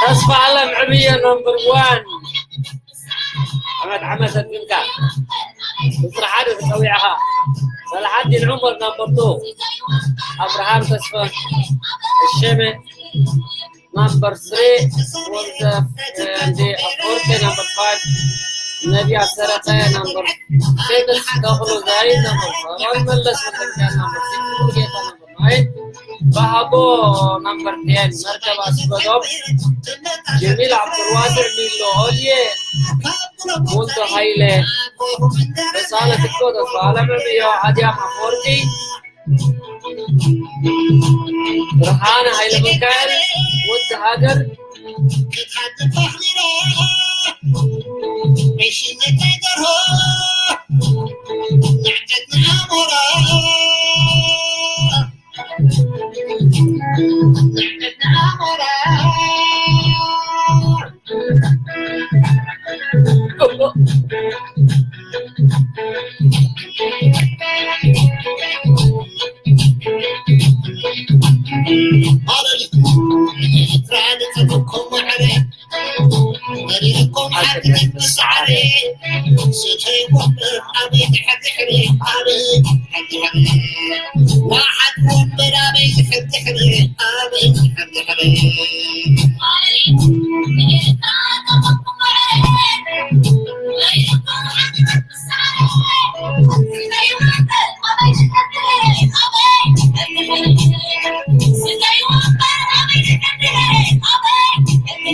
ተስፋ ኣለም ዕብየ ነምበር ዋን። ዓመት ዓመት ኣድግምካ። ቁፅሪ ሓደ ተፀዊዕኻ። ሰላሓዲን ዑመር ናምበር ቱ። ኣብርሃም ተስፋ፣ ኣሸመ ናምበር ስሪ። ወንተ፣ እንዴ፣ ኣፈወርቂ ናምበር ፋይቭ። ነቢያ ሰረቀ ናምበር ሲክስ። ተኽሉ ዛይ ናምበር ፎር። መለስ ወልደሚካኤል ናምበር ሲክስ። ሙሉጌታ ናምበር ናይን። ባህጎ ናምበር ቴን። መርከብ ኣስበዶም። ጀሚል ዓብዱልዋስዕ፣ ሚሎ ኦልየ፣ ሞንቶ ሃይለ፣ ተሳለ ትኮ፣ ተስፋ ኣለምዕዮ፣ ኣድያም ኣፈወርቂ፣ ብርሃነ ሃይለ ሚካኤል፣ ወዲ ሃገር፣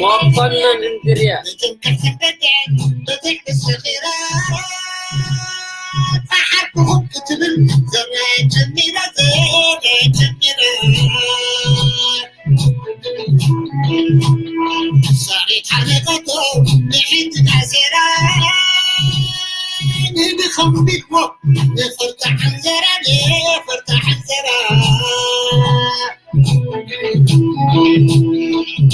መኮነን እንድርያስ።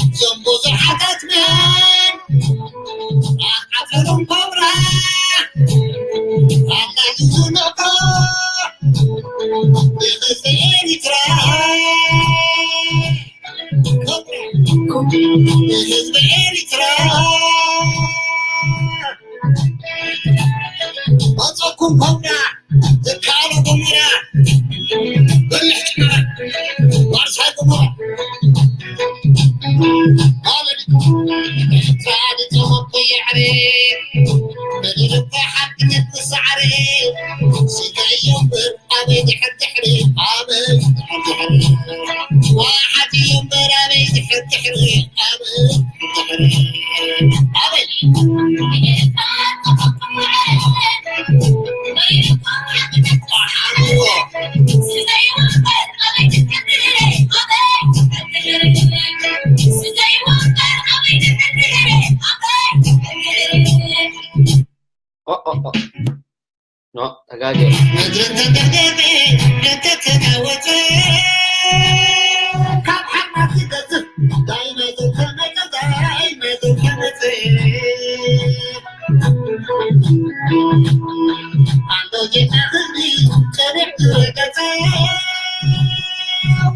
እዞም ብዙሓታት መን ኣኻፈሎም ኮብራ ኣላልዩ ነቆ ንህዝቢ ኤሪትራ። ንህዝቢ ኤሪትራ። መጸኩም ኮብራ ዝከኣሎ ጎመራ በልሕ ጭመራ ዋርሳይ ጎመራ። ማለት ኤርትራ ድጸመቶ የዕሬ በልልባ ሓድነት ንሳዕሬ ሲጋዮ እምበር ኣበይ ድሕር ድሕሪ ኣበይ ድሕር ድሕሪ ዋሓት እዩ እምበር ኣበይ ድሕር ድሕሪ ኣበይ ድሕር ድሕሪ ኣበይ ኦ፣ ኦ፣ ኦ። ኖ፣ ተጋግየ። ምድሪ እንተተደብደበ፣ እንተተናወጸ፣ ካብ ሓማት ዝገዝፍ ዳይኖዞር ተመጸ፣ ዳይኖዞር ተመጸ። ኣሎ ጌታ ህዝቢ ጸኒሑ ዝረገጸ፣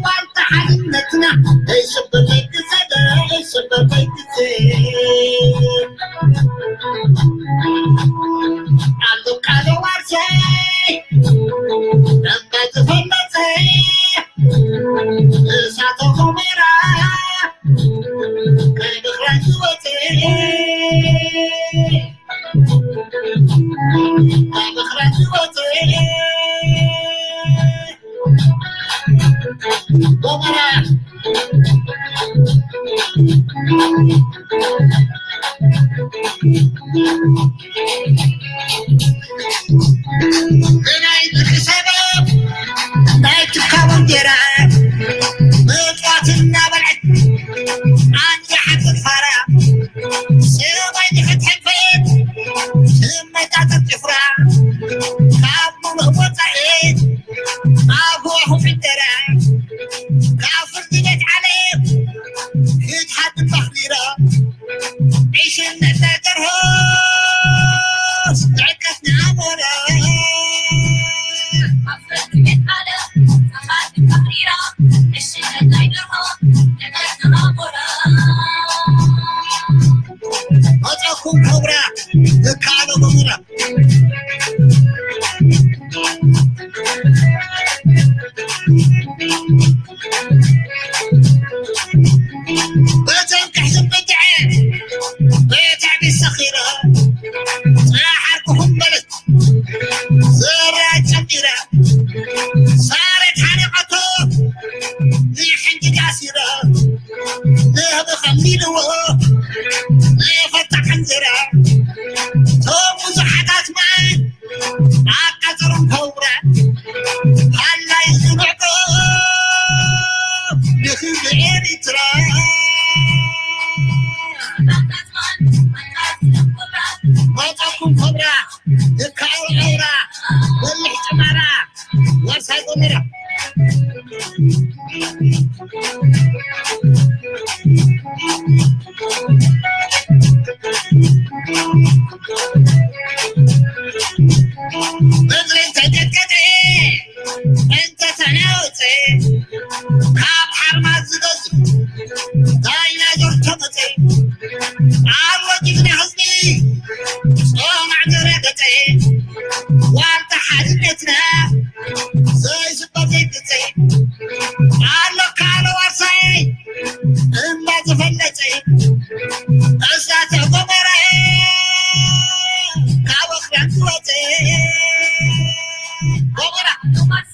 ዋልታ ሓድነትና ኣይስበር ኣይክሰደ፣ ኣይስበር ኣይክሰደ። ኣሉ ቃለ ዋርሳይ እምባ ዝፈለጸ እሳተ ጎመራ ካብ ምኽራጅ ዝወጸ፣ ካብ ምኽራጅ ዝወጸ ጎመራ። ብናይ ብርቂ ሰበብ ናይ ትካቦ እንጀራ መጽዋት እናበልዐት ኣንጃ ሓፂር ፋራ ሰባይ ድሕት ሕንፈት ትመጣጠር ጭፍራ ካብ ሙሉእ ወፃኢ ኣብ ህዋኹ ዕደራ ካብ ፍርዲ ቤት ዓለም ክትሓድግ ማኽቢራ ዒሽነት ናይ ደርሆ ኩም ኮብራ፣ ይከኣሎ ጎመራ። በቶም ክሕዝን በድዐ፣ በታዕቢ ሰኺረ፣ ጸሓርኩኹም በለት፣ ዘራ ጨሚረ፣ ሳሬት ሓሪቐቶ፣ ንሕንጅጋ ሲረ፣ ንህቢ ከሚልዎ፣ ንፈታሕ እንጀራ፣ ቶም ብዙሓታት ማይ፣ ኣቃጽሮም ከውራ፣ ሃላይ ዝብዕዶ፣ ንኽብሪ ኤሪትራ። መጻኩም ኮብራ፣ ይከኣል ኣውራ፣ በሊሕ ጭማራ፣ ዋርሳይ ጎመራ። ምድሪ እንተደቀጠ፣ እንተተናወፀ፣ ካብ ሓርማዝ ዝገዝእ ዳይናዞር ተመፀ። ኣሎ ጅግና ህዝቢ፣ ጾማዕ ዘረገፀ፣ ዋልታ ሓድነትና፣ ዘይስበር ዘይግፀ። ኣሎ ካልእ ዋርሳይ፣ እምባ ዝፈለፀ፣ እሳተ ጎመራ፣ ካብ ኣኽራን ዝወፀ። ጎመራ። ጎመራ።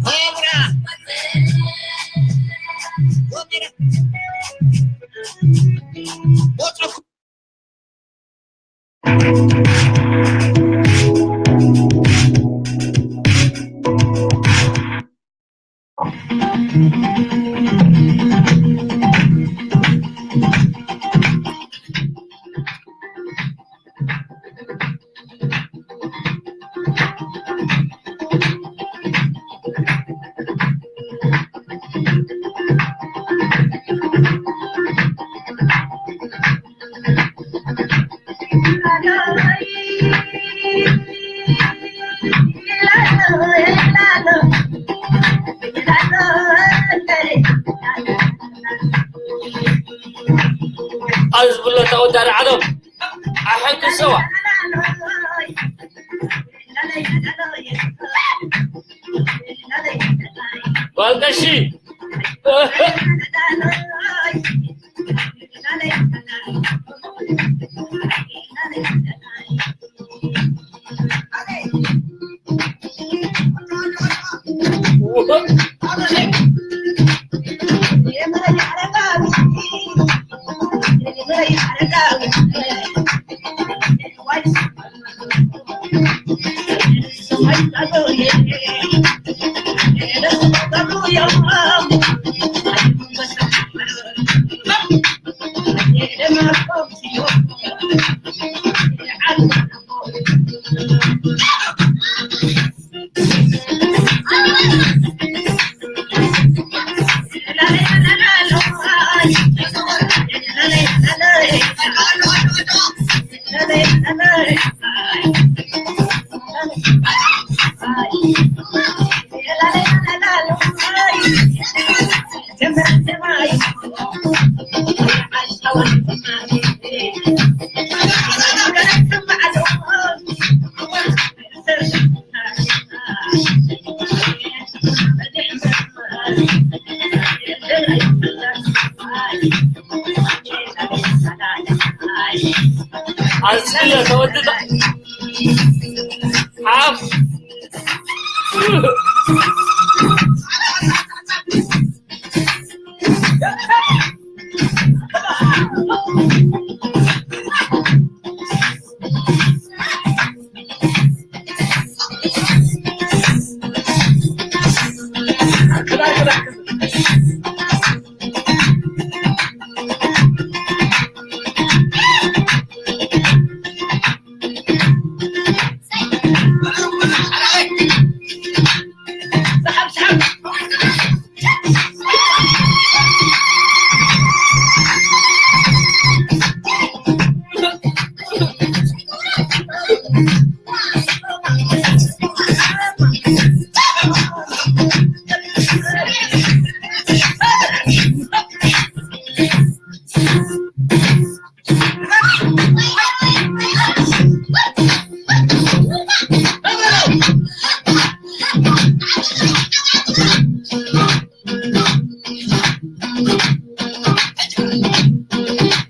ጎመራ። ኣብ ዝብሎ ተወዳሪ ዓለም ኣሕንክሰዋ። ጓል ቀሺ። ኣዝያ ተወድዳ ሓፍ።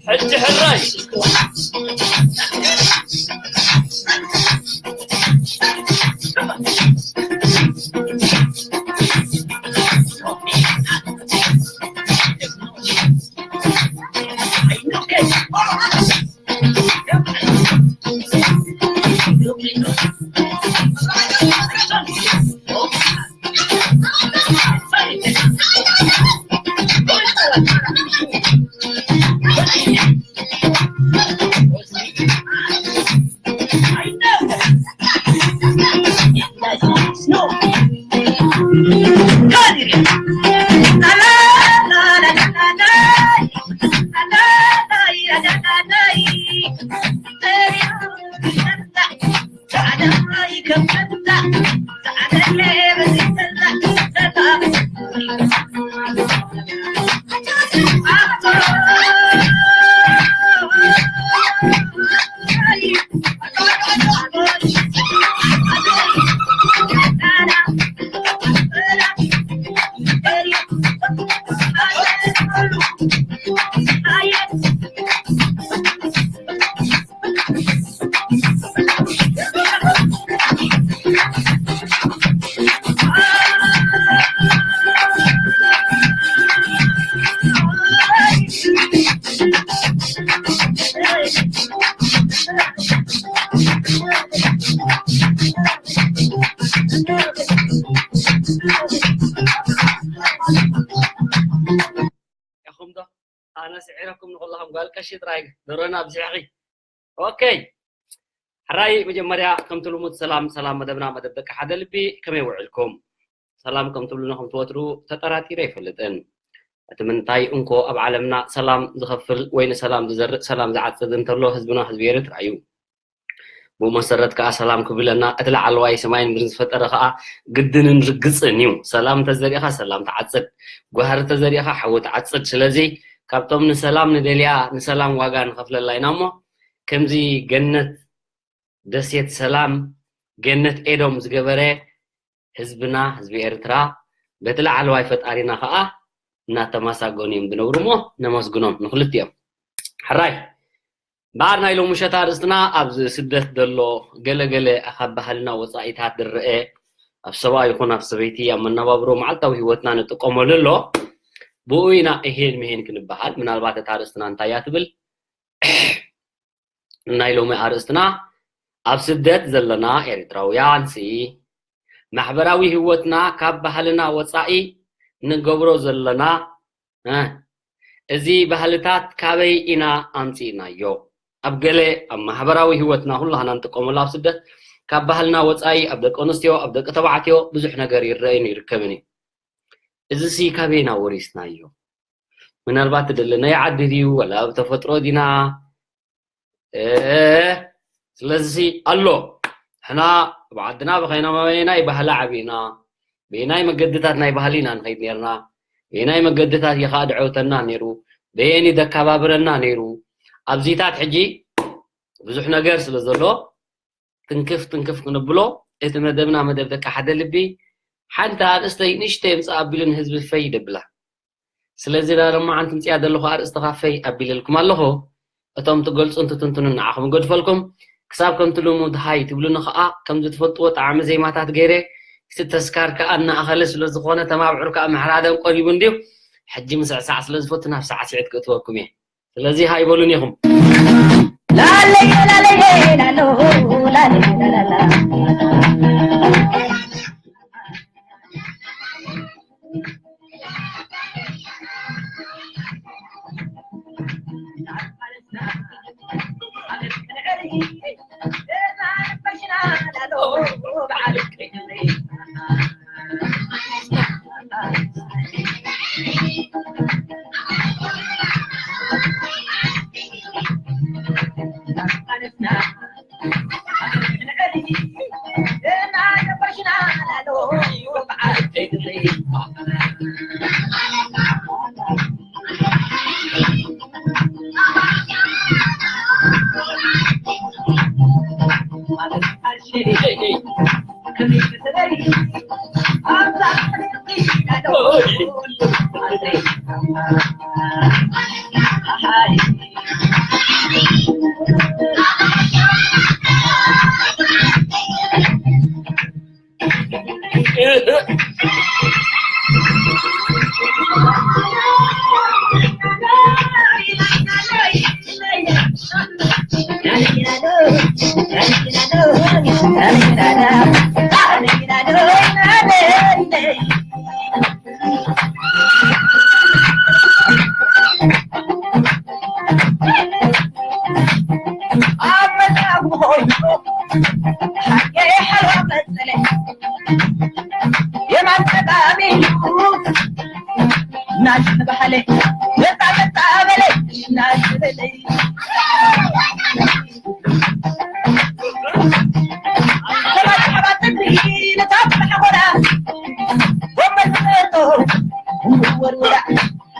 ሕጂ ሕራይ ኢኹም ዶ? ኣነ ስዒረኩም ንኹላኹም ጓል ቀሺ ጥራይ ደሮና ኣብዚሕኺ። ኦኬ። ሕራይ መጀመርያ ከምቲ ልሙድ ሰላም ሰላም መደብና መደብ ደቂ ሓደ ልቢ ከመይ ውዕልኩም? ሰላም ከም ትብሉና ከም ትወትሩ ተጠራጢረ ኣይፈልጥን። እቲ ምንታይ እንኮ ኣብ ዓለምና ሰላም ዝኸፍል ወይ ንሰላም ዝዘርእ ሰላም ዝዓጽድ እንተሎ ህዝብና ህዝቢ ኤርትራ እዩ። ብኡ መሰረት ከኣ ሰላም ክብለና እቲ ላዕለዋይ ሰማይን ምድርን ዝፈጠረ ከኣ ግድንን ርግጽን እዩ። ሰላም እንተዘሪእኻ ሰላም ትዓጽድ፣ ጓህሪ እንተዘሪእኻ ሓዊ ትዓጽድ። ስለዚ ካብቶም ንሰላም ንደልያ ንሰላም ዋጋ ንኸፍለላ ኢና እሞ ከምዚ ገነት ደሴት ሰላም ገነት ኤዶም ዝገበረ ህዝብና ህዝቢ ኤርትራ በቲ ላዕለዋይ ፈጣሪና ከኣ እናተማሳገኑ እዮም ዝነብሩ እሞ ነመስግኖም ንክልቲኦም። ሕራይ እምበኣር ናይ ሎሚ ምሸት ኣርእስትና ኣብ ስደት ዘሎ ገለገለ ካብ ባህልና ወፃኢታት ዝረአ ኣብ ሰብኣይ ይኹን ኣብ ሰበይቲ ኣብ መነባብሮ መዓልታዊ ህይወትና ንጥቀመሉ ኣሎ። ብኡ ኢና እሄን ምሄን ክንበሃል። ምናልባት እታ ኣርእስትና እንታይ እያ ትብል? ናይ ሎሚ ኣርእስትና ኣብ ስደት ዘለና ኤርትራውያን ሲ ማሕበራዊ ህይወትና ካብ ባህልና ወፃኢ ንገብሮ ዘለና እ፣ እዚ ባህልታት ካበይ ኢና ኣምፂእናዮ? ኣብ ገለ ኣብ ማሕበራዊ ህይወትና ኩላህና ንጥቀመሉ ኣብ ስደት ካብ ባህልና ወፃኢ ኣብ ደቂ ኣንስትዮ ኣብ ደቂ ተባዕትዮ ብዙሕ ነገር ይረአን ይርከብን እዩ። እዚ ሲ ካበይና ወሪስናዮ? ምናልባት ትደለናዮ ዓዲ ድዩ ወላ ኣብ ተፈጥሮ ዲና? እ፣ ስለዚ ኣሎ ሕና ኣብ ዓድና ብኸይና በየናይ ባህሊ ዓቢና በየናይ መገድታት ናይ ባህሊ ኢና ንኸይድ ነርና በየናይ መገድታት ይኸዓ ድዐውተና ነይሩ በየኒ ደካባብረና ነይሩ ኣብዚታት ሕጂ ብዙሕ ነገር ስለ ዘሎ ትንክፍ ትንክፍ ክንብሎ እቲ መደብና መደብ ደቂ ሓደ ልቢ ሓንቲ ኣርእስተይ ንእሽተይ ምፃእ ኣቢሉ ንህዝቢ ፈይ ደብላ ስለዚ ዳ ሎማዓንቲ ምፅያ ዘለኹ ኣርእስቲ ካፈይ ኣቢለልኩም ኣለኹ እቶም ትገልፁን ትትንትኑን ንዓኹም ይገድፈልኩም ክሳብ ከምቲ ልሙድ ሃይ ትብሉኒ ከዓ ከምዚ ትፈልጥዎ ጣዕሚ ዜማታት ገይረ እቲ ተስካር ከዓ እናኣኸለ ስለዝኾነ ተማብዕር ከዓ ምሕራደን ቆሪቡ እንድዩ ሕጂ ምስዕሳዕ ስለዝፈቱ ናብ ሳዕስዒት ክእትወኩም እየ ስለዚ ሃይ በሉን ኢኹም ላለየ ላለየ ላሎ ላለየ ላላ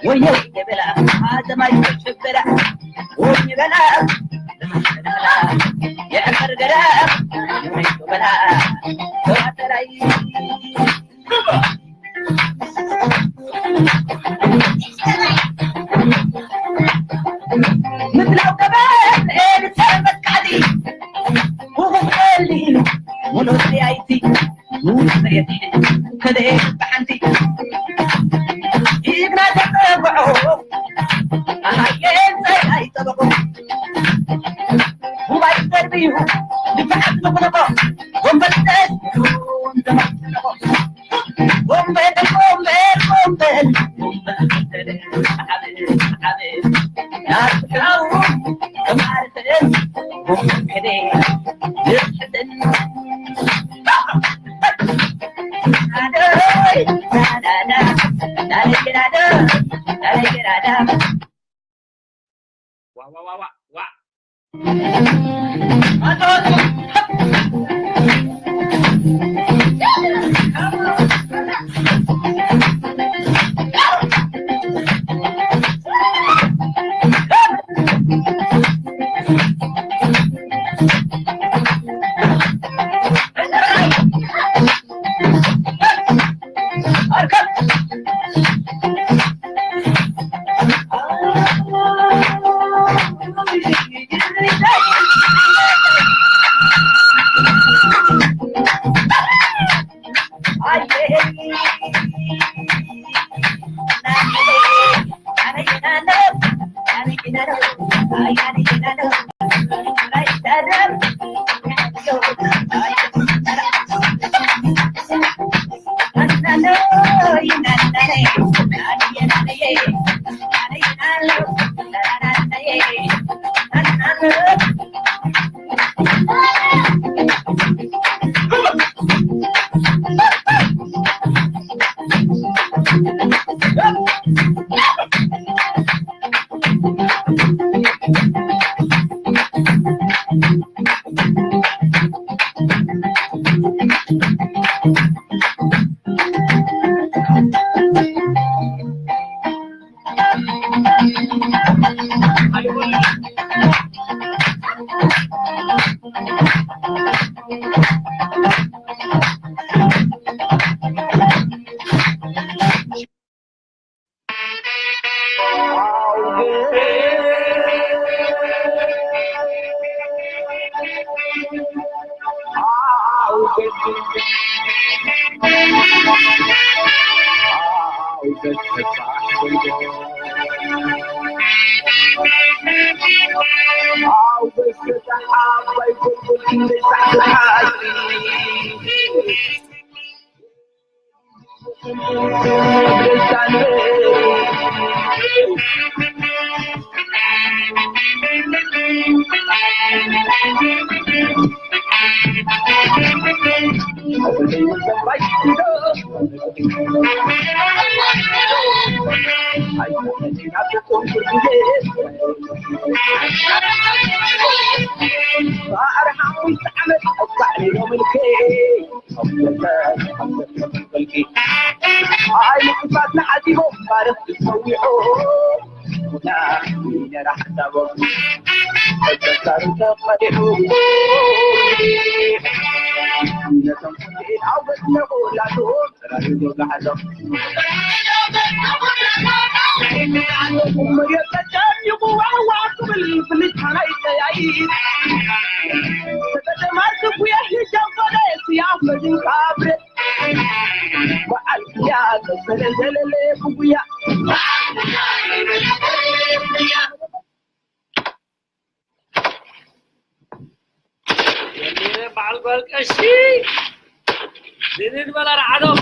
ወዮ ይበላ ኣዘማይ ተሸበላ ወይ በላ የዕፈር ገላ ወይ በላ ተዋተራይ ምድላው ገበል ኤልተ መቃዲ ውብቀሊ ሙሉእ ያይቲ ከደ ብሓንቲ ኢድና ተጸብዖ ኣሃየን ጸይ ኣይጠበቑ ጉባኤ ዘርብዩ ድፋዓት ንኹነቆ ወንበርተስ ንኹነቆ ወንበር ወንበር ወንበር በል ቀሺ፣ ድንን በል ኣርዓዶም።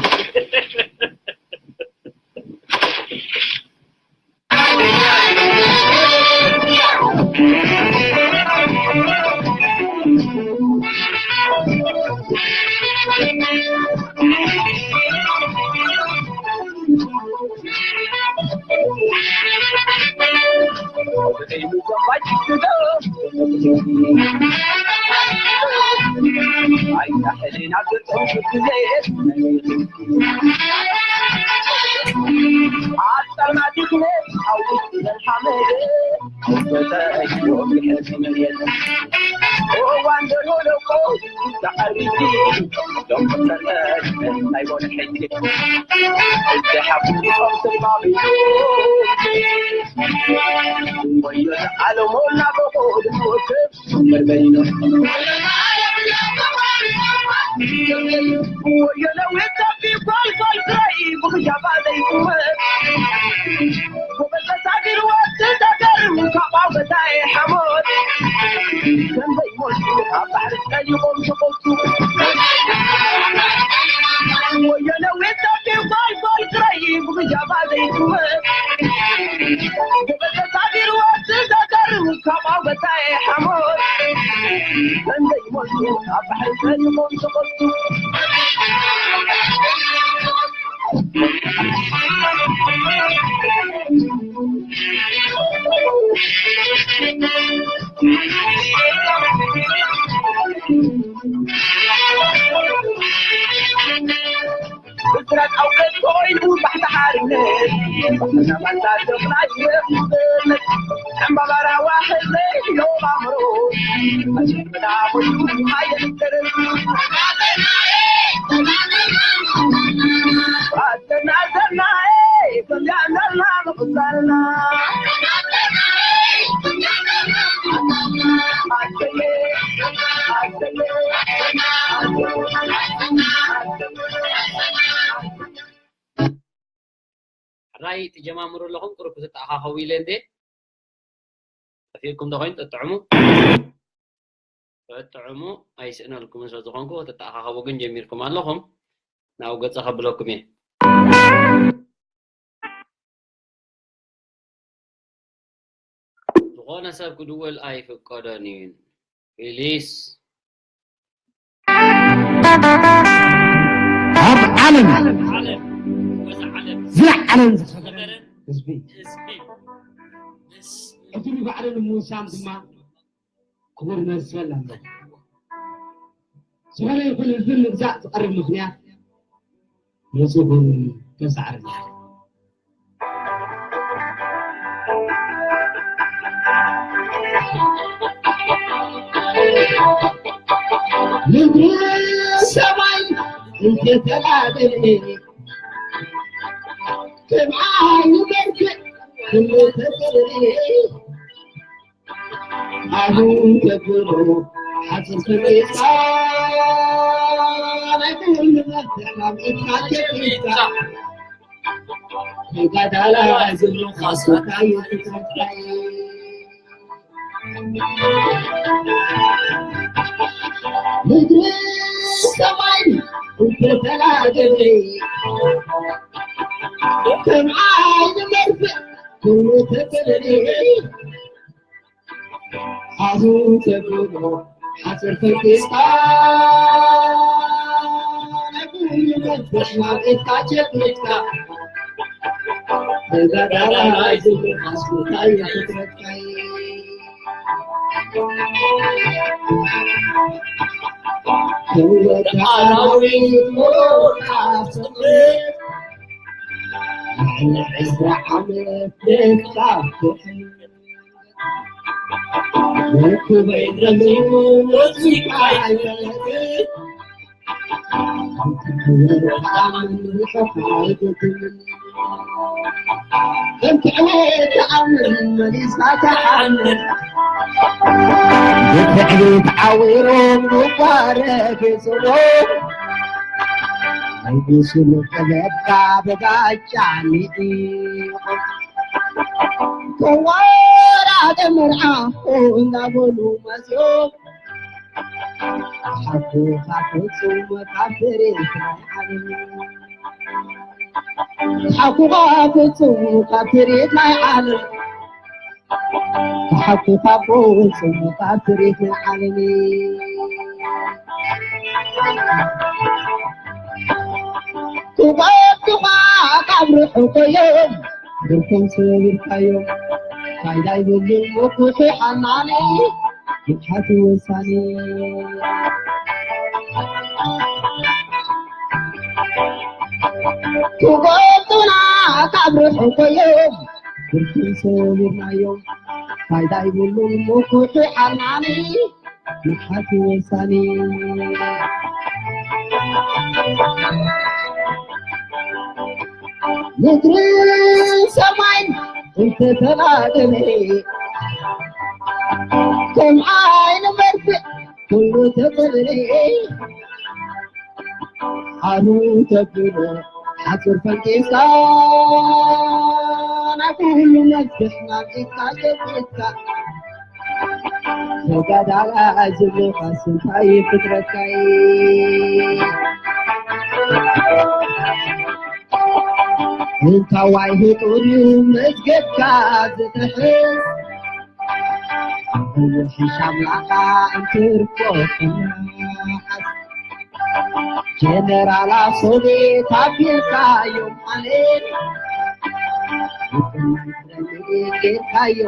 ሕራይ ትጀማምሩ ኣለኹም፣ ቁሩብ ክትተኣኻኸቡ ኢለ እንዴ። ጠፊእኩም ዶ ኮይኑ? ጠጥዕሙ። ጠጥዕሙ፣ ኣይስእነልኩምን ስለ ዝኾንኩ፣ ክትተኣኻኸቡ ግን ጀሚርኩም ኣለኹም። ናብኡ ገጸ ከብለኩም እየ። ዝኾነ ሰብ ክድውል ኣይፍቀዶን እዩ። ፕሊስ። ኣብ ዓለም ዓለም፣ በዛ ዓለም ዝለዓለን ዝኸበረን ዝኸበረን ህዝቢ። ህዝቢ። ምስ ዕድሉ ባዕሉ ንምውሳን ድማ ክቡር መሰል ኣለዎ። ዝኾነ ይኹን ህዝቢ ንምግዛእ ዝቐርብ ምኽንያት ንጹህን ተሳዕርን እዩ። ምድሪ ሰማይ እንተተላበለ፣ ከም ዓይኒ በርቅዕ እንተተበለ፣ ኣሁን ተብሎ ሓፂር ፈቂድካ፣ ናይ ኩሉ መፍትሕ ናብ ኢድካ ጨቢጥካ፣ ተጋዳላይ ዘለኻ ስርካ ይትረፍካይ። ምድሪ ሰማይ እንተተላገበ፣ ከም ዓይኒ መርፍእ ኩሉ ተተለለ። ሓዙ ተብሎ ሓፂር ፈቂድካ፣ ናይ ኩሉ መፍትሕ ናብ ኢድካ ጨቢጥካ፣ ተጋዳላይ ዝብል ኣስመራ ይፍረድካይ። ከም ወዲ ኣራዊት ሞት ኣፍፅእ፣ ልዕሊ ዕስራ ዓመት ደቃ ብትዕቢት ዓዊሮም ንጓረ ፌሶሎም፣ ናይ ብሱል ቀለብካ ብጋጫ ንዒቖም፣ ተዋራደ መርዓ እናበሉ መፅዮም፣ ሓኩኻ ፍጹም ካብ ትርኢት ናይ ዓለም ሓኩኻ ፍጹም ካብ ትርኢት ናይ ዓለም ሓኩኻ ፍጹም ካብ ትርኢት ናይ ዓለም ክቐዱኻ ካብ ርሑቕ እዮም ብርኮም ሰቢርካዮም ፋይዳ ይብሉን ምኩሑ ሓናኒ ምትሓት ወሳኒ ክጎብጡና ካብ ርሑቕ እዮም ብርኩን ሰቢርናዮም ፋይዳ ይብሉን ምኩሑ ሓናኒ ምትሓት ወሳኒ ምድርን ሰማይን እንተተላገበ ከም ዓይኒ መርፍእ ኩሉ ተጸልለ ሓሩ ተብሎ ሓጹር ፈንቂስካ ናይ ኩሉ መፍትሕ ናብ ኢድካ ጨቢጥካ ተጋዳላይ ዝብልካ ስንታይ ፍጥረትካይ እንታዋይ ህጡር እዩ መዝገብካ ዝጥሕስ ሕሻም ላኻ እንትርኮ ክናሓስ ጀነራላ ሶቤት ኣቢልካዮም ማለት ጌርካዮ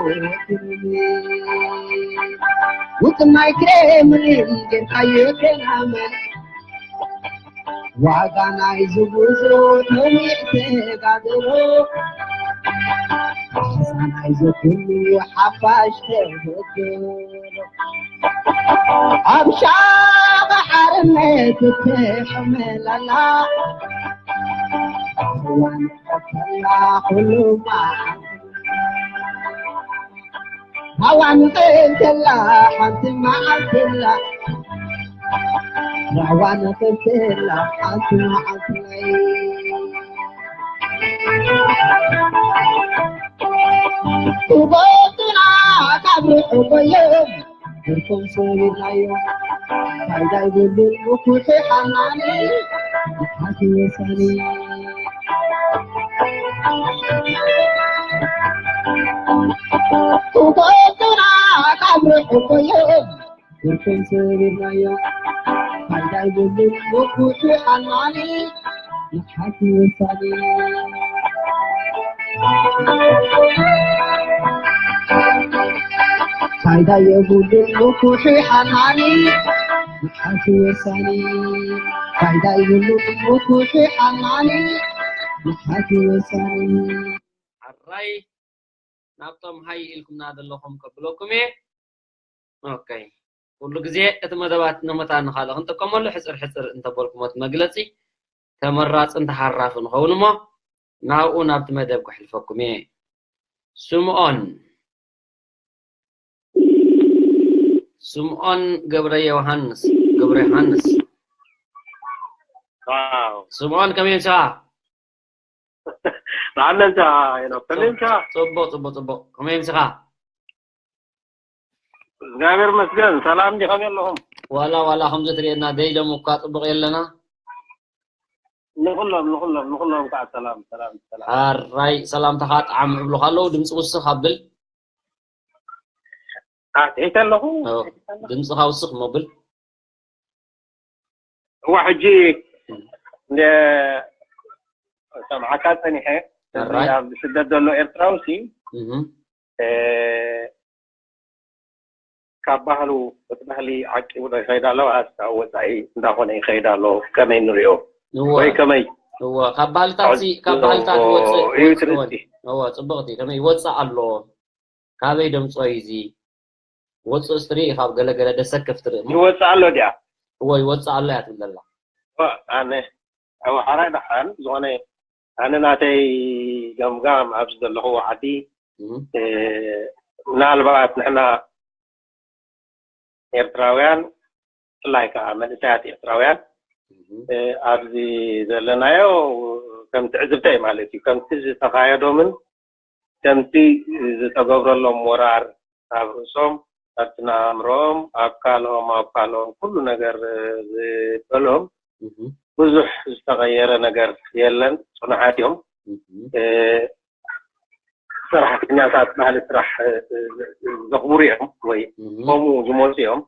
ውጥናይ ክሬምሊን ጌርካዮ ቴናመ ዋጋ ናይ ዝጉዞ ነዊሕ ተጋድሎ ሓሳ ናይ ዘኩሉ ሓፋሽ ተበድሎ ኣብ ሻቕ ሓርነት ትሕመለላ እዋን ተላ ኩሉ ሃዋን ተላ ሓንቲ መዓልትላ ራዋን ተላ ሓንቲ መዓልትላይ ክጎብጡና ካብ ርሑቕ እዮም ብርኮም ሰቢርናዮ ፋይዳ ይብሉን ምኩሑ ሓናኒ ምትሓት ወሳኒ ክጎብጡና ካብ ርሑቕ እዮም ብርኮም ሰቢርናዮ ፋይዳ ይብሉን ምኩሑ ሓናኒ ምትሓት ወሳኒ ፋይዳ የብሉን ምኩሑ ሓናኒ ምትሓት ወሳኒ ፋይዳ የብሉን ምኩሑ ሓናኒ ምትሓት ወሳኒ ሓራይ ናብቶም ሃይ ኢልኩምና ዘለኹም ከብለኩም እየ። ኦኬ ኩሉ ግዜ እቲ መደባት ንመታ ንኻልእ ክንጥቀመሉ ሕፅር ሕፅር እንተበልኩሞ እቲ መግለፂ ተመራፅን ተሃራፊ ንኸውን እሞ ናብኡ ናብቲ መደብ ከሕልፈኩም እየ። ስምኦን ስምኦን ገብረ ዮሃንስ ገብረ ዮሃንስ ዋው ስምኦን ከመይ ምሳኻ? ብዓለልታ ሄኖክ ከመይ ምሳኻ? ፅቡቅ ፅቡቅ ፅቡቅ ከመይ ምሳኻ? እግዚኣብሔር ይመስገን። ሰላም እንዲ ከመይ ኣለኹም? ዋላ ዋላ ከምዚ ትሪእና ደይ ደም እኳ ፅቡቅ የለና። ንኹሎም ንኹሎም ንኹሎም ከዓ ሰላም ሰላም ሰላም። ሓራይ ሰላምታኻ ጣዕም እብሉኻ ኣለዉ ድምፂ ውስኽ ኣብል። ኣትሒተ ኣለኹ። ኦ፣ ድምፅኻ ውስኽ መብል። እዋ ሕጂ እንደ ሰምዓካ ፀኒሐ። እዚ ኣራይ። ኣብ ስደት ዘሎ ኤርትራዊ ሲ እህ፣ እ፣ ካብ ባህሉ እቲ ባህሊ ዓቂቡ ዶ ይኸይድ ኣሎ ዋስ ካብ ወፃኢ እንዳኾነ ይኸይድ ኣሎ? ከመይ ንሪኦ እወ ወይ ከመይ? እወ ካብ ባህልታት ሲ ካብ ባህልታት ይወፅእ እዩ ይወፅእ ትርእስቲ። እወ ፅቡቅቲ ከመይ ይወፅእ ኣሎ? ካበይ ደምፆ እዩ እዚ? ወፅእ ስትሪ ካብ ገለገለ ደሰክፍ ትርኢ እሞ ይወፅእ ኣሎ ድኣ? እወ ይወፅእ ኣሎ እያ ትብል ዘላ። እዋ፣ ኣነ ኣብ ሓራይ ደሓን ዝኾነ ኣነ ናተይ ገምጋም ኣብዚ ዘለኹዎ ዓዲ እህ፣ እ፣ ምናልባት ንሕና ኤርትራውያን ብፍላይ ከዓ መንእሰያት ኤርትራውያን እህ፣ እ፣ ኣብዚ ዘለናዮ ከም ትዕዝብተይ ማለት እዩ ከምቲ ዝተኻየዶምን ከምቲ ዝተገብረሎም ወራር ኣብ ርእሶም ኣብቲ ንኣእምሮኦም፣ ኣብ ካልኦም፣ ኣብ ካልኦም ኩሉ ነገር ዝበሎም ብዙሕ ዝተቐየረ ነገር የለን። ጽኑዓት እዮም። ሰራሕተኛታት ባህሊ ስራሕ ዘኽብሩ እዮም ወይ ከምኡ ዝመፁ እዮም።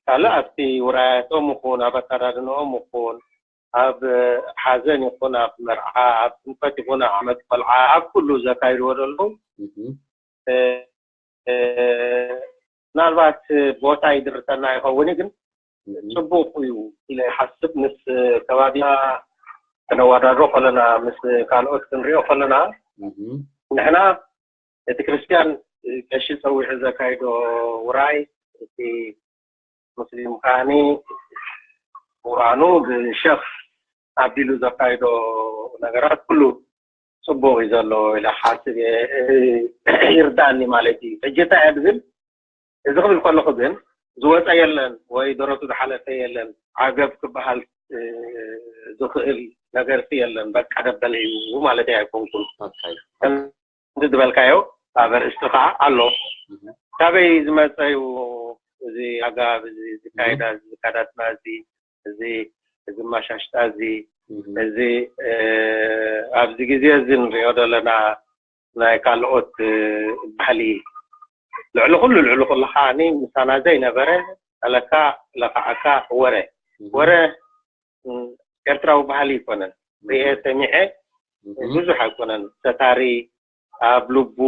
ካልእ ኣብቲ ውራያቶም ይኹን ኣብ ኣካዳድንኦም ይኹን ኣብ ሓዘን ይኹን ኣብ መርዓ ኣብ ስንፈት ይኹን ኣብ ዓመት ቆልዓ ኣብ ኩሉ ዘካይድዎ ዘለዉ ምናልባት ቦታ ይድርተና ይኸውን ግን ፅቡቅ እዩ ኢለ ይሓስብ። ምስ ከባቢና ክነወዳድሮ ከለና ምስ ካልኦት ክንሪኦ ከለና ንሕና እቲ ክርስትያን ቀሺ ፀዊዑ ዘካይዶ ውራይ እቲ ሙስሊም ከዓኒ ቁርኣኑ ብሸኽ ኣቢሉ ዘካይዶ ነገራት ኩሉ ፅቡቅ እዩ ዘሎ ኢለ ክሓስብ እየ። ይርዳእኒ ማለት እዩ። ሕጂ እንታይ እየ ዝብል እዚ ክብል ከለኹ ግን ዝወፀ የለን ወይ ደረቱ ዝሓለፈ የለን። ዓገብ ክበሃል ዝኽእል ነገር የለን። በቃ ደበለ እዩ ማለት ኣይኮንኩን። ከምዚ ዝበልካዮ ኣብ ኣርእስቲ ከዓ ኣሎ። ካበይ ዝመፀ እዩ እዚ ኣገባብ እዚ ዝካየዳ እዚ ዝካዳትና እዚ እዚ እዚ ማሻሽጣ እዚ እዚ ኣብዚ ግዜ እዚ ንሪኦ ዘለና ናይ ካልኦት ባህሊ ልዕሊ ኩሉ ልዕሊ ኩሉ ከዓኒ ምሳና ዘይነበረ ኣለካ ለካዓካ ወረ ወረ ኤርትራዊ ባህሊ ይኮነን ርኤ ሰሚዐ ብዙሕ ኣይኮነን ሰታሪ ኣብ ልቡ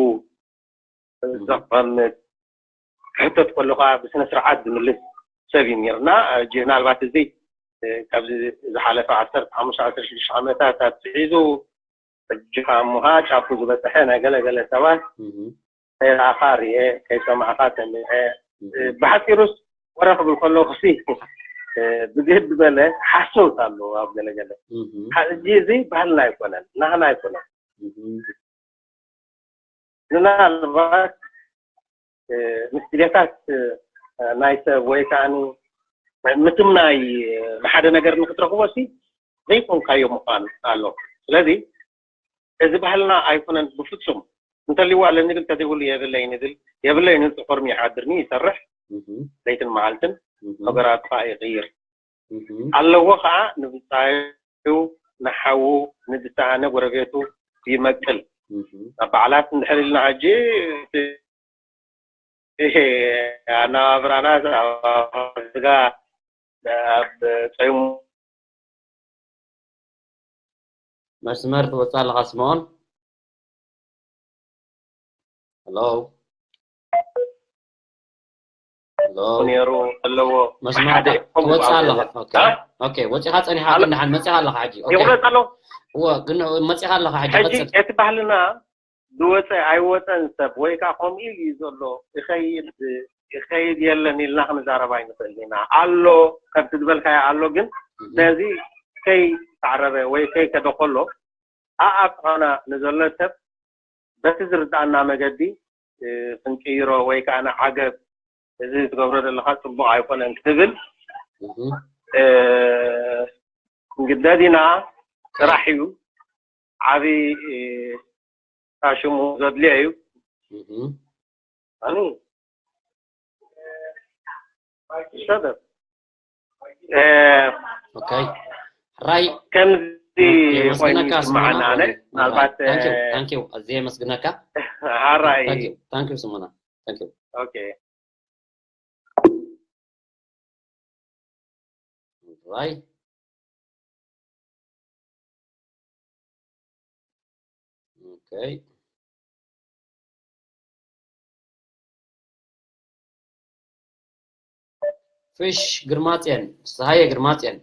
ዘቐምጥ ክሕተት ከሎ ከዓ ብስነ ስርዓት ዝምልስ ሰብ እዩ ነርና። ምናልባት እዚ ካብዚ ዝሓለፈ ዓሰርተ ሓሙሽተ ዓሰርተ ሽዱሽተ ዓመታት ኣትሒዙ ሕጂ ከዓ እሞ ከዓ ጫፉ ዝበፀሐ ናይ ገለገለ ሰባት ከይረኣኻ ርኤ ከይሰማዕኻ ሰሚዐ ብሓፂሩስ ወረ ክብል ከለኩሲ ብግህድ ዝበለ ሓሶት ኣለዎ ኣብ ገለገለ ሕጂ እዚ ባህልና ኣይኮነን ናህና ኣይኮነን ምናልባት ምስጢሬታት ናይ ሰብ ወይ ከዓ ምትምናይ ንሓደ ነገር ንክትረክቦ ሲ ዘይኮንካዮ ምኳን ኣሎ። ስለዚ እዚ ባህልና ኣይኮነን ብፍፁም። እንተልይዋ ኣለኒ ብል ተዘይብሉ የብለይን ብል የብለይን ብል ፎርም ይሓድርኒ ይሰርሕ ለይትን መዓልትን ነገራቱ ከዓ ይቅይር ኣለዎ ከዓ ንብፃዩ ንሓዉ ንዝሰኣነ ጎረቤቱ ይመቅል። ኣብ በዓላት እንድሕር ኢልና ሕጂ ኣናባብራና ስጋ ኣብ ፀይሙ መስመር ትወፅእ ኣለኻ ስምኦን? ሄሎ ሄሎ ነይሩ ዘለዎ መስመር ትወፅእ ኣለኻ። ኦኬ ኦኬ ወፂኻ ፀኒሓ ግን ደሓን መፂኻ ኣለኻ ሕጂ። ኦኬ ይቑረፅ ኣሎ። እወ ግን መፂኻ ኣለኻ ሕጂ። ሕጂ ቀፅል። እቲ ባህልና ዝወፀ ኣይወፀን ሰብ ወይ ከዓ ከምኡ ኢሉ እዩ ዘሎ ይኸይድ ይኸይድ የለን ኢልና ክንዛረብ ኣይንኽእልን ኢና ኣሎ ከምቲ ዝበልካዮ ኣሎ ግን ነዚ ከይተዕረበ ወይ ከይከደ ከሎ ኣኣብ ዝኾና ንዘሎ ሰብ በቲ ዝርድኣና መገዲ ክንቅይሮ ወይ ከዓ ንዓገብ እዚ ትገብሮ ዘለካ ፅቡቅ ኣይኮነን ክትብል ክንግደድ ኢና ስራሕ እዩ ዓብይ ሽሙ ዘድልዮ እዩ ኣኑ ሰበብ ኦኬ ሕራይ ከምዚ ኮይኑ የመስግነካ ይስማዓና ስሞና ኣነ ምናልባት ታንኪ ዩ ስሞና ሓራይ ታንኪ ዩ ስሞና ታንኪ ዩ ኦኬ Right. Okay. ፍሽ ግርማጽዮን፣ ፍስሃየ ግርማጽዮን።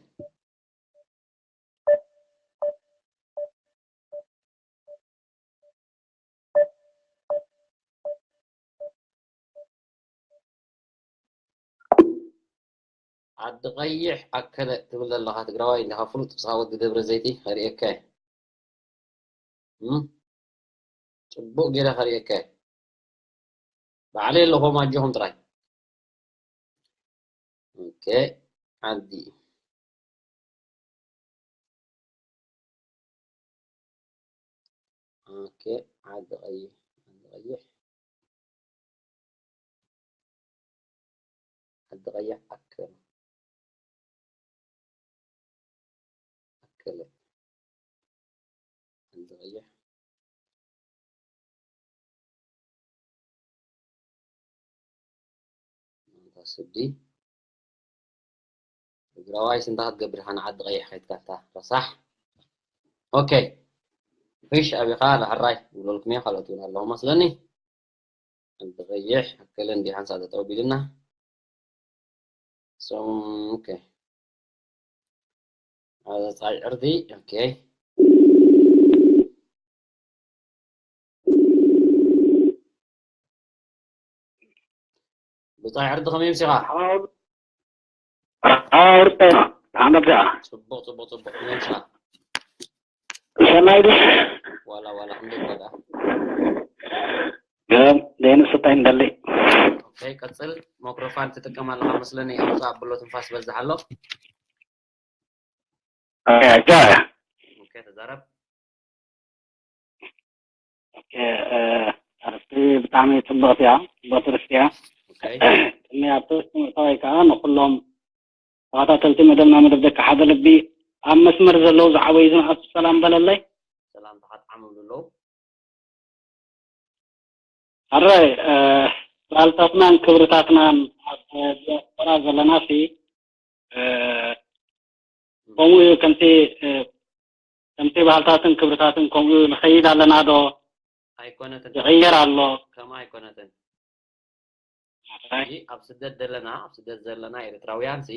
ዓዲ ቀይሕ ኣከለ ትብል ዘለኻ ትግራዋይ እንዲኻ ፍሉጥ ብስኻ ወዲ ደብረ ዘይቲ ከርእየካ እየ። እም? ጽቡቕ ጌረ ከርእየካ እየ። ባዕለይ ኣለኹም ኣጆኹም ጥራይ። ኦኬ ዓዲ ኦኬ ዓዲ ቀይሕ ዓዲ ቀይሕ ዓዲ ቀይሕ ኣከለ ኣከለ ዓዲ ቀይሕ ማንታ ስዲ ትግራዋይ ስንታ ክትገብር ኢኻ ንዓዲ ቀይሕ ከይትካታ ረሳሕ። ኦኬ ፊሽ ኣቢኻ ዳሕራይ ይብለልኩም እየ። ካልኦት እውን ኣለዉ መስለኒ። ዓዲ ቀይሕ ኣከለ እንዲሓንሳ ጠጠው ቢልና ሶም ኦኬ ዓፀፃይ ዕርዲ ኦኬ ብፃይ ዕርዲ ከመይ ምሲኻ? ኣውርተ ሓመድ ጽቡቕ ጽቡቕ ጽቡቕ ከመይ ምሲኻ? ሰናይ ድስ ዋላ ዋላ ክንደይ ዋላ ገም ደይንስታይ እንደሊ ኦኬ ቀጽል። ማይክሮፎን ትጥቀም ኣለኻ መስለኒ። ኣብዛ ኣብሎ ትንፋስ በዝሕ ኣሎ። ኦኬ ኦኬ ተዛረብ። ኣርስቲ ብጣዕሚ ጽብቕቲ እያ። ጽብቕቲ ርስቲ እያ። ኦኬ ቅድሚ ኣብቲ ትምህርታዊ ከዓ ንኩሎም ተኸታተልቲ መደብና መደብ ደቂ ሓደ ልቢ ኣብ መስመር ዘለዉ ዝዓበዩ ዝነኣሱ ሰላም በለለይ። ሰላምታኻ ጣዕሚ ብልለው። ኣረ ባህልታትናን ክብርታትናን ኣብ ዲያስፖራ ዘለና ሲ ከምኡ እዩ ከምቲ ከምቲ ባህልታትን ክብርታትን ከምኡ ንኸይድ ኣለና ዶ? ኣይኮነትን ይቕየር ኣሎ። ከማ ኣይኮነትን። ሕጂ ኣብ ስደት ዘለና ኣብ ስደት ዘለና ኤርትራውያን ሲ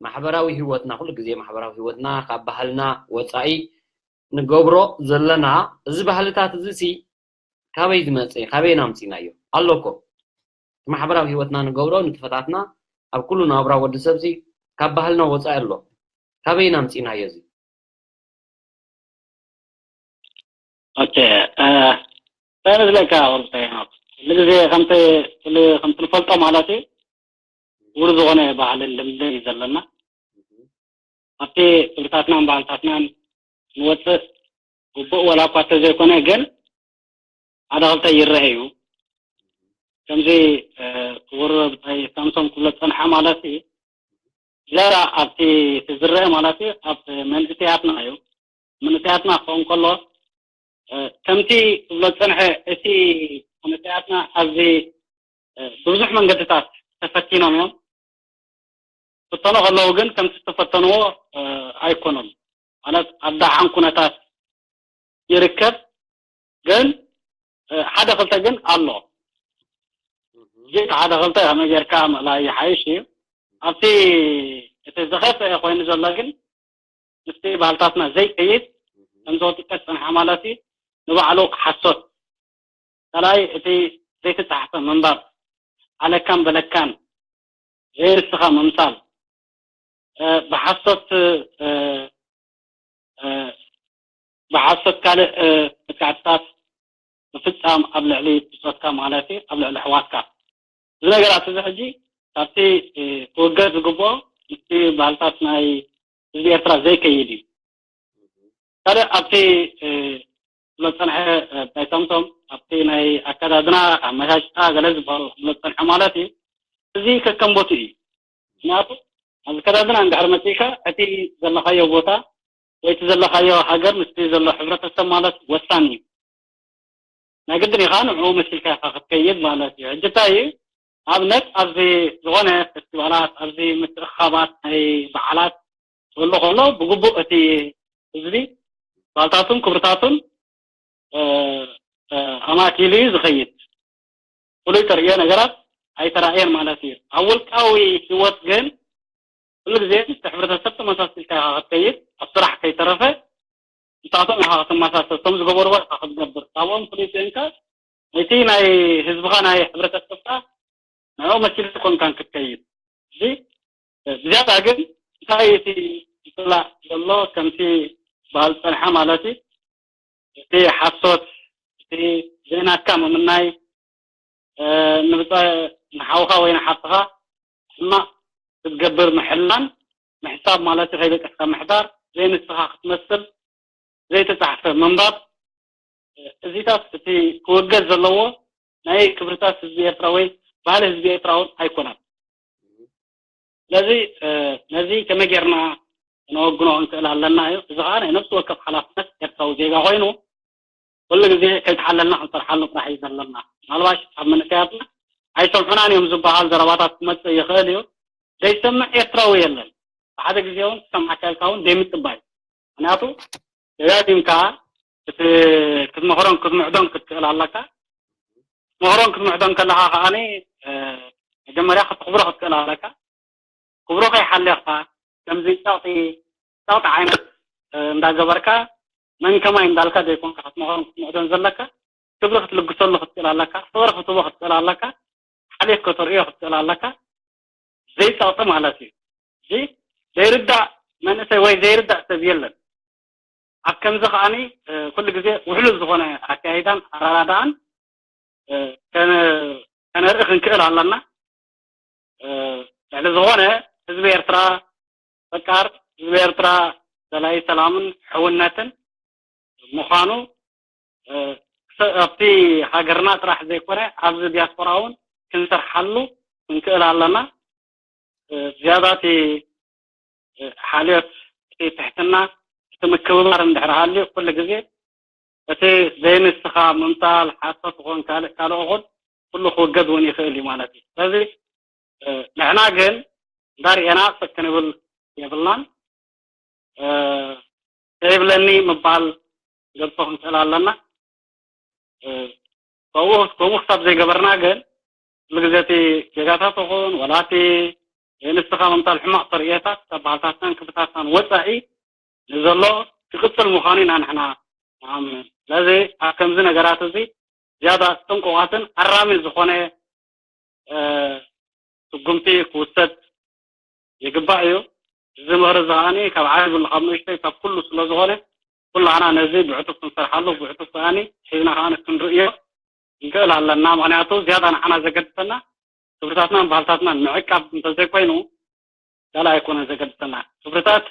ማሕበራዊ ህይወትና ኩሉ ግዜ ማሕበራዊ ህይወትና ካብ ባህልና ወፃኢ ንገብሮ ዘለና እዚ ባህልታት እዚ ሲ ካበይ ዝመፀ ካበይ ናምፂናዮ ኣሎ እኮ ማሕበራዊ ህይወትና ንገብሮ ንጥፈታትና ኣብ ኩሉ ናብራ ወዲ ሰብ ሲ ካብ ባህልና ወፃኢ ኣሎ ካበይ ናምፂናዮ እዚ ኦኬ እንታይ መስለካ ወርቅታይ ኩሉ ግዜ ከምቲ ኩሉ ከምቲ ንፈልጦ ማለት እዩ ክቡር ዝኾነ ባህልን ልምድን እዩ ዘለና ኣብቲ ክብርታትናን ባህልታትናን ንወፅእ ግቡእ ወላ እኳ ተዘይኮነ ግን ሓደ ክልተ ይረአ እዩ ከምዚ ክቡር ብታይ ሳምሶም ክብሎ ዝፀንሐ ማለት እዩ ዝያዳ ኣብቲ ዝረአ ማለት እዩ ኣብ መንእሰያትና እዩ መንእሰያትና ክኸውን ከሎ ከምቲ ክብሎ ዝፀንሐ እቲ መንእሰያትና ኣብዚ ብብዙሕ መንገድታት ተፈቲኖም እዮም ክፍተኑ ከለዉ ግን ከምቲ ዝተፈተንዎ ኣይኮኑን ማለት ኣብ ደሓን ኩነታት ይርከብ ግን ሓደ ክልተ ግን ኣሎ ግን ሓደ ክልተ ከመይ ጌርካ ምእላይ ይሓይሽ እዩ ኣብቲ እቲ ዝኸፍአ ኮይኑ ዘሎ ግን ምስቲ ባህልታትና ዘይከይድ ከምዚ ክጥቀስ ዝፀንሐ ማለት እዩ ንባዕሉ ሓሶት ካልኣይ እቲ ዘይተፃሕፈ ምንባብ ኣለካን በለካን ዘይንስኻ ምምሳል ብሓሶት ብሓሶት ካልእ መጥቃዕትታት ምፍፃም ኣብ ልዕሊ ብፆትካ ማለት እዩ ኣብ ልዕሊ ኣሕዋትካ እዚ ነገራት እዚ ሕጂ ካብቲ ክውገድ ዝግብኦ ምስቲ ባህልታት ናይ ህዝቢ ኤርትራ ዘይከይድ እዩ ካልእ ኣብቲ ዝመፀንሐ ናይ ሳምሶም ኣብቲ ናይ ኣከዳድና ኣመሻሽጣ ገለ ዝበሃሉ ዝመፀንሐ ማለት እዩ እዚ ከከም ቦትኡ እዩ ምክንያቱ ኣብዚ ኣከዳድና እንድሕር መፂእካ እቲ ዘለኻዮ ቦታ ወይ እቲ ዘለኻዮ ሃገር ምስቲ ዘሎ ሕብረተሰብ ማለት ወሳኒ እዩ ናይ ግድን ኢኻ ንዕኡ መሲልካ ኢኻ ክትከይድ ማለት እዩ ሕጂ እንታይ እዩ ኣብነት ኣብዚ ዝኾነ ፌስቲቫላት ኣብዚ ምትእኻባት ናይ በዓላት ክህሉ ከሎ ብግቡእ እቲ ህዝቢ ባህልታቱን ክብርታቱን ኣማእኪሉ እዩ ዝኸይድ ፍሉይ ተርእዮ ነገራት ኣይተራእየን ማለት እዩ ኣብ ውልቃዊ ህይወት ግን ኩሉ ግዜ ምስቲ ሕብረተሰብ ተመሳሲልካ ኢኻ ክትከይድ ኣብ ስራሕ ከይተረፈ ንሳቶም ኢኻ ክትመሳሰል እቶም ዝገበርዎ ኢኻ ክትገብር ካብኦም ፍሉይ ኮይንካ እቲ ናይ ህዝብኻ ናይ ሕብረተሰብካ ንዕኡ መሲልካ ኣይኮንካን ክትከይድ እዚ ብዝያዳ ግን እንታይ እቲ ዝፅላእ ዘሎ ከምቲ ዝበሃል ዝፀንሐ ማለት እዩ እቲ ሓሶት እቲ ዘይናትካ ምምናይ ንብፀ ንሓውኻ ወይ ንሓፍትኻ ሕማቕ ክትገብር ምሕላን ምሕሳብ ማለት ከይደቀስካ ምሕዳር ዘይንስኻ ክትመስል ዘይተፃሕፈ ምንባብ እዚታት እቲ ክውገድ ዘለዎ ናይ ክብርታት ህዝቢ ኤርትራ ወይ ባህሊ ህዝቢ ኤርትራ እውን ኣይኮነን ስለዚ ነዚ ከመይ ጌርና ክነወግኖ ክንክእል ኣለና እዩ። እዚ ከዓ ናይ ነፍሲ ወከፍ ሓላፍነት ኤርትራዊ ዜጋ ኮይኑ ኩሉ ግዜ ከይተሓለልና ክንሰርሓሉ ጥራሕ እዩ ዘለና። ምናልባሽ ኣብ መንእሰያትና ኣይሰምዑናን እዮም ዝበሃል ዘረባታት ክመፅእ ይኽእል እዩ። ዘይሰምዕ ኤርትራዊ የለን። ብሓደ ግዜ እውን ክሰምዓካ ኢልካ እውን ዘይምፅባይ። ምክንያቱ ደጋጊምካ ክትመኽሮን ክትምዕዶን ክትክእል ኣለካ። ክትመኽሮን ክትምዕዶን ከለካ ከዓኒ መጀመርያ ክትኽብሮ ክትክእል ኣለካ። ክብሩ ከይሓለኻ ከምዚ ጸቕጢ ጸቕጢ ዓይነት እንዳገበርካ መን ከማይ እንዳልካ ዘይኮንካ ክትመኽሮን ክትምዕዶን ዘለካ። ክብሪ ክትልግሰሉ ክትክእል ኣለካ። ክብሪ ክትቦ ክትክእል ኣለካ። ሓልዮት ከተርእዮ ክትክእል ኣለካ። ዘይጸቕጢ ማለት እዩ። እዚ ዘይርዳእ መንእሰይ ወይ ዘይርዳእ ሰብ የለን። ኣብ ከምዚ ከዓኒ ኩሉ ግዜ ውሕሉል ዝኾነ ኣካይዳን ኣራዳዳኣን ከነርኢ ክንክእል ኣለና። ልዕሊ ዝኾነ ህዝቢ ኤርትራ ፈቃር ህዝቢ ኤርትራ ደላይ ሰላምን ሕውነትን ምዃኑ ኣብቲ ሃገርና ጥራሕ ዘይኮነ ኣብዚ ዲያስፖራ እውን ክንሰርሓሉ ክንክእል ኣለና። ዝያዳ እቲ ሓልዮት፣ እቲ ትሕትና፣ እቲ ምክብባር እንድሕር ሃልዩ ኩሉ ግዜ እቲ ዘይንስኻ ምምሳል ሓሶት ይኹን ካልእ ካልእ ይኹን ኩሉ ክውገድ እውን ይኽእል እዩ ማለት እዩ። ስለዚ ንሕና ግን እንዳርኤና ስቅ ክንብል የብልናን። ዘይብለኒ ምባል ገልጾ ክንክእል ኣለና። ከምኡ ከምኡ ክሳብ ዘይገበርና ግን ኩሉ ግዜ እቲ ጌጋታት ይኹን ወላ እቲ ንስኻ ምምሳል ሕማቕ ተርእዮታት ካብ ባህልታትናን ክብርታትናን ወጻኢ ንዘሎ ክቕጽል ምዃኑ ኢና ንሕና ንኣምን። ስለዚ ኣብ ከምዚ ነገራት እዚ ዝያዳ ጥንቁቓትን ኣራሚ ዝኾነ ስጉምቲ ክውሰድ ይግባእ እዩ። እዚ ምኽሪ እዚ ከዓኒ ካብ ዓቢ ይኹን ካብ ንእሽተይ ካብ ኩሉ ስለ ዝኾነ ኩላህና ነዚ ብዕቱብ ክንሰርሓሉ ብዕቱብ ከዓኒ ሒዝና ከዓኒ ክንርእዮ ንክእል ኣለና። ምኽንያቱ ዝያዳ ንዓና ዘገድሰና ክብርታትናን ባህልታትናን ምዕቃብ እንተዘይኮይኑ ካልእ ኣይኮነን ዘገድሰና። ክብርታት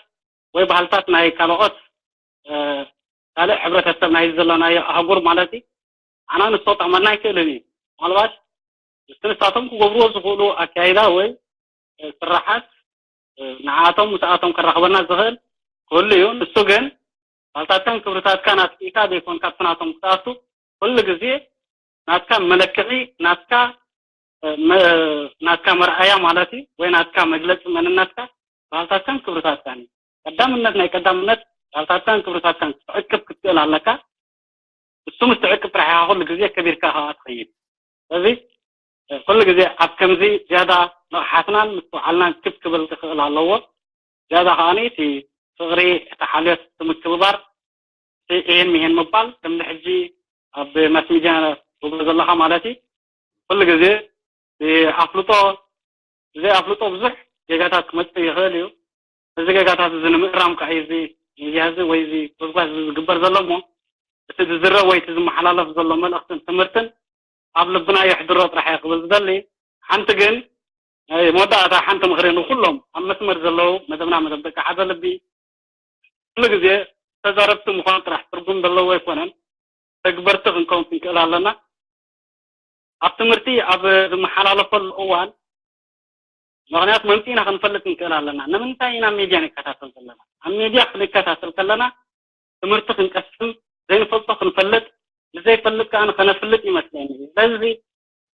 ወይ ባህልታት ናይ ካልኦት ካልእ ሕብረተሰብ ናይ ዘለናዮ ኣህጉር ማለት እዩ። ኣና ንሶ ጠቕመና ኣይክእልን እዩ። ምናልባት ምስቲ ንሳቶም ክገብርዎ ዝኽእሉ ኣካይዳ ወይ ስራሓት ንዓቶም ምስኣቶም ከራኽበና ዝኽእል ክህሉ እዩ። ንሱ ግን ባህልታትካን ክብርታትካን ኣጥፊእካ ዘይኮንካ ኣብቲ ናቶም ክትኣቱ ኩሉ ግዜ ናትካ መለክዒ ናትካ ናትካ መርኣያ ማለት እዩ ወይ ናትካ መግለፂ መንነትካ ባህልታትካን ክብርታትካን እዩ። ቀዳምነት ናይ ቀዳምነት ባህልታትካን ክብርታትካን ክትዕቅብ ክትክእል ኣለካ። እሱ ምስ ትዕቅብ ጥራሕ ኢኻ ኩሉ ግዜ ከቢርካ ከዓ ትኸይድ። ስለዚ ኩሉ ግዜ ኣብ ከምዚ ዝያዳ ንቕሓትናን ምስትውዓልናን ክብ ክብል ክኽእል ኣለዎ። ዝያዳ ከዓኒ እቲ ፍቕሪ፣ እቲ ሓልዮት፣ እቲ ምክብባር፣ እቲ እሄን ምሄን ምባል ከምዚ ሕጂ ኣብ ማስ ሚድያ ትገብሮ ዘለኻ ማለት እዩ። ኩሉ ግዜ ብኣፍልጦ ብዘይ ኣፍልጦ ብዙሕ ጌጋታት ክመፅእ ይኽእል እዩ። እዚ ጌጋታት እዚ ንምእራም ከዓ እዚ ሚድያ እዚ ወይ እዚ ጎዝጓዝ እዚ ዝግበር ዘሎ እሞ እቲ ዝዝረብ ወይ እቲ ዝመሓላለፍ ዘሎ መልእኽትን ትምህርትን ኣብ ልብና የሕድሮ ጥራሕ እየ ክብል ዝደሊ። ሓንቲ ግን ናይ መወዳእታ ሓንቲ ምኽሪ ንኩሎም ኣብ መስመር ዘለዉ መደብና መደብ ደቂ ሓደ ልቢ ኩሉ ግዜ ተዛረብቲ ምዃን ጥራሕ ትርጉም ዘለዎ ኣይኮነን። ተግበርቲ ክንከውን ክንክእል ኣለና። ኣብ ትምህርቲ ኣብ ዝመሓላለፈሉ እዋን ምኽንያት መምፂእና ክንፈልጥ ንክእል ኣለና። ንምንታይ ኢና ሚድያ ንከታተል ዘለና? ኣብ ሚድያ ክንከታተል ከለና ትምህርቲ ክንቀስም ዘይንፈልጦ ክንፈልጥ ንዘይፈልጥ ከዓ ከነፍልጥ ይመስለኒ። ስለዚ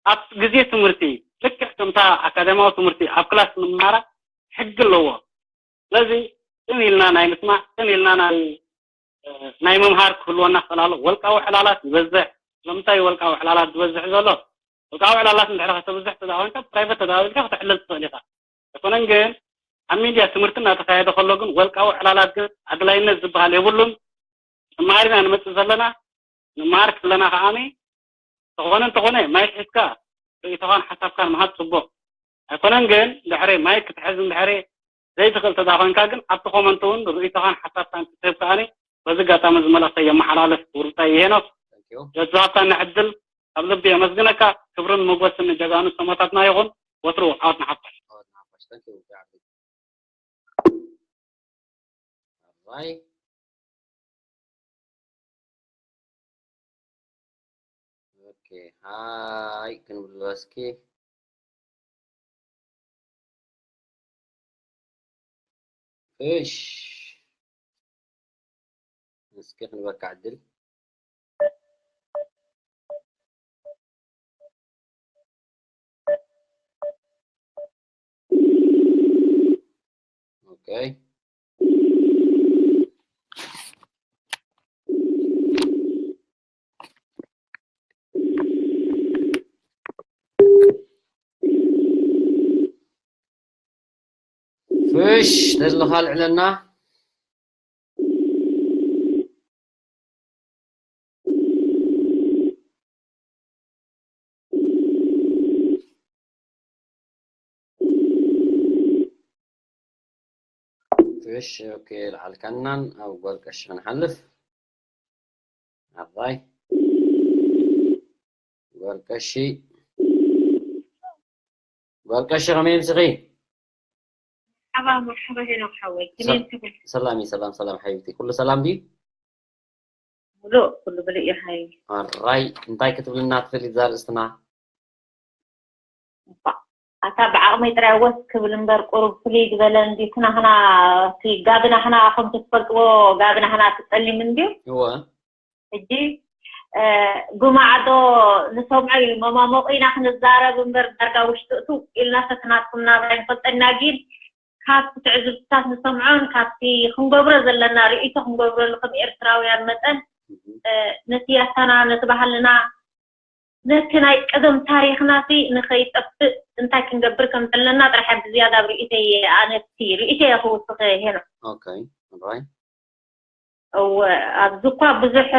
ኣብ ግዜ ትምህርቲ ልክዕ ከምታ ኣካዳሚያዊ ትምህርቲ ኣብ ክላስ ንመሃራ ሕጊ ኣለዎ። ስለዚ ጽን ኢልና ናይ ምስማዕ፣ ጽን ኢልና ናይ ናይ ምምሃር ክህልወና ክኽእል ኣሎ። ወልቃዊ ዕላላት ይበዝሕ። ስለምንታይ ወልቃዊ ዕላላት ዝበዝሕ ዘሎ? ወልቃዊ ዕላላት እንድሕር ከተብዝሕ ተዳዊንካ ፕራይቨት ተዳዊልካ ክተዕልል ትኽእል ኢኻ። ኣይኮነን ግን ኣብ ሚድያ ትምህርቲ እናተካየደ ከሎ ግን ወልቃዊ ዕላላት ግን ኣድላይነት ዝበሃል የብሉን። ንመሃር ኢና ንመፅእ ዘለና። ንመሃር ከለና ከዓኒ ተኾነ እንተኾነ ማይክ ሒዝካ ርእይቶኻን ሓሳብካን ምሃብ ፅቡቕ ኣይኮነን። ግን ድሕሪ ማይክ ክትሕዝ እንድሕሪ ዘይትኽእል ተዳ ኮይንካ ግን ኣብቲ ኮመንት እውን ርእይቶኻን ሓሳብካን ክትህብ ከዓኒ በዚ ኣጋጣሚ እዚ መልእኽተይ የመሓላልፍ። ውርብታይ ሄኖክ ዘዝሃብካኒ ዕድል ካብ ልቢ የመስግነካ። ክብርን ሞገስን ንጀጋኑ ሰማእታትና ይኹን። ወትሩ ዓወት ንሓፋሽ። Right. Okay, hi, can we ask you? እሽ፣ እስኪ ክንበካ ዕድል። ኦኬ። ፍሽ ተዝለኻ ኣልዕለና። እሺ፣ ኦኬ፣ ልዓልካናን ኣብ ጓል ቀሺ ክንሓልፍ። ኣባይ ጓል ቀሺ፣ ጓል ቀሺ ከመይ ምስኺ? ሓባ መርሓባ ሄኖክ ሓወይ፣ ከመይ ትብል? ሰላም እዩ፣ ሰላም፣ ሰላም ሓቢብቲ፣ ኩሉ ሰላም ድዩ? ሙሉእ ኩሉ ብልእ እዩ ሓይ። ኣራይ፣ እንታይ ክትብልና ትኽእሊ እዛ ርእስትና? እባ፣ ኣታ ብዓቕመይ ጥራይ ወስ ክብል እምበር ቁሩብ ፍልይ ዝበለ እንዲ ኩናህና፣ እቲ ጋብናህና ከምቲ ትፈልጥዎ ጋብናህና ትጸሊም እንድዩ። እወ። ሕጂ፣ እ፣ ጉማዕዶ ንሰምዖ እዩ፣ መማሞቕ ኢና ክንዛረብ እምበር ዳርጋ ውሽጢ እትው ኢልና ሰትናትኩም ናብራ ይንፈልጠና ግን ካብ ትዕዝብትታት ንሰምዖን ካብቲ ክንገብሮ ዘለና ርእይቶ ክንገብረሉ ከም ኤርትራውያን መጠን፣ እ፣ ነቲ ያታና፣ ነቲ ባህልና፣ ነቲ ናይ ቀደም ታሪኽና ሲ ንኸይጠፍእ እንታይ ክንገብር ከም ዘለና ጥራሕ ብዝያዳ ኣብ ርእይተይ፣ ኣነ እቲ ርእይተይ እየ ክውስኽ ሄኖክ። ኦኬ፣ ኦራይ። እወ፣ ኣብዚ እኳ ብዙሕ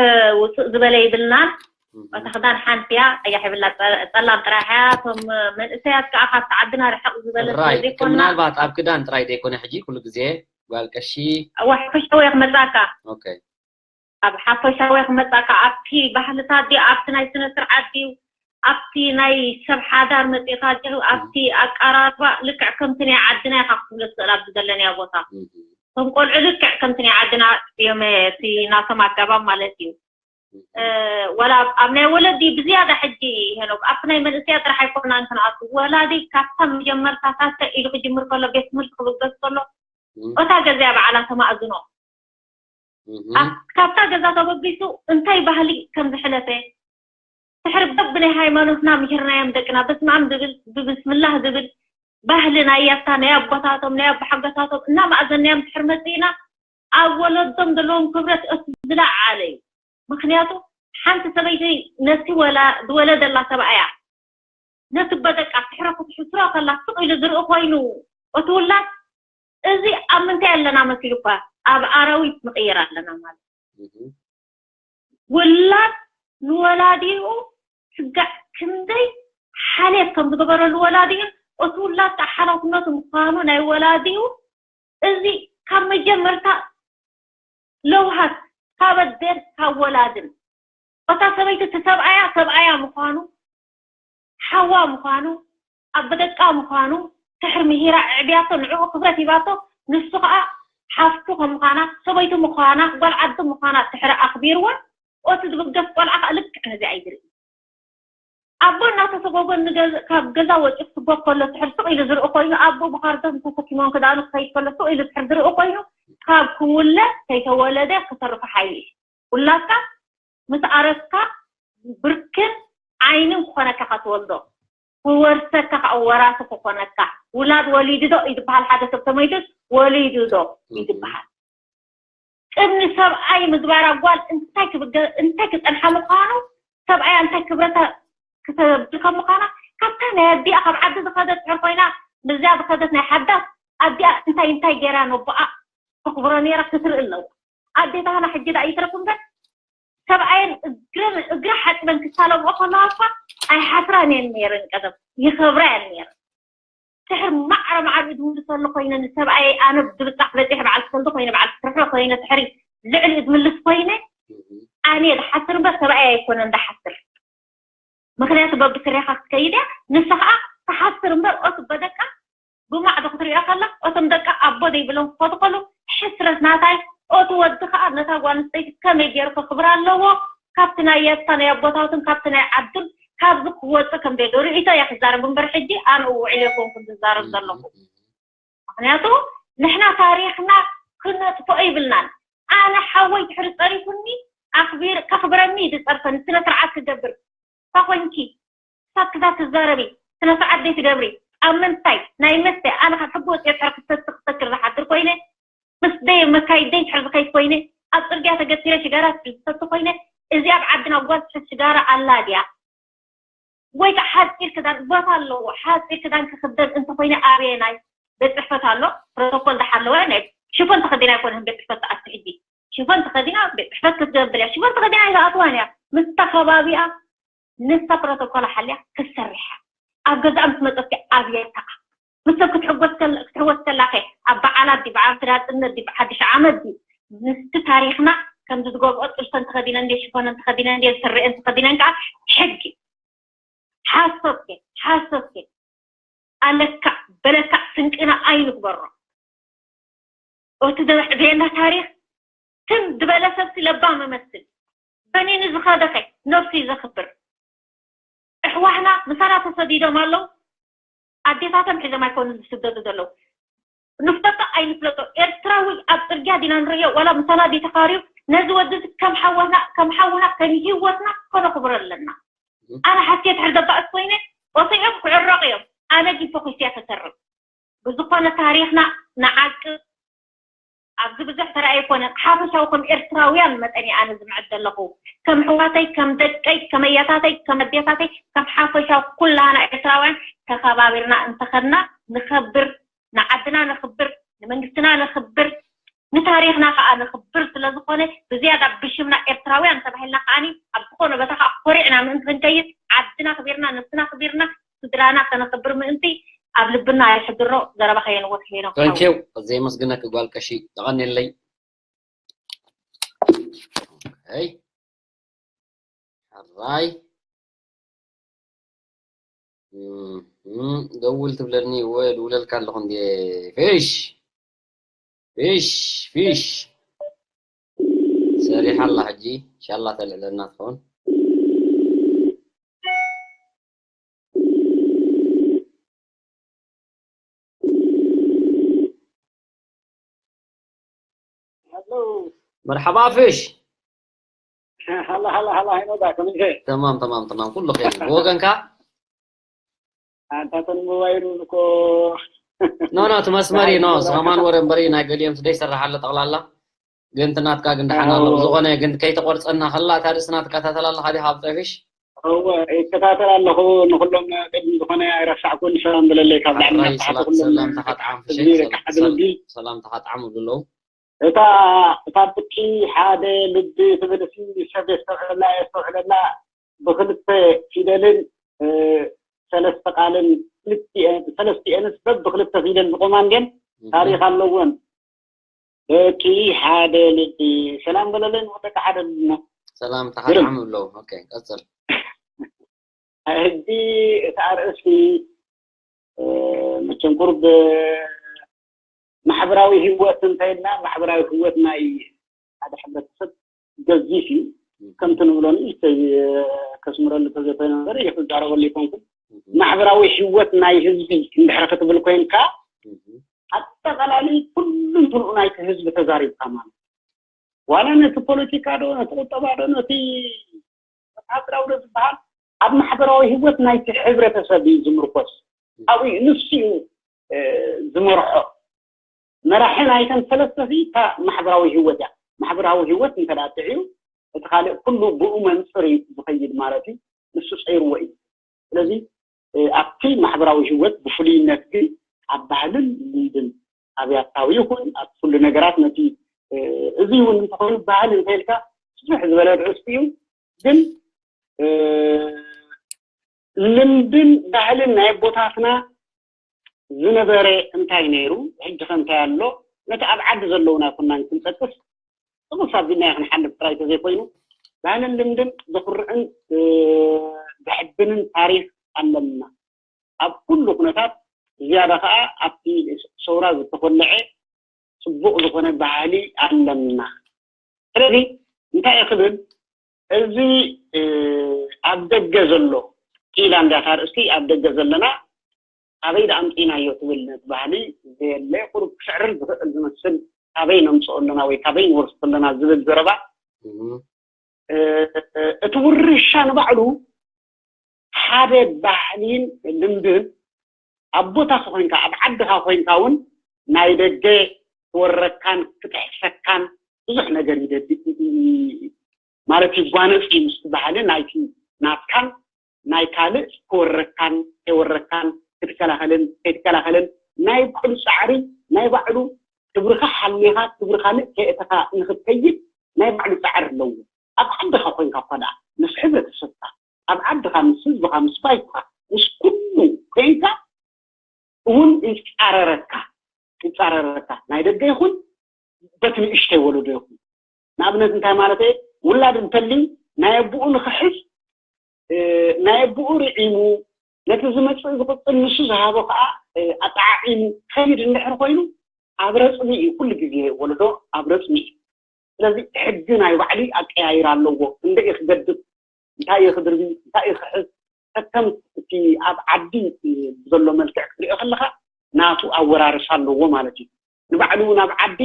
ውፅእ ዝበለ ይብልናን። እታ ክዳን ሓንቲ እያ፣ ቀያሕ ይብላ፣ ፀ-፣ ፀላም ጥራሕ እያ። እቶም መንእሰያት ከዓ ካብቲ ዓድና ርሕቕ ዝበለ ስለ ራይ፣ ዘይኮና፣ ምናልባት ኣብ ክዳን ጥራይ ዘይኮነ ሕጂ ኩሉ ግዜ ጓል ቀሺ። እወ፣ ሓፈሻዊ እየ ክመፅኣካ። ኦኬ። ኣብ ሓፈሻዊ ክመፃካ ኣብቲ ባህልታት ድዩ፣ ኣብቲ ናይ ስነ ስርዓት ድዩ፣ ኣብቲ ናይ ሰብ ሓዳር መፂእካ ድዩ፣ ኣብቲ ኣቀራርባ ልክዕ ከምቲ ናይ ዓድና ኢኻ ክትብሎ ትኽእል ኣብዚ ዘለናዮ ቦታ። እህ፣ እቶም ቆልዑ ልክዕ ከምቲ ናይ ዓድና እዮም፣ እቲ ናቶም ኣገባብ ማለት እዩ። እ፣ ወላ ኣብ፣ ኣብ ናይ ወለዲ ብዝያዳ ሕጂ ሄኖክ ኣብቲ ናይ መንእሰያ ጥራሕ ኣይኮናን ክንኣቱ። ወላዲ ካብታ መጀመርታታት ኢሉ ክጅምር ከሎ ቤት ትምህርቲ ክብገስ ከሎ እህ፣ እታ ገዛ እያ ባዕላ ተማእዝኖ። እህ፣ ኣብ፣ ካብታ ገዛ ተበጊሱ እንታይ ባህሊ ከም ዝሕለፈ፣ ድሕሪ በብናይ ሃይማኖትና ምሂርናዮም ደቅና፣ በስመ ኣብ ዝብል፣ ብብስምላህ ዝብል ባህሊ ናይ ያታ፣ ናይ ኣቦታቶም፣ ናይ ኣቦሓጎታቶም እናማእዘናዮም ድሕሪ መፂእና፣ ኣብ ወለዶም ዘለዎም ክብረት እቲ ዝለዓለ እዩ። ምኽንያቱ ሓንቲ ሰበይቲ ነቲ ወላ-፣ ዝወለደላ ሰብኣያ ነቲ በደቃ ትሕረ ክትሕስሮ ከላ ስቕ ኢሉ ዝርኢ ኮይኑ እቲ ውላድ፣ እዚ ኣብ ምንታይ ኣለና መሲሉ እኳ ኣብ ኣራዊት ንቕየር ኣለና ማለት እዩ። እህ፣ ውላድ ንወላዲኡ ስጋዕ ክንደይ ሓልየት ከም ዝገበረሉ ወላዲኡን እቲ ውላድ ከዓ ሓላፍነቱ ምዃኑ ናይ ወላዲኡ፣ እዚ ካብ መጀመርታ ለውሃት ካብ ኣዴን ካብ ወላድን፣ እታ ሰበይቲ እቲ ሰብኣያ ሰብኣያ ምዃኑ፣ ሓዋ ምዃኑ፣ ኣብ በደቃ ምዃኑ፣ ድሕሪ ምሂራ ኣዕብያቶ፣ ንዕኡ ክብረት ሂባቶ፣ ንሱ ከዓ ሓፍቱ ከም ምዃና፣ ሰበይቱ ምዃና፣ ጓል ዓዱ ምዃና ድሕሪ ኣኽቢርዋ፣ እቲ ዝብገስ ቆልዓ ከዓ ልክዕ ነዚኣ እዩ ዝርኢ። ኣቦ እናተሰጎጎ ንገዝ-፣ ካብ ገዛ ወፂኡ ክስጎግ ከሎ ድሕሪ ስቕ ኢሉ ዝርኢ ኮይኑ፣ ኣቦ ብኻርዶም ተሰኪሞም ክዳኑ ክኸይድ ከሎ ስቕ ኢሉ ድሕሪ ዝርኢ ኮይኑ፣ ካብ ክውለድ ከይተወለደ ክተርፎ ሓይሊ እዩ። ውላድካ ምስ ኣረግካ ብርክን ዓይንን ክኾነካ ክትወልዶ፣ ክወርሰካ ከዓ ወራሲ ክኾነካ። ውላድ ወሊዱ ዶ እዩ ዝበሃል፣ ሓደ ሰብ ተመይቱ ወሊዱ ዶ እዩ ዝበሃል። ቅድሚ ሰብኣይ ምግባራ ጓል እንታይ ክብገ-፣ እንታይ ክፀንሓ ምዃኑ፣ ሰብኣያ እንታይ ክብረታ ክተብል ከም ምዃና፣ ካብታ ናይ ኣዲኣ ካብ ዓዲ ዝኸደት ድሕር ኮይና፣ ምስዚኣ ዝኸደት ናይ ሓዳስ ኣዲኣ እንታይ እንታይ ገይራ ነቦኣ ተኽብሮ ነይራ ክትርኢ ኣለዋ። ኣዴታትና ሕጂ ደኣ ይትረፍ እምበር፣ ሰብኣየን እግረን፣ እግራ ሓፂበን ክሳለምኦ ከለዋ እኳ ኣይሓስራን እየን ነይረን። ቀደም ይኸብራ እየን ነይረን። ድሕሪ ማዕረ ማዕሪኡ ዝምልሰሉ ኮይነ፣ ንሰብኣየይ ኣነ ብብጻሕ በጺሐ በዓል ክሰልዲ ኮይነ፣ በዓል ክትርሕሮ ኮይነ፣ ድሕሪ ልዕሊኡ ዝምልስ ኮይነ፣ ኣነ እየ ዝሓስር እምበር ሰብኣየይ ኣይኮነን ዝሓስር። ምኽንያቱ በብስሬኻ ክትከይድ እያ፣ ንሳ ኸዓ ትሓስር እምበር ኦቲ በደቃ ጉማዕ ዶ ክትሪኦ ከላ፣ እቶም ደቃ ኣቦ ዘይብሎም ክኸዱ ከለዉ፣ ሕስረት ናታይ፣ ኦቲ ወዲ ኸዓ ነታ ጓል ኣንስተይቲ ከመይ ገይሩ ከኽብራ ኣለዎ፣ ካብቲ ናይ የታ ናይ ኣቦታቱን ካብቲ ናይ ዓዱን ካብዚ ክወፅእ ከም ዘይዶ ርእይቶ እያ ክዛረብ እምበር፣ ሕጂ ኣነ ውዒለ ኣይኮንኩን ዝዛረብ ዘለኹ። ምኽንያቱ ንሕና ታሪኽና ክነጥፍኦ ይብልናን። ኣነ ሓወይ ድሕሪ ጸሪፉኒ ኣኽቢር ከኽብረኒ እዩ ዝጸርፈኒ፣ ስነ ስርዓት ክገብር። እንታይ ኮንኪ? ክሳብ ክዛ ትዛረቢ ስነ ስርዓት ዘይትገብሪ? ኣብ ምንታይ ናይ መስተ? ኣነ ካብ ሕጊ ወፂኦ ድሕሪ ክሰቲ ክሰክር ዝሓድር ኮይነ፣ ምስ ደይ መካይድ ደይ ድሕሪ ዝኸይድ ኮይነ፣ ኣብ ፅርግያ ተገቲረ ሽጋራ ዝሰቲ ኮይነ፣ እዚ ኣብ ዓድና ጓል ትሕዝ ሽጋራ ኣላ ድያ? ወይ ከዓ ሓፂር ክዳን ቦታ ኣለዎ። ሓፂር ክዳን ክክደን እንተኮይነ ኣበየናይ ቤት ፅሕፈት ኣሎ? ፕሮቶኮል ዝሓለወ ናይ ሽፎን ተኸዲና ኣይኮነን ቤት ፅሕፈት ትኣቱ። ሕጂ ሽፎን ተኸዲና ቤት ፅሕፈት ክትገብር እያ። ሽፎን ተኸዲና ኣይትኣትዋን እያ። ምስታ ከባቢኣ ንሳ ፕሮቶኮል ሓልያ ክትሰርሕ እያ። ኣብ ገዛኣ ምስ መፀት ኣብየታ ምስ ሰብ ክትሕጎስ ከል- ክትሕወስ ከላኸ ኣብ በዓላት ዲ ብዓል ስዳጥነት ዲ ብሓድሽ ዓመት ዲ ምስቲ ታሪኽና ከምዚ ዝገብኦ ጥልፈን ተኸዲነን ዲ ሽፎነን ተኸዲነን ዲ ስርኤን ተኸዲነን ከዓ ሕጊ ሓሶት ግን ሓሶት ግን ኣለካ በለካ ስንቅና ኣይንግበሮ። እቲ ዘብዕበየና ታሪኽ ትም ዝበለ ሰብሲ ለባም እመስል በኒኑ ዝኸደኸ ነብሱ እዩ ዘኽብር። እሕዋሕና ምሳና ተሰዲዶም ኣለዉ። ኣዴታቶም ሒዞም ኣይኮኑን ዝስደዱ ዘለዉ። ንፍለጦ ኣይንፍለጦ ኤርትራዊ ኣብ ፅርግያ ዲና ንርእዮ ዋላ ምሳና ዲ ተኻርዩ ነዚ ወዲ እዚ ከም ሓወና ከም ሓውና ከም ህይወትና ከነኽብሮ ኣለና። ኣነ ሓትየ ትሕር ዘባእስ ኮይነ ቆሰዮም ክዕረቕ እዮም። ኣነ ግን ፈኺስያ ተሰርብ ብዝኾነ ታሪኽና ንዓቅብ ኣብዚ ብዙሕ ተራእየ ኣይኮነን ሓፈሻዊ ከም ኤርትራውያን መጠን ኣነ ዝምዕድ ዘለኹ ከም ኣሕዋተይ ከም ደቀይ ከም ኣያታተይ ከም ኣዴታተይ ከም ሓፈሻዊ ኩላና ኤርትራውያን ተኸባቢርና እንተኸድና ንኸብር ንዓድና ነኽብር ንመንግስትና ነኽብር ንታሪኽና ከዓ ነኽብር ስለዝኾነ ብዝያዳ ብሽምና ኤርትራውያን ተባሂልና ከዓኒ ኣብ ዝኾነ ቦታ ከዓ ኮሪዕና ምእንቲ ክንከይድ ዓድና ኣኽቢርና ነብስና ኣኽቢርና ስድራና ከነኽብር ምእንቲ ኣብ ልብና የሕድሮ። ዘረባ ከየንወት ሄኖክ ተንኪው። ዘየመስግነክ ጓል ቀሺ ተቐኒለይ። ይ ሕራይ ደውል ትብለኒ ወ ድውለልካ ኣለኹ እንዲ ፊሽ ፊሽ ፊሽ ሰሪሓ ኣላ ሕጂ ኢንሻላ ተልዕለና ትኸውን። መርሓባ ፊሽ ሃላ ሃላ ሃላ ሃይኖዳ ከመይ ተማም ተማም ተማም ኩሉ ኸይር ብወገንካ ኣንታ ተን ሞባይሉ እኮ ኖ ኖ እቲ መስመር እዩ ኖ ዝኸማን ወረ እምበሪ ናይ ገሊኦም ስደይ ይሰርሕ ኣሎ ጠቕላላ ግን ትናትካ ግን ደሓን ኣሎ ዝኾነ ግን ከይተቆርፀና ከላ እታ ርእስና ትከታተል ኣለካ ዲካ ኣብ ፀፊሽ እወ ይከታተል ኣለኹ ንኩሎም ቅድሚ ዝኾነ ኣይረሳዕኩን ሰላም ብለለይ ካብ ዳዕና ሰላምታኻ ጥዓም ሰላምታኻ ጥዓም ብለዉ እታ እታ ብቂ ሓደ ልቢ ትብል ሲ ሰብ የስተውዕለላ የስተውዕለላ ብክልተ ፊደልን ሰለስተ ቃልን ሰለስቲኤንስ በብ ብክልተ ፊደል ዝቆማ እንድን ታሪክ ኣለወን ደቂ ሓደ ልቢ ሰላም በለለይ ንወደቂ ሓደ ልብና ሰላም ተሓጣም ብለው ቀፅል ሕጂ እቲ ኣርእስቲ መቸም ቁርብ ማሕበራዊ ህይወት እንተይልና ማሕበራዊ ህይወት ናይ ሓደ ሕብረተሰብ ገዚፍ እዩ ከምቲ ንብሎ ንእሽተይ ከስምረሉ ተዘይኮይነ ነገር እየ ክዛረበሉ ይኮንኩን ማሕበራዊ ህይወት ናይ ህዝቢ እንድሕር ክትብል ኮይንካ ኣጠቃላሊ ኩሉም ትንኡ ናይቲ ህዝቢ ተዛሪብካ ማለት ዋላ ነቲ ፖለቲካ ዶ ነቲ ቁጠባ ዶ ነቲ ወታደራዊ ዶ ዝበሃል ኣብ ማሕበራዊ ህይወት ናይቲ ሕብረተሰብ እዩ ዝምርኮስ ኣብኡ ንሱ እዩ ዝመርሖ መራሒ ናይተን ሰለስተ እታ ማሕበራዊ ህይወት እያ ማሕበራዊ ህይወት እንተ ጥዕዩ እቲ ካልእ ኩሉ ብኡ መንፅር እዩ ዝኸይድ ማለት እዩ ንሱ ፀይርዎ እዩ ስለዚ ኣብቲ ማሕበራዊ ህይወት ብፍሉይነት ግን ኣብ ባህልን ልምድን ኣብያታዊ ይኹን ኣብ ኩሉ ነገራት ነቲ እዚ እውን እንተኾይኑ ባህል እንተኢልካ ብዙሕ ዝበለ ርእስቲ እዩ ግን ልምድን ባህልን ናይ ኣቦታትና ዝነበረ እንታይ ነይሩ ሕጂ ከ እንታይ ኣሎ ነቲ ኣብ ዓዲ ዘለውና ኩናን ክንጠቅስ ጥቕስ ኣቢልና ክንሓልፍ ጥራይ ተዘይኮይኑ ባህልን ልምድን ዘኹርዕን ዘሕብንን ታሪክ ኣለና ኣብ ኩሉ ኩነታት ዝያዳ ከዓ ኣብቲ ሰውራ ዝተኮለዐ ፅቡቅ ዝኾነ ባህሊ ኣለና ስለዚ እንታይ ክብል እዚ ኣብ ደገ ዘሎ ኢላ እንዲያታ ርእሲ ኣብ ደገ ዘለና ኣበይ ደኣ ኣምፂእናዮ ትብል ነቲ ባህሊ ዘየለ ቁሩብ ክስዕርር ዝኽእል ዝመስል ካበይ ነምፅኦ ኣለና ወይ ካበይ ንወርሶ ኣለና ዝብል ዘረባ እቲ ውርሻ ንባዕሉ ሓደ ባህሊን ልምድን ኣብ ቦታኻ ኮይንካ ኣብ ዓድኻ ኮይንካ እውን ናይ ደገ ክወረካን ክትሕሰካን ብዙሕ ነገር ይደድ ማለት ይጓነፅ እዩ ምስቲ ባህሊ ናይቲ ናትካን ናይ ካልእ ክወረካን ከይወረካን ክትከላኸልን ከይትከላኸልን ናይ ባዕሉ ፃዕሪ ናይ ባዕሉ ክብርኻ ሓሊኻ ክብሪ ካልእ ከየእተኻ ንክትከይድ ናይ ባዕሉ ፃዕሪ ኣለዎ። ኣብ ዓድኻ ኮይንካ እኳ ደኣ ምስ ሕብረተሰብካ ኣብ ዓድኻ ምስ ህዝብኻ ምስ ባይትኻ ምስ ኩሉ ኮይንካ እውን ይፃረረካ ይፃረረካ ናይ ደገ ይኹን በቲ ንእሽተይ ወለዶ ይኹን። ንኣብነት እንታይ ማለት እየ? ውላድ እንተልዩ ናይ ኣቦኡ ንክሕዝ ናይ ኣቦኡ ርዒሙ ነቲ ዝመፅእ ዝቕፅል ንሱ ዝሃቦ ከዓ ኣጠዓዒሙ ከይድ እንድሕር ኮይኑ ኣብ ረፅሚ እዩ ኩሉ ግዜ ወለዶ ኣብ ረፅሚ እዩ። ስለዚ ሕጊ ናይ ባዕሉ ኣቀያይር ኣለዎ። ክንደይ ክገድፍ እንታይ ክድርቢ እንታይ ክሕዝ ከከም እቲ ኣብ ዓዲ ዘሎ መልክዕ ክትሪኦ ከለካ ናቱ ኣወራርሳ ኣለዎ ማለት እዩ። ንባዕሉ እውን ኣብ ዓዲ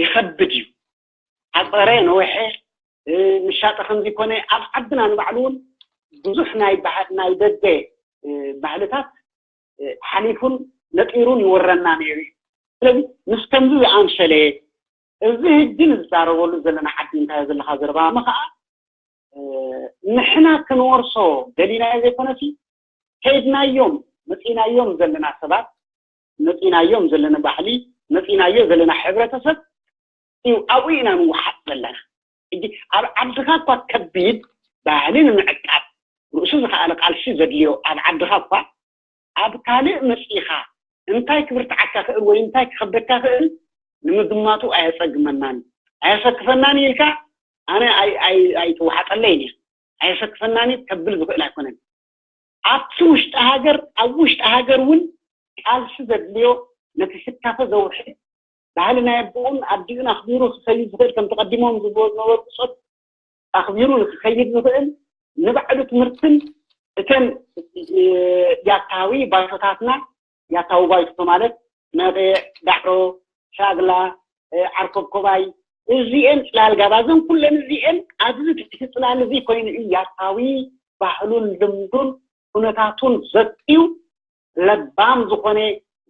ይኸብድ እዩ። ሓፀረ ነወሐ ንሻጠ ከምዚ ኮነ ኣብ ዓድና ንባዕሉ እውን ብዙሕ ናይ ደገ ባህልታት ሓሊፉን ነጢሩን ይወረና ነይሩ እዩ። ስለዚ ምስ ከምዚ ዝኣምሰለ እዚ ህጂ ንዛረበሉ ዘለና ዓዲ እንታይ ዘለካ ዘረባሚ ከዓ ንሕና ክንወርሶ ደሊናዮ ዘይኮነሲ ከይድናዮም መፂናዮም ዘለና ሰባት መፂናዮም ዘለና ባህሊ መፂናዮ ዘለና ሕብረተሰብ እዩ ኣብኡ ኢና ንወሓጥ ዘለና። ሕጂ ኣብ ዓድኻ እኳ ከቢድ ባህሊ ንምዕቃብ ርእሱ ዝኸኣለ ቃልሲ ዘድልዮ ኣብ ዓድኻ እኳ ኣብ ካልእ መፂኻ እንታይ ክብርትዓካ ክእል ወይ እንታይ ክኸብደካ ክእል ንምግማቱ ኣየፀግመናን ኣየሰክፈናን ኢልካ ኣነ ኣይትወሓጠለይን እየ። ኣየሰክፈናን ከብል ዝኽእል ኣይኮነን። ኣብቲ ውሽጢ ሃገር ኣብ ውሽጢ ሃገር እውን ቃልሲ ዘድልዮ ነቲ ስካፈ ዘውሕድ ባህሊ ናይ ኣቦኡን ኣዲኡን ኣኽቢሩ ክኸይድ ዝኽእል ከም ተቐዲሞም ዝብዎ ዝነበሩ ብጾት ኣኽቢሩ ንክኸይድ ዝኽእል ንባዕሉ ትምህርትን እተን ያታዊ ባይቶታትና ያታዊ ባይቶ ማለት መቐ ዳዕሮ ሻግላ ዓርኮብኮባይ እዚኤን ፅላል ጋባዘን ኩለን እዚኤን ኣብዚ ትሕቲ ፅላል እዚ ኮይኑ እዩ ያታዊ ባህሉን ልምዱን ኩነታቱን ዘጥዩ ለባም ዝኾነ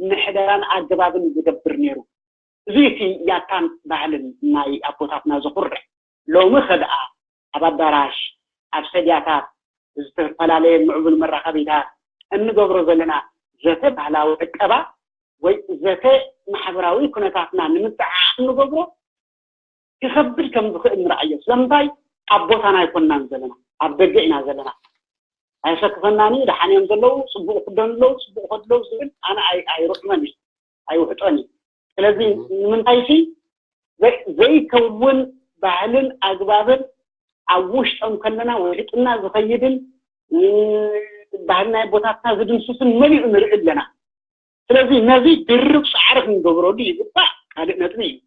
ምሕደራን ኣገባብን ዝገብር ነይሩ። እዚ እቲ ያታን ባህልን ናይ ኣቦታትና ዘኹርዕ። ሎሚ ኸድኣ ኣብ ኣዳራሽ፣ ኣብ ሰድያታት፣ ዝተፈላለየ ምዕቡል መራኸቢታት እንገብሮ ዘለና ዘተ ባህላዊ ዕቀባ ወይ ዘተ ማሕበራዊ ኩነታትና ንምጥዕዓም እንገብሮ ክኸብድ ከም ዝኽእል ንርኣዮ። ስለምንታይ ኣብ ቦታና ኣይኮንናን ዘለና፣ ኣብ ደገ ኢና ዘለና። ኣይሰክፈናን እዩ፣ ደሓን እዮም ዘለዉ፣ ፅቡቕ ክደኑ ኣለዉ፣ ፅቡቕ ከድለዉ ዝብል ኣነ ኣይርዕመን እዩ፣ ኣይውሕጦን እዩ። ስለዚ ንምንታይ ሲ ዘይከውን ባህልን ኣግባብን ኣብ ውሽጦም ከለና ውሕጥና ዝኸይድን ባህልና ቦታትና ዝድምስስን መሊኡ ንርኢ ኣለና። ስለዚ ነዚ ድርብ ፃዕሪ ክንገብረሉ ይግባእ። ካልእ ነጥቢ እዩ።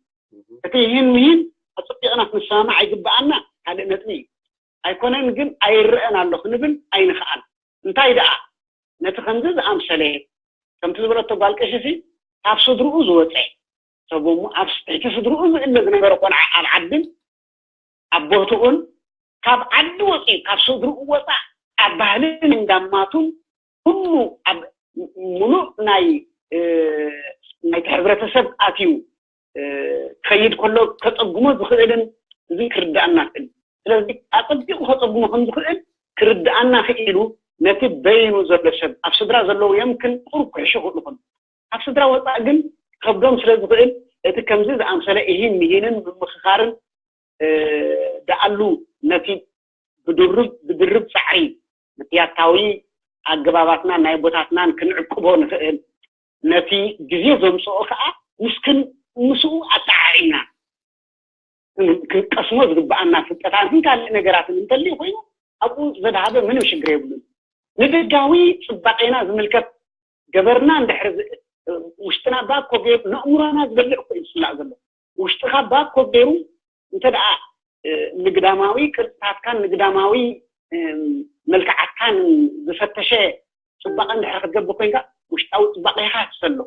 እቲ ይህን ምሂን ኣፀቢቕና ክንሰማማዕ ይግበኣና። ካልእ ነጥቢ እዩ። ኣይኮነን ግን ኣይረአን ኣሎ ክንብል ኣይንኽኣል። እንታይ ደኣ ነቲ ከምዚ ዝኣምሰለ ከምቲ ዝበለቶ ጓል ቀሺሲ ካብ ስድርኡ ዝወፀ ሰቦሙ ኣብ ትሕቲ ስድርኡ ዝእለ ዝነበረ ቆልዓ ኣብ ዓድን ኣብ ቦትኡን ካብ ዓዲ ወፂኡ ካብ ስድርኡ ወፃእ ኣብ ባህልን እንዳማቱን ኩሉ ኣብ ሙሉእ ናይ ናይቲ ሕብረተሰብ ኣትዩ ክኸይድ ከሎ ከፀግሞ ዝኽእልን እዚ ክርዳእና ክእል። ስለዚ ኣፀቢቑ ከፀግሞ ከም ዝኽእል ክርዳእና ክኢሉ ነቲ በይኑ ዘሎ ሰብ ኣብ ስድራ ዘለዉ የምክን ቁሩብ ክሕሹ ክእሉ ከሎ ኣብ ስድራ ወፃእ ግን ከብዶም ስለ ዝኽእል እቲ ከምዚ ዝኣምሰለ እሂን ምሂንን ምምኽኻርን ደኣሉ ነቲ ብድርብ ብድርብ ፃዕሪ ምክያታዊ ኣገባባትናን ናይ ቦታትናን ክንዕቅቦ ንኽእል ነቲ ግዜ ዘምፅኦ ከዓ ምስክን ምስኡ ኣጠዓዒና ክንቀስሞ ዝግበኣና ፍልጠታትን ካልእ ነገራትን እንተልዩ ኮይኑ ኣብኡ ዘድሃበ ምንም ሽግር የብሉን። ንደጋዊ ፅባቄና ዝምልከት ገበርና እንድሕር ውሽጥና ባኮ ገይሩ ንእምሮና ዝበልዕ እኮ እዩ ዝስላእ ዘሎ። ውሽጥኻ ባኮ ገይሩ እንተ ደኣ ንግዳማዊ ቅርፅታትካን ንግዳማዊ መልክዓትካን ዝፈተሸ ፅባቐ እንድሕር ክትገብር ኮይንካ ውሽጣዊ ፅባቐኻ ይሕሰሎ።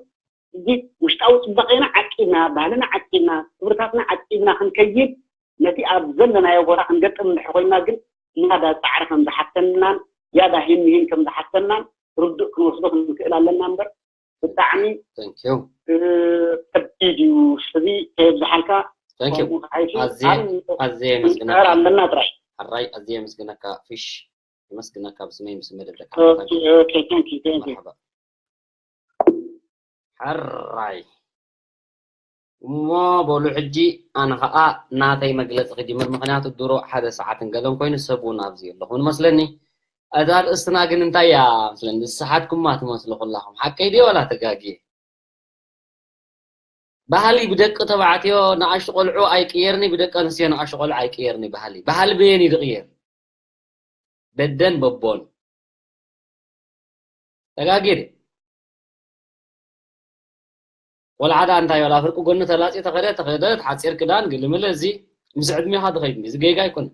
እዚ ውሽጣዊ ፅባቐና ዓቂብና፣ ባህልና ዓቂብና፣ ክብርታትና ዓቂብና ክንከይድ፣ ነቲ ኣብ ዘለናዮ ቦታ ክንገጥም እንድሕር ኮይና ግን ያዳ ፃዕሪ ከም ዝሓተናን ያዳ ሂን ሂን ከም ዝሓተናን ርዱእ ክንወስዶ ክንክእል ኣለና እምበር ብጣዕሚ Thank you። ከቢድ እዩ። ሕዚ ከየብዝሓልካ Thank you። ከምኡ ተሓይሹ ኣዝየ- ኣን ኣዝየ ምፅር የመስግነካ። ኣለና ጥራይ። ሕራይ ኣዝየ የመስግነካ ፊሽ። የመስግነካ ብስመይ ምስ መደብካ። Okay, okay, thank you, thank you. መርሓባ። ሕራይ። እሞ በሉ ሕጂ ኣነ ኸኣ ናተይ መግለጺ ክጅምር፣ ምኽንያቱ ድሮ ሓደ ሰዓትን ገለን ኮይኑ ሰብ እውን ኣብዚ ኣለኹ ይመስለኒ። እዛ ኣርእስትና ግን እንታይ እያ መስለኒ? ዝሰሓትኩማ ትመስሉ ኩላኹም። ሓቀይ ድየ ዋላ ተጋግየ? ባህሊ ብደቂ ተባዕትዮ ንኣሽቱ ቆልዑ ኣይቅየርኒ፣ ብደቂ ኣንስትዮ ንኣሽቱ ቆልዑ ኣይቅየርኒ ባህሊ። ባህሊ በየን እዩ ዝቕየር? በደን በቦን። ተጋጊር። ቆልዓ ደኣ እንታይ ይበላ? ፍርቂ ጎኒ ተላጺ ተኸደ፣ ተኸደ፣ ሓጺር ክዳን፣ ግልምል፣ እዚ ምስ ዕድሜኻ ዝኸይድ፣ እዚ ጌጋ ኣይኮነን።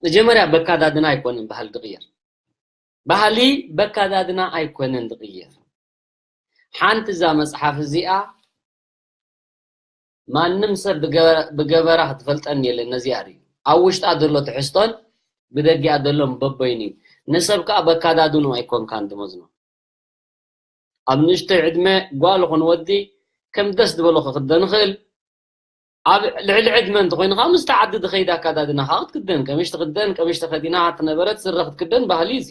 መጀመርያ በካዳድና ኣይኮነን ባህሊ ዝቕየር። ባህሊ በካዳድና ኣይኮነን ዝቕየር። ሓንቲ እዛ መጽሓፍ እዚኣ ማንም ሰብ ብገ-፣ ብገበራ ክትፈልጠኒ የለን። ነዚኣ ድዩ ኣብ ውሽጣ ዘሎ ትሕዝቶን ብደጊኣ ዘሎን በበይኑ እዩ። ንሰብ ከኣ በካዳድኑ ኣይኮንካን ትመዝኖ። ኣብ ንእሽተይ ዕድመ ጓል ኾነ ወዲ ከም ደስ ዝበሎ ክኽደን ይኽእል። ኣብ ልዕሊ ዕድመ እንተኾይኑ ከዓ ምስቲ ዓዲ ዝኸይድ ኣካዳድናኻ ክትክደን፣ ቀሚሽ ትኽደን፣ ቀሚሽ ተኸዲና ትነበረት ስረ ክትክደን ባህሊ እዩ እዚ።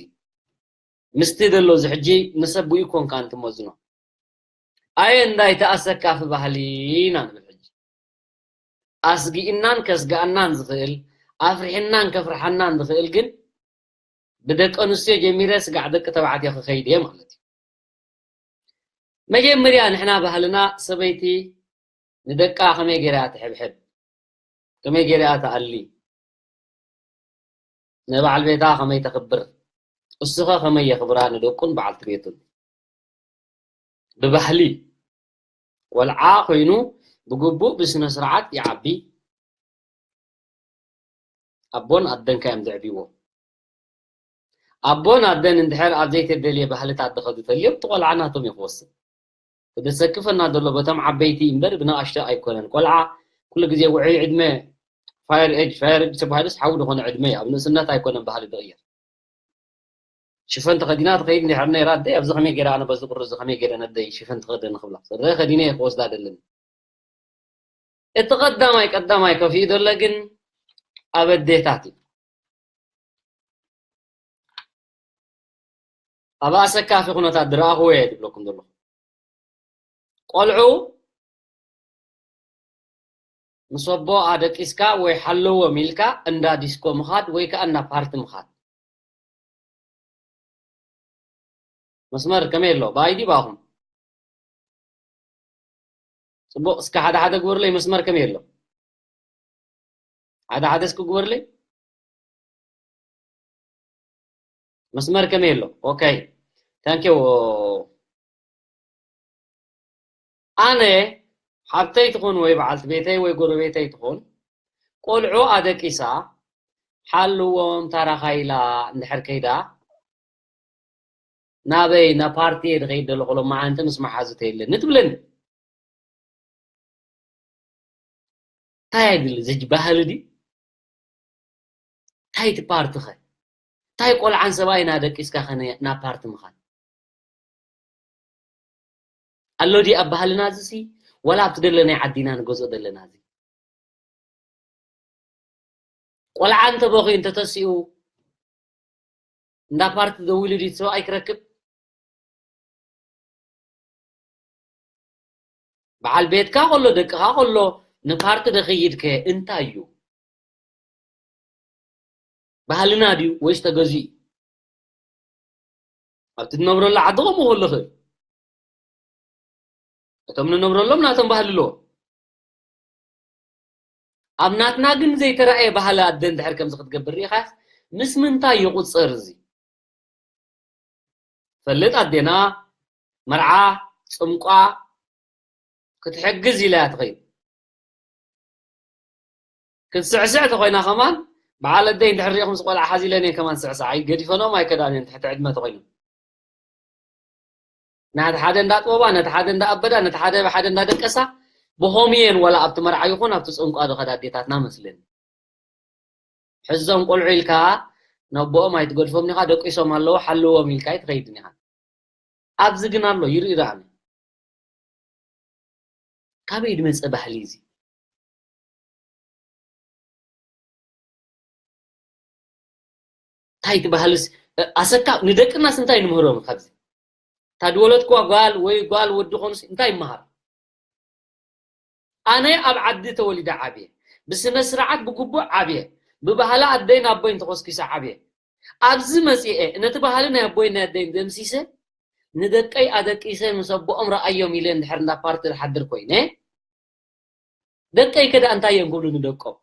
ምስቲ ዘሎ እዚ ሕጂ ንሰብ ብኡ ኮንካ እንትመዝኖ። ኣየ እንዳይ ተኣሰካፊ ባህሊ ኢና ንብል ሕጂ። ኣስጊእናን ከስግኣናን ዝኽእል፣ ኣፍሪሕናን ከፍርሓናን ዝኽእል ግን ብደቂ ኣንስትዮ ጀሚረ ስጋዕ ደቂ ተባዕትዮ ክኸይድ እየ ማለት እዩ። መጀመርያ ንሕና ባህልና ሰበይቲ ንደቃ ከመይ ገይራ እያ ትሕብሕብ? ከመይ ገይራ እያ ትኣሊ? ንበዓል ቤታ ከመይ ተኽብር? እሱኸ ከመይ የኽብራ ንደቁን በዓልቲ ቤቱን? ብባህሊ ቆልዓ ኮይኑ ብግቡእ ብስነ ስርዓት ይዓቢ። ኣቦን ኣደን ከ እዮም ዘዕብይዎ። ኣቦን ኣደን እንድሕር ኣብ ዘይተደልየ ባህልታት ዝኸዱ ተልዮም እቲ ቆልዓ ናቶም እዩ ክወስድ። እቲ ዘሰክፈና ዘሎ በቶም ዓበይቲ እምበር ብንኣሽቱ ኣይኮነን። ቆልዓ ኩሉ ግዜ ውዑይ ዕድመ ፋየር ኤጅ፣ ፋየር ኤጅ ተባሂሉስ ሓዊ ዝኾነ ዕድመ እዩ። ኣብ ንእስነት ኣይኮነን ባህሊ ዝቕየር። ሽፈን ተኸዲና ትኸይድ እንድሕር ነይራ ኣደይ ኣብዚ ከመይ ገይረ ኣነ በዚ ቁሪ እዚ ከመይ ገይረ ነደይ ሽፈን ትኸደኒ ክብላ። ስረ ከዲነ እየ ክወስዳ ደለኒ። እቲ ቀዳማይ ቀዳማይ ከፊኡ ዘሎ ግን ኣብ ኣዴታት እዩ። ኣብ ኣሰካፊ ኩነታት ዝረኣኽዎ እየ ዝብለኩም ዘለኹ። ቆልዑ ምስ ኣቦ ኣደቂስካ ወይ ሓለዎም ኢልካ እንዳ ዲስኮ ምኻድ ወይ ከዓ እንዳ ፓርቲ ምኻድ። መስመር ከመይ ኣሎ? ብኣይ ድዩ ብኣኹም? ጽቡቕ፣ እስከ ሓደ ሓደ ግበሩለይ፣ መስመር ከመይ ኣሎ? ሓደ ሓደ እስኪ ግበሩለይ። መስመር ከመይ ኣሎ? ኦኬ፣ ታንክ ዩ። ኣነ ሓብተይ ትኹን ወይ በዓልቲ ቤተይ ወይ ጎረቤተይ ትኹን ቆልዑ ኣደቂሳ ሓልዎም ታራኻ ኢላ እንድሕር ከይዳ ናበይ ናብ ፓርቲ እየ ዝኸይድ ዘለኹ ሎማዓንቲ ምስ መሓዙተይ ኣለኒ ትብለኒ። እንታይ ኣይድሊ እዚ ባህሊ ድዩ? እንታይ እቲ ፓርቲ ኸ? እንታይ ቆልዓን ሰብኣይን ኣደቂስካ ኸ ነ-፣ ናብ ፓርቲ ምኻድ? ኣሎ ድዩ ኣብ ባህልና እዚ ሲ? ወላ ኣብቲ ደለናይ ዓዲና ንገዝኦ ዘለና እዚ? ቆልዓ እንተበኺዩ እንተተሲኡ እንዳ ፓርቲ ደዊሉ ድዩ እቲ ሰብኣይ ክረክብ? በዓል ቤትካ ከሎ ደቅኻ ከሎ ንፓርቲ ደኸይድከ እንታይ እዩ? ባህልና ድዩ ወይስ ተገዚኡ? ኣብቲ ንነብረሉ ዓዲ ከምኡ ክህሉ ይኽእል። እቶም ንነብረሎም ናቶም ባህሊ ኣለዎም። ኣብ ናትና ግን ዘይተራእየ ባህሊ ኣደ እንድሕር ከምዚ ክትገብር ርኢኻስ ምስ ምንታይ ይቑጸር እዚ? ፈልጥ ኣዴና መርዓ፣ ጽምቋ ክትሕግዝ ኢላ እያ ትኸይድ። ክትስዕስዕ ተኾይና ከማን በዓል ኣደይ እንድሕር ሪኢኹም ምስ ቆልዓ ሓዚለን እየን ከማን ዝስዕስዓ። ኣይገዲፈንኦም ኣይከዳን እየን ትሕቲ ዕድመ ተኾይኖም። ናቲ ሓደ እንዳጥበባ፣ ነቲ ሓደ እንዳኣበዳ፣ ነቲ ሓደ ብሓደ እንዳደቀሳ፣ ብኸምኡ እየን ዋላ ኣብቲ መርዓ ይኹን ኣብቲ ጽንቋ ዝኸዳ ኣዴታትና መስለኒ። ሕዞም ቆልዑ ኢልካ ነቦኦም ኣይትገድፎም ኢኻ፣ ደቂሶም ኣለዉ ሓልዎም ኢልካ ኣይትኸይድን ኢኻ። ኣብዚ ግን ኣሎ ይርኢ ደኣ። ካበይ ድመጸ ባህሊ እዚ? እንታይ እቲ ባህልስ? ኣሰካ ንደቅናስ እንታይ ንምህሮም ካብዚ? እታ ድወለድክዋ ጓል ወይ ጓል ወዲ ኾኑስ እንታይ ይመሃር? ኣነ ኣብ ዓዲ ተወሊደ ዓብየ፣ ብስነ ስርዓት ብግቡእ ዓብየ፣ ብባህላ ኣደይን ኣቦይን ተኾስኪሰ ዓብየ። ኣብዚ መጺኤ ነቲ ባህሊ ናይ ኣቦይን ናይ ኣደይን ደምሲሰ ንደቀይ ኣደቂሰ ምስ ኣቦኦም ረኣዮም ኢለ እንድሕር እንዳ ፓርቲ ዝሓድር ኮይነ፣ ደቀይ ከ ደኣ እንታይ እዮም ክብሉ ንደቆም?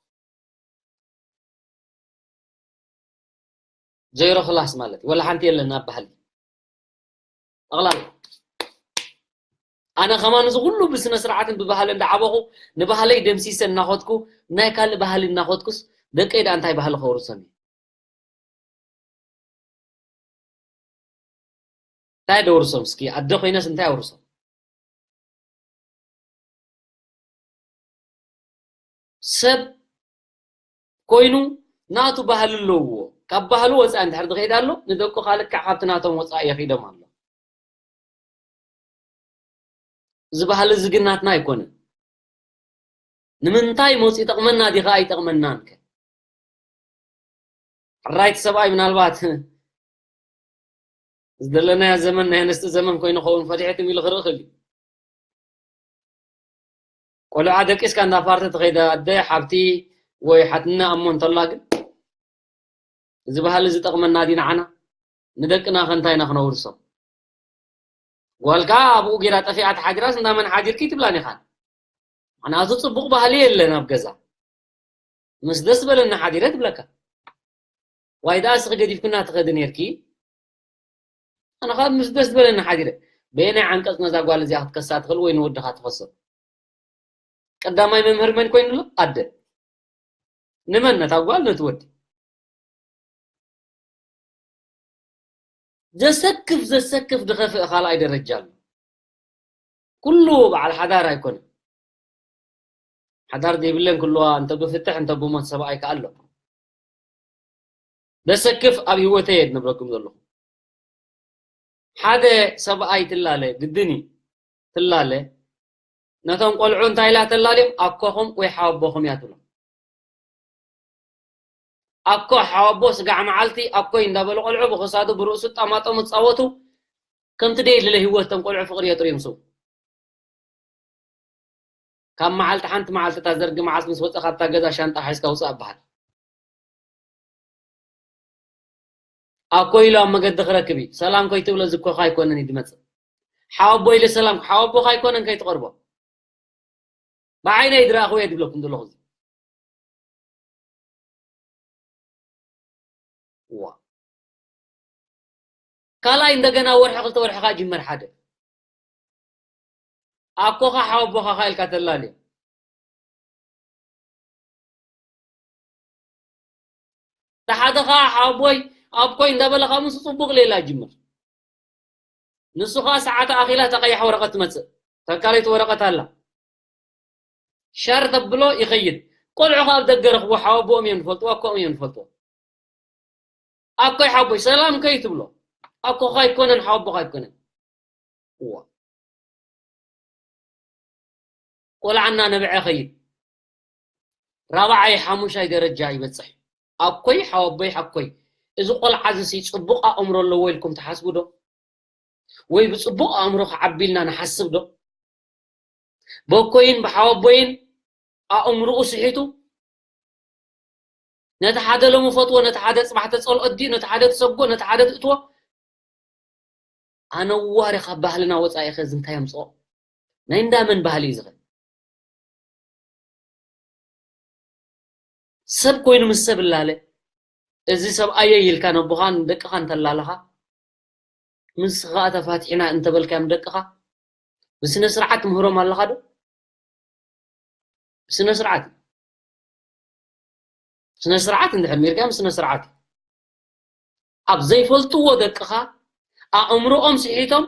ዜሮ ክላስ ማለት እዩ። ወላ ሓንቲ የለን ኣብ ባህሊ። ጠቕላላ ኣነ ከማን እዚ ኩሉ ብስነ ስርዓትን ብባህሊ እንዳዓበኹ ንባህለይ ደምሲሰ እናኸድኩ ናይ ካልእ ባህሊ እናኸድኩስ ደቀይ ደኣ እንታይ ባህሊ ከውርሶም እዩ? እንታይ ደውርሶም እስኪ ኣደ ኮይነስ እንታይ ኣውርሶም? ሰብ ኮይኑ ናቱ ባህሊ ኣለዎ። ካብ ባህሉ ወፃኢ እንድሕር ዝኸይድ ኣሎ ንደቁ ካልክዕ ካብቲ ናቶም ወፃኢ የኺዶም ኣሎ። እዚ ባህሊ እዚ ግን ናትና ኣይኮነን። ንምንታይ መፂኡ ይጠቕመና ዲኻ ኣይጠቕመናን ከ? ሕራይቲ ሰብኣይ ምናልባት ዝደለናዮ ዘመን ናይ ኣንስቲ ዘመን ኮይኑ ኸውን ፈዲሕትም ኢሉ ክርኢ ክእል እዩ። ቆልዓ ደቂስካ እንዳ ፓርቲ ትኸይድ ኣደ ሓብቲ ወይ ሓትና እሞ እንተላ ግን እዚ ባህሊ ዝጠቕመና ድዩ ንዓና? ንደቅና ከ እንታይ ኢና ክነውርሶም? ጓልካ ኣብኡ ጌራ ጠፊኣ ተሓዲራስ እንዳ መን ሓዲርኪ ትብላን ኢኻን። ምኽንያቱ ጽቡቕ ባህሊ የለን ኣብ ገዛ። ምስ ደስ በለኒ ሓዲረ ትብለካ። ዋይ ደኣ እስኺ ገዲፍክና ትኸዲ ኔርኪ። ኣነ ካብ ምስ ደስ ዝበለኒ ሓዲረ። በየናይ ዓንቀጽ ነዛ ጓል እዚኣ ክትከሳ ትኽእል ወይ ንወድኻ ትኸሶ? ቀዳማይ መምህር መን ኮይኑ ኣሎ? ኣደ። ንመን? ነታ ጓል ነቲ ወዲ። ዘሰክፍ ዘሰክፍ ዝኸፍእ ካልኣይ ደረጃ ኣሎ። ኩሉ በዓል ሓዳር ኣይኮነን። ሓዳር ዘይብለን ክልዋ እንተ ብፍትሕ እንተ ብሞት ሰብኣይ ከኣ ኣሎ። ዘሰክፍ ኣብ ህይወተይ እየ ዝነብረኩም ዘለኹ። ሓደ ሰብኣይ ትላለ ግድን እዩ ትላለ ነቶም ቆልዑ እንታይ ኢላ ተላልዮም ኣኮኹም ወይ ሓወቦኹም እያ ትብሎም። ኣኮ ሓወቦ ስጋዕ መዓልቲ ኣኮይ እንዳበሉ ቆልዑ ብክሳዱ ብርእሱ ጣማጦም ዝፃወቱ ከምቲ ደይድለ ህይወት ቶም ቆልዑ ፍቕሪ የጥርዮም ስው ካብ መዓልቲ ሓንቲ መዓልቲ እታ ዘርጊ መዓልቲ ምስ ወፀ ካብታ ገዛ ሻንጣ ሓይዝካ ውፅእ ኣበሃል። ኣኮ ኢሉ ኣብ መገዲ ክረክብ እዩ ሰላም ከይትብሎ ዝኮኻ ኣይኮነን እዩ ድመፅእ። ሓወቦ ኢሉ ሰላም ሓወቦኻ ኣይኮነን ከይትቐርቦ። ብዓይነይ ድረኣኽዎ እየ ድብለኩም ዘለኹ እዚ። ዋ ካልኣይ እንደገና ወርሒ ክልተ ወርሒ ካ ጅመር ሓደ ኣኮኻ ሓወቦኻ ካ ኢልካ ተላልዮ። ተሓደ ኸዓ ሓወቦይ ኣብ ኮይ እንዳበለ ካብ ምስ ፅቡቕ ሌላ ጅምር። ንሱ ኸዓ ሰዓት ኣኺላ ተቐያሕ ወረቐት ትመፅእ። ተካለይቲ ወረቐት ኣላ። ሸር ተብሎ ይኸይድ። ቆልዑ ካብ ደገ ረኽቦ ሓወቦኦም እዮም ዝፈልጥዎ፣ ኣኮኦም እዮም ዝፈልጥዎ። ኣኮይ ሓቦይ ሰላም ከይትብሎ። ኣኮኻ ኣይኮነን ሓወቦኻ ኣይኮነን። እዋ ቆልዓ እናነብዐ ኸይድ። ራብዓይ ሓሙሻይ ደረጃ ይበፅሕ። ኣኮይ ሓወቦይ ሓኮይ እዚ ቆልዓ እዚ ሲ ፅቡቕ ኣእምሮ ኣለዎ ኢልኩም ትሓስቡ ዶ? ወይ ብፅቡቕ ኣእምሮ ክዓቢ ኢልና ንሓስብ ዶ? በኮይን ብሓወቦይን ኣእምርኡ ስሒቱ ነቲ ሓደ ሎሚ ፈትዎ ነቲ ሓደ ፅባሕ ተፀልኦ ድዩ ነቲ ሓደ ትሰጎ ነቲ ሓደ ትእትዎ ኣነዋሪ ካብ ባህልና ወፃኢ ከ ዝንታይ ኣምፅኦ ናይ እንዳመን ባህሊ እዩ ዝኸ ሰብ ኮይኑ ምስ ሰብ እላለ እዚ ሰብኣየ ኢልካ ነቦኻን ደቅኻ እንተላለኻ ንስኻ ተፋቲሕና እንተበልካዮም ደቅኻ ብስነ ስርዓት ትምህሮም ኣለኻ ዶ? ብስነ ስርዓት እዩ። ስነ ስርዓት እንድሕር ኔርካዮም ስነ ስርዓት እዩ። ኣብ ዘይፈልጥዎ ደቅኻ ኣእምሮኦም ስሒቶም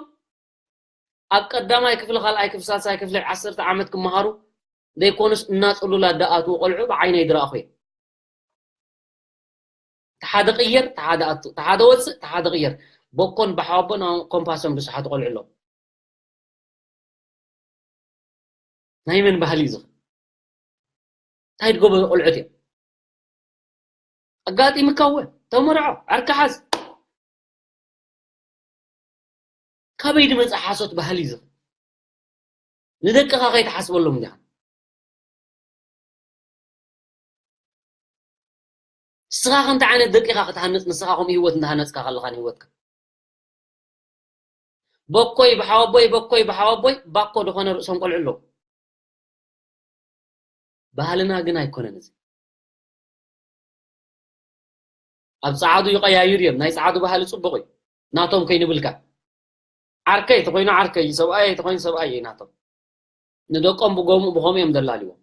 ኣብ ቀዳማይ ክፍሊ፣ ካልኣይ ክፍሊ፣ ሳልሳይ ክፍሊ ዓሰርተ ዓመት ክመሃሩ ዘይኮኑስ እናጽሉላ ዝኣትዉ ቆልዑ ብዓይነይ ዝረኣኹ እየ። ተሓደ ቅየር፣ ተሓደ ኣቱ፣ ተሓደ ወፅእ፣ ተሓደ ቅየር። በኮን ብሓወቦን ኮምፓሶም ዝሰሓቱ ቆልዑ ኣለዉ። ናይ መን ባህሊ እዩ ዝኽ? እንታይ ትገብሩ ቆልዑት እዮም? ኣጋጢምካ እወ፣ ተመርዖ፣ ዓርኪ ሓዝ። ካበይ ዝመጽእ ሓሶት ባህሊ እዩ ዝኽ? ንደቅኻ ከይትሓስበሎም ዲኻ? ንስኻ ከምቲ ዓይነት ደቂኻ ክትሃንጽ፣ ንስኻ ከምኡ ህይወት እንዳሃነጽካ ከለኻ ንህይወትካ። በኮይ ብሓወቦይ፣ በኮይ ብሓወቦይ፣ ባኮ ዝኾነ ርእሶም ቆልዑ ኣለዉ። ባህልና ግን ኣይኮነን እዚ። ኣብ ጸዓዱ ይቐያይሩ እዮም። ናይ ጸዓዱ ባህሊ ጽቡቕ እዩ። ናቶም ከይንብልካ። ዓርከይ ተኾይኑ ዓርከይ እዩ፣ ሰብኣይ ተኾይኑ ሰብኣይ እዩ ናቶም። ንደቆም ብጎሙ-፣ ብኸምኡ እዮም ደላልዎም።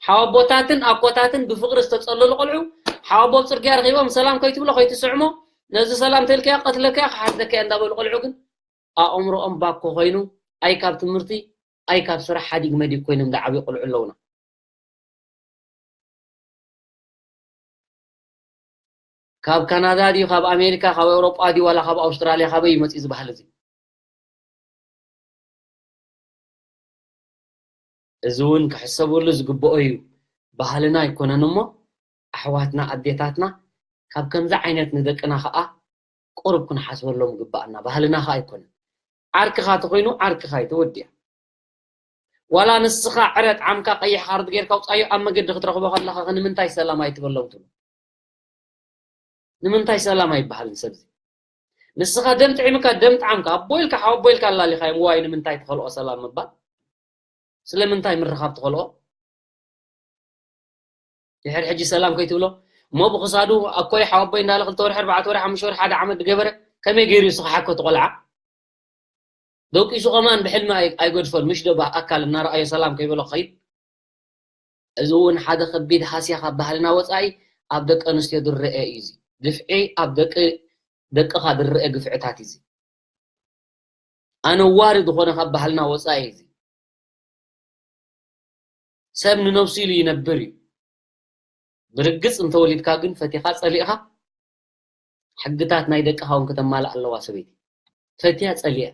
ሓወቦታትን ኣኮታትን ብፍቕሪ ዝተጸለሉ ቆልዑ፣ ሓወቦ ኣብ ጽርግያ ረኺቦም ሰላም ከይትብሎ ከይትስዕሞ፣ ነዚ ሰላም ተልክያ ቀትለክያ ክሓስደክያ እንዳበሉ ቆልዑ ግን ኣእምሮኦም ባኮ ኮይኑ፣ ኣይ ካብ ትምህርቲ፣ ኣይ ካብ ስራሕ ሓዲግ መዲግ ኮይኖም ዝዓብዩ ቆልዑ ኣለውና። ካብ ካናዳ ድዩ፣ ካብ ኣሜሪካ፣ ካብ ኤውሮጳ ድዩ፣ ዋላ ካብ ኣውስትራልያ፣ ካበይ ይመጽእ እዚ ባህሊ እዚ? እዚ እውን ክሕሰበሉ ዝግብኦ እዩ። ባህልና ኣይኮነን እሞ፣ ኣሕዋትና፣ ኣዴታትና፣ ካብ ከምዚ ዓይነት ንደቅና ኸኣ ቁሩብ ክንሓስበሎም ግባኣና። ባህልና ኸኣ ኣይኮነን። ዓርክኻ ተኾይኑ ዓርክኻ እዩ፣ ተወዲኣ። ዋላ ንስኻ ዕረ ጣዕምካ ቀይሕ ካርድ ጌርካ ውጻዮ፣ ኣብ መገዲ ክትረኽቦ ከለኻ ኸ ንምንታይ ሰላም ኣይትበሎም ትብሎ? ንምንታይ ሰላም ኣይበሃልን ሰብዚ? ንስኻ ደም ጥዒምካ ደም ጣዕምካ፣ ኣቦ ኢልካ ሓወቦ ኢልካ ኣላሊኻዮም፣ ዋይ ንምንታይ ትኸልኦ ሰላም ምባል? ስለምንታይ ምርኻብ ትኸልኦ? ድሕሪ ሕጂ ሰላም ከይትብሎ እሞ ብኽሳዱ ኣኮይ ሓወቦይ እንዳለ ክልተ ወርሒ፣ ኣርባዕተ ወርሒ፣ ሓሙሽተ ወርሒ፣ ሓደ ዓመት ዝገበረ ከመይ ገይሩ እዩ ስኻ ሓኮ ትቖልዓ? ደቂሱ ከማን ብሕልሚ ኣይ-፣ ኣይገድፎን፣ ምሽ ዶ ብኣካል እናረኣዮ ሰላም ከይበሎ ክኸይድ? እዚ እውን ሓደ ከቢድ ሃስያ ካብ ባህልና ወጻኢ ኣብ ደቂ ኣንስትዮ ዝረአ እዩ እዚ። ግፍዒ ኣብ ደቂ፣ ደቅኻ ዝረአ ግፍዕታት እዩ እዚ። ኣነዋሪ ዝኾነ ካብ ባህልና ወጻኢ እዩ እዚ። ሰብ ንነብሱ ኢሉ ይነብር እዩ። ብርግጽ እንተወሊድካ ግን ፈቲኻ ጸሊእኻ ሕግታት ናይ ደቅኻ እውን ከተማልእ ኣለዋ ሰበይቲ። ፈትያ ጸሊኣ።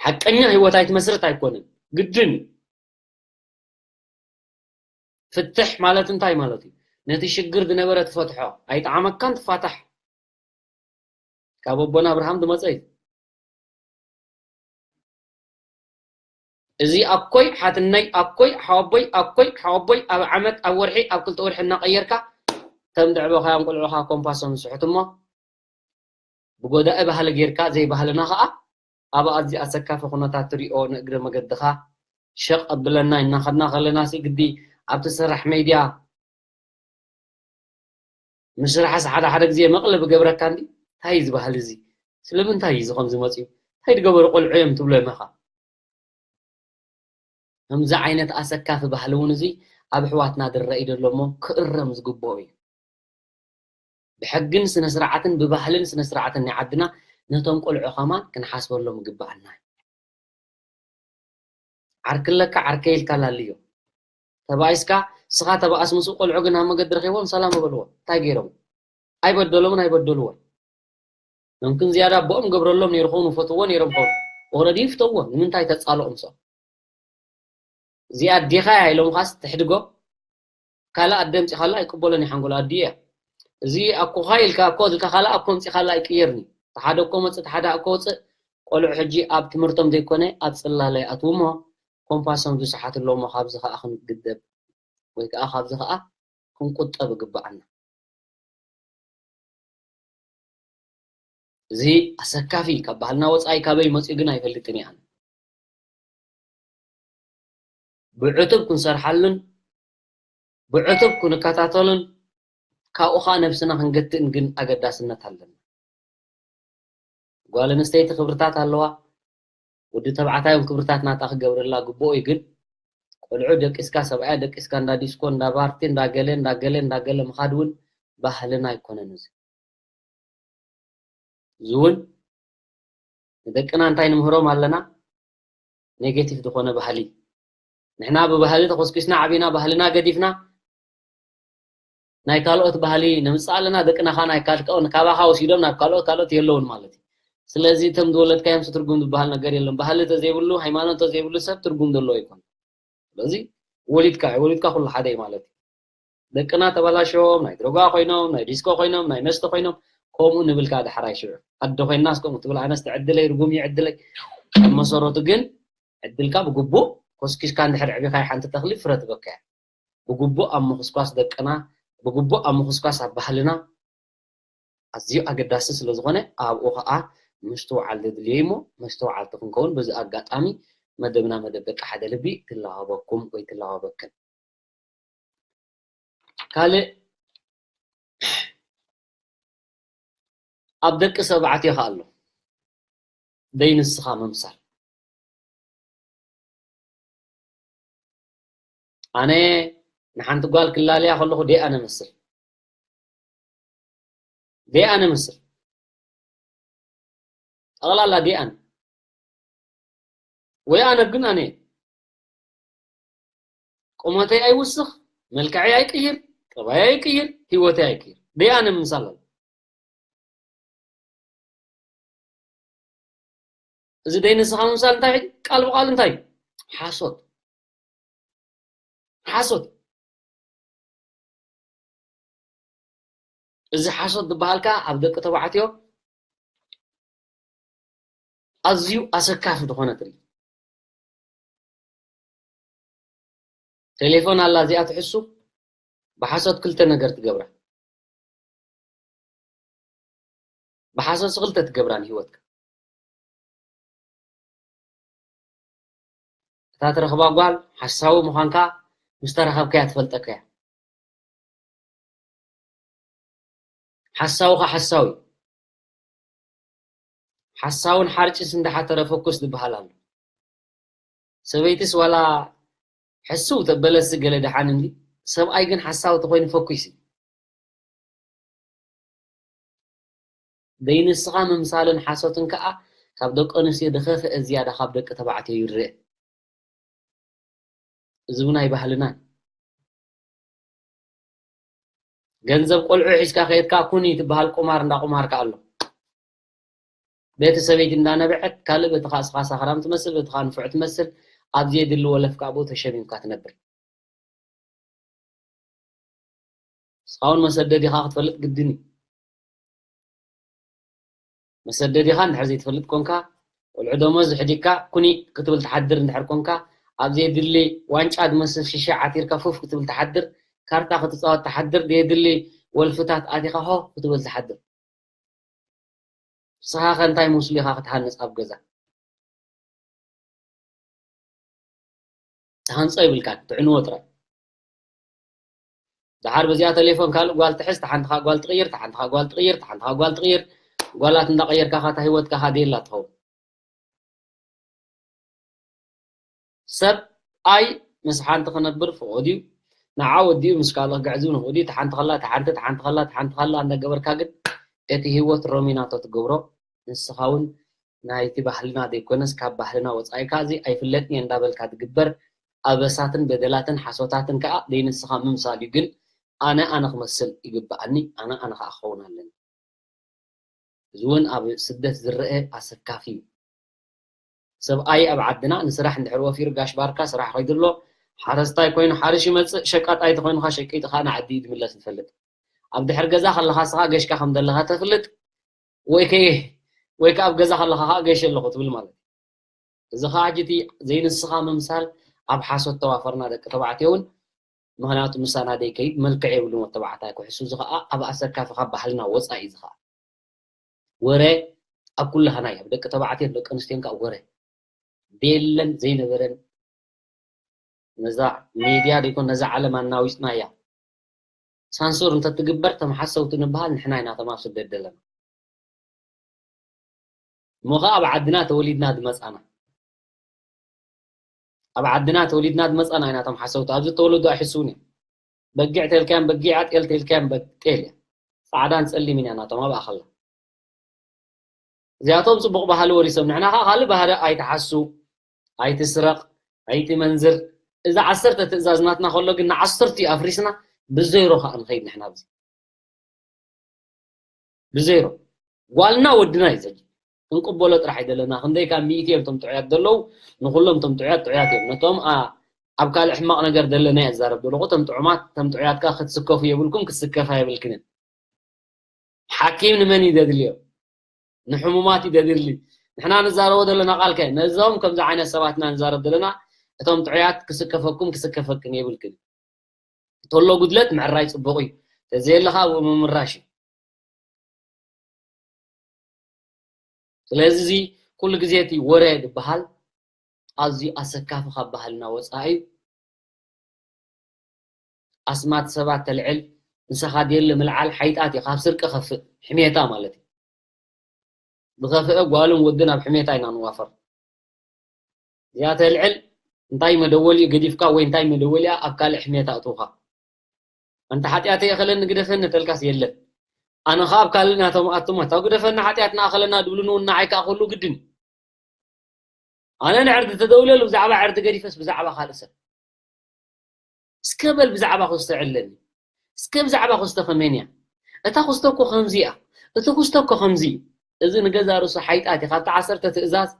ሓቀኛ ህይወት ኣይትመስርት ኣይኮነን። ግድን እዩ። ፍትሕ ማለት እንታይ ማለት እዩ? ነቲ ሽግር ዝነበረ ትፈትሖ። ኣይጠዓመካን ትፋታሕ። ካብ ኣቦና ኣብርሃም ዝመጸ እዩ። እዚ ኣኮይ ሓትነይ፣ ኣኮይ ሓወቦይ፣ ኣኮይ ሓወቦይ ኣብ ዓመት፣ ኣብ ወርሒ፣ ኣብ ክልተ ወርሒ እናቐየርካ ከም ዘዕበኻዮም ቆልዑኻ ኮምፓሶም ዝስሕቱ እሞ ብጎዳኢ ባህሊ ጌርካ ዘይባህልና ኸኣ ኣብ ኣዝዩ ኣሰካፊ ኩነታት ትሪኦ ንእግረ መገድኻ ሸቕ ኣብለና ኢልና ኸድና ከለናሲ ግዲ ኣብቲ ስራሕ ሜድያ ምስራሕስ ሓደ ሓደ ግዜ መቕለቢ ገብረካ እንዲ። እንታይ እዩ እዚ ባህሊ እዚ? ስለምንታይ እዩ እዚ ከምዚ መፅዩ? እንታይ ዝገበሩ ቆልዑ እዮም ትብሎ ይመኻ? ከምዚ ዓይነት ኣሰካፊ ባህሊ እውን እዚ ኣብ ኣሕዋትና ዝረአ እዩ ዘሎ እሞ ክእረም ዝግብኦ እዩ። ብሕግን ስነ ስርዓትን ብባህልን ስነ ስርዓትን ናይ ዓድና ነቶም ቆልዑ ከማን ክንሓስበሎም ይግብኣና እዩ። ዓርኪ ኣለካ ዓርከይ ኢልካ ላልዮ። ተባኢስካ ስኻ ተባኣስ ምስኡ ቆልዑ ግን ኣብ መገዲ ረኺቦም ሰላም በልዎ። እንታይ ገይሮም? ኣይበደሎምን ኣይበደልዎን። መምክን ዝያዳ ኣቦኦም ገብረሎም ነይሩ ኸውን፣ ይፈትዎ ነይሮም ኸውን። ኦረዲ ይፍተዎ፣ ንምንታይ ተጻልኦም ሰው? እዚኣ ኣዴኻ እያ ኢሎም ኻስ ትሕድጎ። ካልእ ኣደ ኣምጺኻላ ኣይቅበሎን እዩ ሓንጎል ኣዲኡ እያ። እዚ ኣኮኻ ኢልካ ኣኮ ኢልካ ካልእ ኣኮ ኣምጺኻላ ኣይቅየርን እዩ። እቲ ሓደ እኮ መጽእ፣ እቲ ሓደ ኣኮ ወጽእ። ቆልዑ ሕጂ ኣብ ትምህርቶም ዘይኮነ ኣብ ጽላለ ይኣትዉ እሞ ኮምፓሶም ዝሰሓቱ ኣለዉ እሞ ካብዚ ከኣ ክንግደብ ወይ ከኣ ካብዚ ከኣ ክንቁጠብ ይግብኣና። እዚ ኣሰካፊ ካብ ባህልና ወጻኢ ካበይ መጺኡ ግን ኣይፈልጥን እየ ኣነ። ብዕቱብ ክንሰርሓሉን ብዕቱብ ክንከታተሉን ካብኡ ኸዓ ነብስና ክንገትእን ግን ኣገዳስነት ኣለና። ጓል ኣንስተይቲ ክብርታት ኣለዋ፣ ወዲ ተባዕታይ እውን ክብርታት ናታ ክገብረላ ግቡኦ እዩ። ግን ቆልዑ ደቂስካ፣ ሰብኣያ ደቂስካ፣ እንዳ ዲስኮ፣ እንዳ ባርቲ፣ እንዳ ገለ፣ እንዳ ገለ፣ እንዳ ገለ ምኻድ እውን ባህልና ኣይኮነን። እዚ እዚ እውን ንደቅና እንታይ ንምህሮም ኣለና? ኔጌቲቭ ዝኾነ ባህሊ። ንሕና ብባህሊ ተኾስኪስና ዓቢና፣ ባህልና ገዲፍና፣ ናይ ካልኦት ባህሊ ነምጽእ ኣለና። ደቅና ኸኣ ናይ ካልኦት፣ ካባኻ ወሲዶም ናብ ካልኦት፣ ካልኦት የለውን ማለት እዩ። ስለዚ እቶም ዝወለድካዮም ትርጉም ዝበሃል ነገር የለን። ባህሊ ተዘይብሉ፣ ሃይማኖት ተዘይብሉ ሰብ ትርጉም ዘለዎ ኣይኮነን። ስለዚ ወሊድካ፣ ወሊድካ ኩሉ ሓደ እዩ ማለት እዩ። ደቅና ተበላሽዮም፣ ናይ ድሮጋ ኮይኖም፣ ናይ ዲስኮ ኮይኖም፣ ናይ መስተ ኮይኖም፣ ከምኡ ንብል ከኣ ዳሕራይ ሽዑ። ኣደ ኮይናስ ከምኡ ትብል፣ ኣነስ ትዕድለይ፣ ርጉም እዩ ዕድለይ። ኣብ መሰረቱ ግን ዕድልካ ብግቡእ ኮስኪስካ እንድሕር ኣዕቢኻያ ሓንቲ ተኽሊ ፍረ ትበካ እያ። ብግቡእ ኣብ ምኹስኳስ ደቅና፣ ብግቡእ ኣብ ምኹስኳስ ኣብ ባህልና ኣዝዩ ኣገዳሲ ስለ ዝኾነ ኣብኡ ኸኣ ምስትውዓል ዘድልዮ እዩ እሞ መስተውዓልቲ ክንከውን በዚ ኣጋጣሚ መደብና መደብ ደቂ ሓደ ልቢ ትላባበኩም ወይ ትላባበክን። ካልእ ኣብ ደቂ ሰባዕትዮ ኸኣ ኣሎ ደይ ንስኻ ምምሳል። ኣነ ንሓንቲ ጓል ክላለያ ከለኹ ደይ ኣነ መስል ደይ ኣነ መስል ጠቕላላ ደይ ኣነ ወይ ኣነ ግን ኣነ ቁመተይ ኣይውስኽ፣ መልክዐይ ኣይቅይር፣ ጠባይ ኣይቅይር፣ ህይወተይ ኣይቅይር። ደይ ኣነ ምምሳል ኣሎ። እዚ ደይ ንስኻ ምምሳል እንታይ ቃል ብቃል እንታይ ሓሶት ሓሶት እዚ ሓሶት ዝበሃል ከኣ ኣብ ደቂ ተባዕትዮ ኣዝዩ ኣሰካፊ ዝኾነ ትርኢ። ቴሌፎን ኣላ እዚኣ ትሕሱ ብሓሶት ክልተ ነገር ትገብራ። ብሓሶት ክልተ ትገብራ ንህይወትካ። እታ ትረኽባ ጓል ሓሳዊ ምዃንካ ምስ ተረኸብካያ ትፈልጠካያ። ሓሳውኻ ሓሳዊ ሓሳውን ሓርጭስ እንዳሓተረ ፈኩስ ዝበሃል ኣሎ። ሰበይትስ ዋላ ሕስው ተበለሲ ገለ ደሓን እንዲ ሰብኣይ ግን ሓሳዊ ተኮይኑ ፈኩስ እዩ። ደይንስኻ ምምሳልን ሓሶትን ከኣ ካብ ደቂ ኣንስትዮ ዝኸፍአ ዝያዳ ካብ ደቂ ተባዕትዮ ይረአ። እዚ እውን ኣይባህልናን። ገንዘብ ቆልዑ ሒዝካ ከየድካ ኩኒ ትበሃል ቁማር እንዳ ቁማርካ ኣሎ። ቤቲ ሰበይቲ እንዳነበዐት ካልእ በቲ ኻኣ እስኻ ሳኽራም ትመስል በቲ ኻኣ ንፉዕ ትመስል ኣብ ዘየድሊ ወለፍ ካኣ ብኡ ተሸሚምካ ትነብር። እስኻ እውን መሰደዲኻ ክትፈልጥ ግድን እዩ። መሰደዲኻ እንድሕር ዘይትፈልጥ ኮንካ፣ ቆልዑ ደሞዝ ኣሕዲግካ ኩኒ ክትብል ትሓድር እንድሕር ኮንካ፣ ኣብ ዘየድሊ ዋንጫ ዝመስል ሽሻ ዓቲርካ ፉፍ ክትብል ትሓድር፣ ካርታ ክትጻወት ትሓድር፣ ዘየድሊ ወልፍታት ኣቲኻ ሆ ክትብል ትሓድር። ንስኻ ከ እንታይ መስሉ ኢኻ ክትሃንጽ ኣብ ገዛ? ትሃንጾ ይብልካን ትዕንዎ ጥራይ። ደሓር በዚኣ ቴሌፎን ካልእ ጓል ትሕዝ፣ ተሓንትኻ ጓል ትቕይር፣ ተሓንትኻ ጓል ትቕይር፣ ተሓንትኻ ጓል ትቕይር። ጓላት እንዳቐየርካ ኻታ ህይወትካ ኻደየላ ትኸውን። ሰብ ኣይ ምስ ሓንቲ ክነብር ፍቑድ እዩ። ንዓ ወዲኡ ምስ ካልእ ክግዕዝ እውን ፍቑድ እዩ። ተሓንቲ ኸላ ተሓንቲ፣ ተሓንቲ ኸላ ተሓንቲ ኸላ እንዳገበርካ ግን እቲ ህይወት ሮሚናቶ ትገብሮ። ንስኻ እውን ናይቲ ባህልና ዘይኮነስ ካብ ባህልና ወጻኢ ከኣ እዚ ኣይፍለጥን እየ እንዳበልካ ትግበር ኣበሳትን በደላትን ሓሶታትን ከኣ ዘይንስኻ ምምሳል እዩ። ግን ኣነ ኣነ ክመስል ይግብኣኒ፣ ኣነ ኣነ ከኣ ክኸውን ኣለኒ። እዚ እውን ኣብ ስደት ዝረአ ኣሰካፊ እዩ። ሰብኣይ ኣብ ዓድና ንስራሕ እንድሕር ወፊሩ ጋሽ ባርካ ስራሕ ከይዱ ኣሎ፣ ሓረስታይ ኮይኑ ሓርሽ ይመጽእ፣ ሸቃጣይ ተኾይኑ ኸኣ ሸቂጡ ኸኣ ንዓዲ እዩ ዝምለስ ንፈልጥ። ኣብ ድሕር ገዛ ከለኻ ንስኻ ገሽካ ከም ዘለኻ ተፍልጥ ወይ ከ ወይ ከኣ ኣብ ገዛ ከለኻ ከኣ ገሽ ኣለኹ ትብል ማለት እዩ። እዚ ኸኣ ሕጂ እቲ ዘይንስኻ ምምሳል ኣብ ሓሶት ተዋፈርና ደቂ ተባዕትዮ እውን ምኽንያቱ ምሳና ደይከይድ መልክዕ የብሉን ወዲ ተባዕታይ ክሕሱ እዚ ኸኣ ኣብ ኣሰካፊ ካብ ባህልና ወጻኢ እዩ እዚ ኸኣ። ወረ ኣብ ኩላህና እዩ ኣብ ደቂ ተባዕትዮን ደቂ ኣንስትዮን ከኣ ወረ የለን ዘይነበረን ነዛ ሜድያ ደይኮን ነዛ ዓለም ኣናዊጽናያ ሳንሱር እንተትግበር ተም ሓሰውቲ ንበሃል ንሕና ኢና ተም ኣብ ስደት ዘለና እሞ ኸዓ ኣብ ዓድና ተወሊድና ዝመጻና ኣብ ዓድና ተወሊድና ዝመጻና ኢና ተም ሓሰውቲ ኣብዚ ተወለዱ ኣይሕስውን እዮም በጊዕ ተልካዮም በጊዓ ጤል ተልካዮም ጤል እያ ጻዕዳን ጸሊምን እያ ናቶም ኣብኣ ከላ እዚኣቶም ጽቡቕ ባህሊ ወሪሶም፣ ንሕና ኸዓ ካልእ ባህሊ ኣይትሓሱ፣ ኣይትስረቕ፣ ኣይትመንዝር። እዛ ዓሰርተ ትእዛዝ ናትና ከሎ ግን ንዓሰርቲኡ ኣፍሪስና ብዜሮ ኸዓ ንኸይድ ንሕና ኣብዚ። ብዜሮ። ጓልና ወድና እዩ ዘጂ። ክንቅበሎ ጥራሕ እዩ ዘለና። ክንደይ ካብ ሚእቲ እዮም እቶም ጥዑያት ዘለዉ፣ ንኹሎም እቶም ጥዑያት ጥዑያት እዮም። ነቶም፣ ኣ-፣ ኣብ ካልእ ሕማቕ ነገር ዘለና እየ ዝዛረብ ዘለኹ። እቶም ጥዑማት፣ እቶም ጥዑያት ከኣ ክትስከፉ የብልኩም፣ ክትስከፋ የብልክንን። ሓኪም ንመን እዩ ዘድልዮ? ንሕሙማት እዩ ዘድሊ። ንሕና ንዛረቦ ዘለና ቃል ከ ነዞም ከምዚ ዓይነት ሰባትና ንዛረብ ዘለና፣ እቶም ጥዑያት ክስከፈኩም ክስከፈክን የብልክን። እተሎ ጉድለት ምዕራይ ጽቡቕ እዩ። ተዘየለ ከኣ ኣብኡ ምምራሽ እዩ። ስለዚ እዚ ኩሉ ግዜ እቲ ወረ ዝበሃል ኣዝዩ ኣሰካፊ ካብ ባህልና ወጻኢ እዩ። ኣስማት ሰባት ተልዕል፣ ንስኻ ድየለ ምልዓል ሓይጣት እዩ፣ ካብ ስርቂ ከፍእ፣ ሕሜታ ማለት እዩ። ብኸፍአ ጓልን ወድን ኣብ ሕሜታ ኢና ንዋፈር። እዚኣ ተልዕል፣ እንታይ መደወሊኡ ገዲፍካ ወይ እንታይ መደወሊኣ ኣብ ካልእ ሕሜታ ኣእትውኻ። ኣንታ ሓጢኣተይ እኸለኒ ግደፈኒ ተልካስ የለን። ኣነ ኸኣ ኣብ ካልእ ናቶም ኣቱም ኣታ ግደፈኒ ሓጢኣትና እኸለና ድብሉኒ እውን ንዓይ ከኣ ክህሉ ግድን እዩ። ኣነ ንዕርዲ ተደውለሉ ብዛዕባ ዕርዲ ገዲፈስ ብዛዕባ ካልእ ሰብ። እስከ በል ብዛዕባ ክስቶ ዕለኒ። እስከ ብዛዕባ ክስቶ ከመይን እያ? እታ ክስቶ እኮ ከምዚ እያ። እቲ ክስቶ እኮ ከምዚ እዩ። እዚ ንገዛ ርእሱ ሓይጣት እዩ። ካብቲ ዓሰርተ ትእዛዝ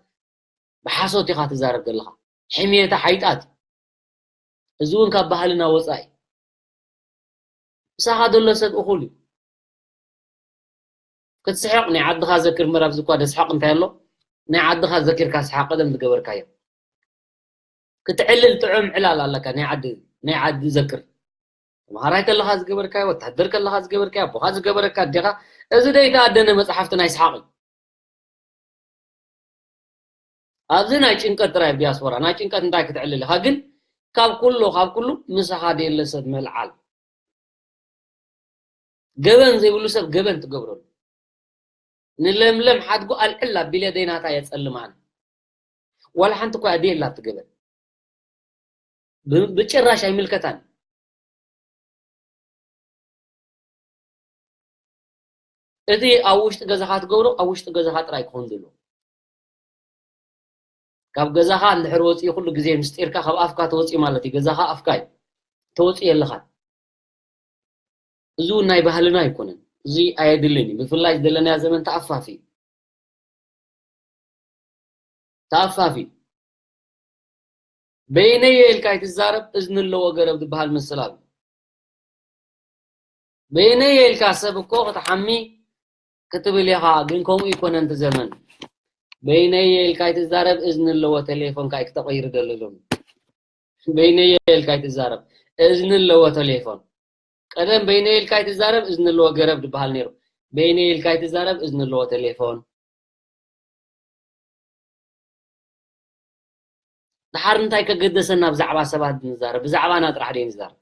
ብሓሶት ኢኻ ትዛረብ ዘለኻ። ሕሜታ ሓይጣት። እዚ እውን ካብ ባህልና ወጻኢ። ምሳኻ ዘሎ ሰብ እኹል እዩ። ክትስሕቕ ናይ ዓድኻ ዘክር እምበር ኣብዚ እኳ ደስሕቕ እንታይ ኣሎ? ናይ ዓድኻ ዘኪርካ ስሓቕ ቀደም ዝገበርካዮ። ክትዕልል ጥዑም ዕላል ኣለካ ናይ ዓዲ፣ ናይ ዓዲ ዘክር። ተምሃራይ ከለኻ ዝገበርካዮ፣ ወታደር ከለኻ ዝገበርካዮ፣ ኣቦኻ ዝገበረካ ኣዴኻ፣ እዚ ደይተኣደነ መጽሓፍቲ ናይ ስሓቕ እዩ። ኣብዚ ናይ ጭንቀት ጥራይ ኣብ ዲያስፖራ፣ ናይ ጭንቀት እንታይ ክትዕልል ኢኻ? ግን ካብ ኩሉ፣ ካብ ኩሉ ምሳኻ ደየለ ሰብ መልዓል። ገበን ዘይብሉ ሰብ ገበን ትገብረሉ። ንለምለም ሓድጉ ኣልዕል ኣቢለ ደይናታ የጸልማን። ዋላ ሓንቲ እኳ ደየላ ትገበን። ብ-፣ ብጭራሽ ኣይምልከታን። እቲ ኣብ ውሽጢ ገዛኻ ትገብሮ፣ ኣብ ውሽጢ ገዛኻ ጥራይ ክኾን ዘለዎ። ካብ ገዛኻ እንድሕር ወፂኡ ኩሉ ግዜ ምስጢርካ ካብ ኣፍካ ተወፂኡ ማለት እዩ። ገዛኻ ኣፍካ እዩ። ተወፂኡ የለኻን። እዚ እውን ናይ ባህልና ኣይኮነን። እዚ ኣየድልን እዩ። ብፍላይ ዘለናዮ ዘመን ተኣፋፊ እዩ። ተኣፋፊ እዩ። በይነየ ኢልካ ኣይትዛረብ፣ እዝኒ ኣለዎ ገረብ ዝበሃል ምስል ኣሎ። በይነየ ኢልካ ሰብ እኮ ክትሓሚ ክትብል ኢኻ፣ ግን ከምኡ ኣይኮነን እቲ ዘመን። በይነየ ኢልካ ኣይትዛረብ፣ እዝኒ ኣለዎ ቴሌፎንካ እዩ ክተቐይር ደሊ ሎሚ። በይነየ ኢልካ ኣይትዛረብ፣ እዝኒ ኣለዎ ቴሌፎን። ቀደም በይነየ ኢልካ ኣይትዛረብ፣ እዝኒ ኣለዎ ገረብ ዝበሃል ነይሩ። በይነየ ኢልካ ኣይትዛረብ፣ እዝኒ ኣለዎ ቴሌፎን። ደሓር እንታይ ከገደሰና ብዛዕባ ሰባት ንዛረብ? ብዛዕባና ጥራሕ ደይ ንዛረብ?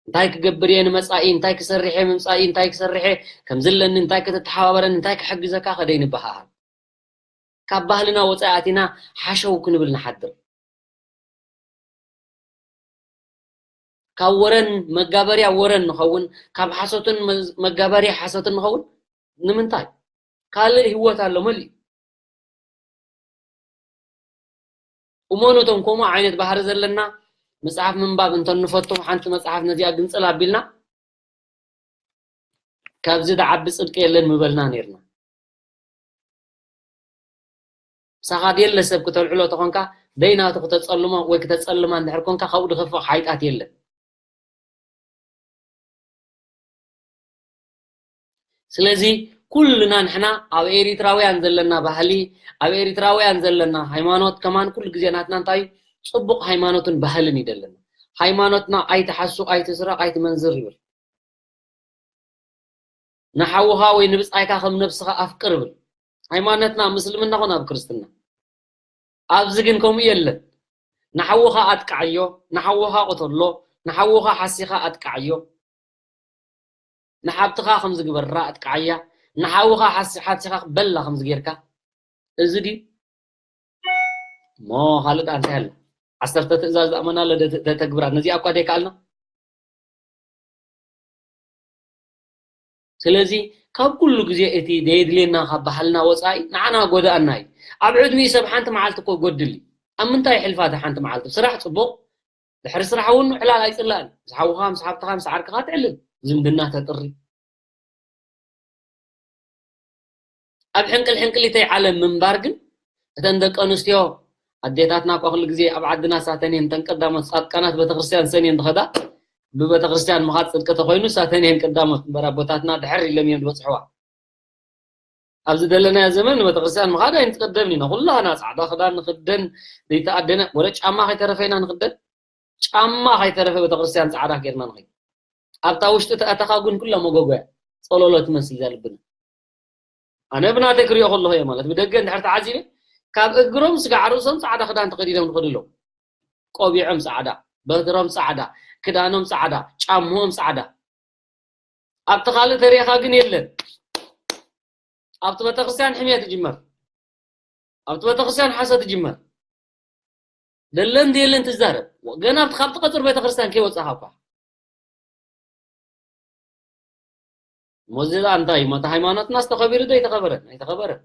እንታይ ክገብር እየ ንመጻኢ? እንታይ ክሰርሕ እየ ምምጻኢ? እንታይ ክሰርሕ እየ? ከምዚ ኣለኒ፣ እንታይ ከተተሓባበረኒ? እንታይ ክሕግዘካ ከደይ ንበሃሃል? ካብ ባህልና ወጻኢ ኣቲና ሓሸው ክንብል ንሓድር። ካብ ወረን መጋበርያ ወረን ንኸውን፣ ካብ ሓሶትን መዝ-፣ መጋበርያ ሓሶትን ንኸውን። ንምንታይ? ካልእ ህይወት ኣሎ መሊኡ። እመኑ፣ እቶም ከምኡ ዓይነት ባህሪ ዘለና፣ መጽሓፍ ምንባብ እንተ ንፈቱ፣ ሓንቲ መጽሓፍ ነዚኣ ግንጽል ኣቢልና፣ ካብዚ ዝዓቢ ጽድቂ የለን ምበልና ነይርና። ምሳኻ ድየለ ሰብ ክተልዕሎ ተኾንካ፣ ደይናቱ ክተጸልሞ ወይ ክተጸልማ እንድሕር ኮንካ፣ ካብኡ ድኸፍእ ሓይጣት የለን። ስለዚ ኩልና ንሕና ኣብ ኤሪትራውያን ዘለና ባህሊ፣ ኣብ ኤሪትራውያን ዘለና ሃይማኖት ከማን ኩሉ ግዜ ናትና እንታይ እዩ? ጽቡቕ ሃይማኖትን ባህልን እዩ ዘለና። ሃይማኖትና ኣይትሓሱ፣ ኣይትስረቕ፣ ኣይትመንዝር ይብል። ንሓውኻ ወይ ንብጻይካ ከም ነብስኻ ኣፍቅር ይብል። ሃይማኖትና ኣብ ምስልምና ኮነ ኣብ ክርስትና። ኣብዚ ግን ከምኡ የለን። ንሓውኻ ኣጥቃዓዮ፣ ንሓውኻ ቅተሎ፣ ንሓውኻ ሓሲኻ ኣጥቃዓዮ። ንሓብትኻ ከም ዝግበራ ኣጥቃዓያ፣ ንሓውኻ ሓሲ-፣ ሓሲኻ በላ ከም ዝጌርካ። እዚ ድዩ? እሞ ካልእ ደኣ እንታይ ኣሎ? ዓሰርተ ትእዛዝ ዝኣመና ኣሎ ደ-፣ ደ-፣ ተግብራ። ነዚኣ እኳ ደይከኣልና። ስለዚ ካብ ኩሉ ግዜ እቲ ዘየድልየና ካብ ባህልና ወፃኢ ንዓና ጎዳእና እዩ። ኣብ ዕድሚኡ ሰብ ሓንቲ መዓልቲ እኮ ይጎድል እዩ። ኣብ ምንታይ ይሕልፋ እታ ሓንቲ መዓልቲ? ስራሕ ፅቡቕ፣ ድሕሪ ስራሕ እውን ዕላል ኣይፅላእን። ምስ ሓውኻ፣ ምስ ሓብትኻ፣ ምስ ዓርክኻ ትዕልል፣ ዝምድና ተጥሪ። ኣብ ሕንቅል ሕንቅሊተይ ዓለም ምንባር ግን፣ እተን ደቂ ኣንስትዮ ኣዴታትና እኳ ኩሉ ግዜ ኣብ ዓድና ሳተን እየን፣ እተን ቀዳሞት ጻድቃናት ቤተክርስትያን ሰን እየን ዝኸዳ። ብቤተክርስትያን ምኻድ ጽድቂ ተኾይኑ ሳተን እየን ቀዳሞት እምበር፣ ኣቦታትና ድሕር ኢሎም እዮም ዝበጽሕዋ። ኣብዚ ዘለናዮ ዘመን ንቤተክርስትያን ምኻድ ኣይንትቀደምን ኢና። ኩላህና ጻዕዳ ክዳን ንኽደን፣ ዘይተኣደነ ወረ ጫማ ከይተረፈ ኢና ንኽደን። ጫማ ከይተረፈ ቤተክርስትያን ጻዕዳ ጌርና ንኸይድ። ኣብታ ውሽጢ ተኣተኻ ግን ኩላ መጎጎያ ጸሎሎ ትመስል እዛ ልብና። ኣነ ብናተይ ክሪኦ ከለኹ እየ ማለት፣ ብደገ እንድሕር ተዓዚበ፣ ካብ እግሮም ስጋዕ ርእሶም ጻዕዳ ክዳን ተኸዲኖም ዝኸዱ ኣለዉ። ቆቢዖም ጻዕዳ፣ በትሮም ጻዕዳ፣ ክዳኖም ጻዕዳ፣ ጫምኦም ጻዕዳ። ኣብቲ ካልእ ተሪእኻ ግን የለን። ኣብቲ ቤተክርስትያን ሕምየት ይጅመር። ኣብቲ ቤተክርስትያን ሓሶት ይጅመር። ደለን ደየለን ትዛረብ። ገና ኣብቲ፣ ካብቲ ቀጽር ቤተክርስትያን ከይወጻኻ እኳ። እሞ እዚ ደኣ እንታይ እዩ? እሞ እቲ ሃይማኖትናስ ተኸቢሩ ዶ ኣይተኸበረን? ኣይተኸበረን።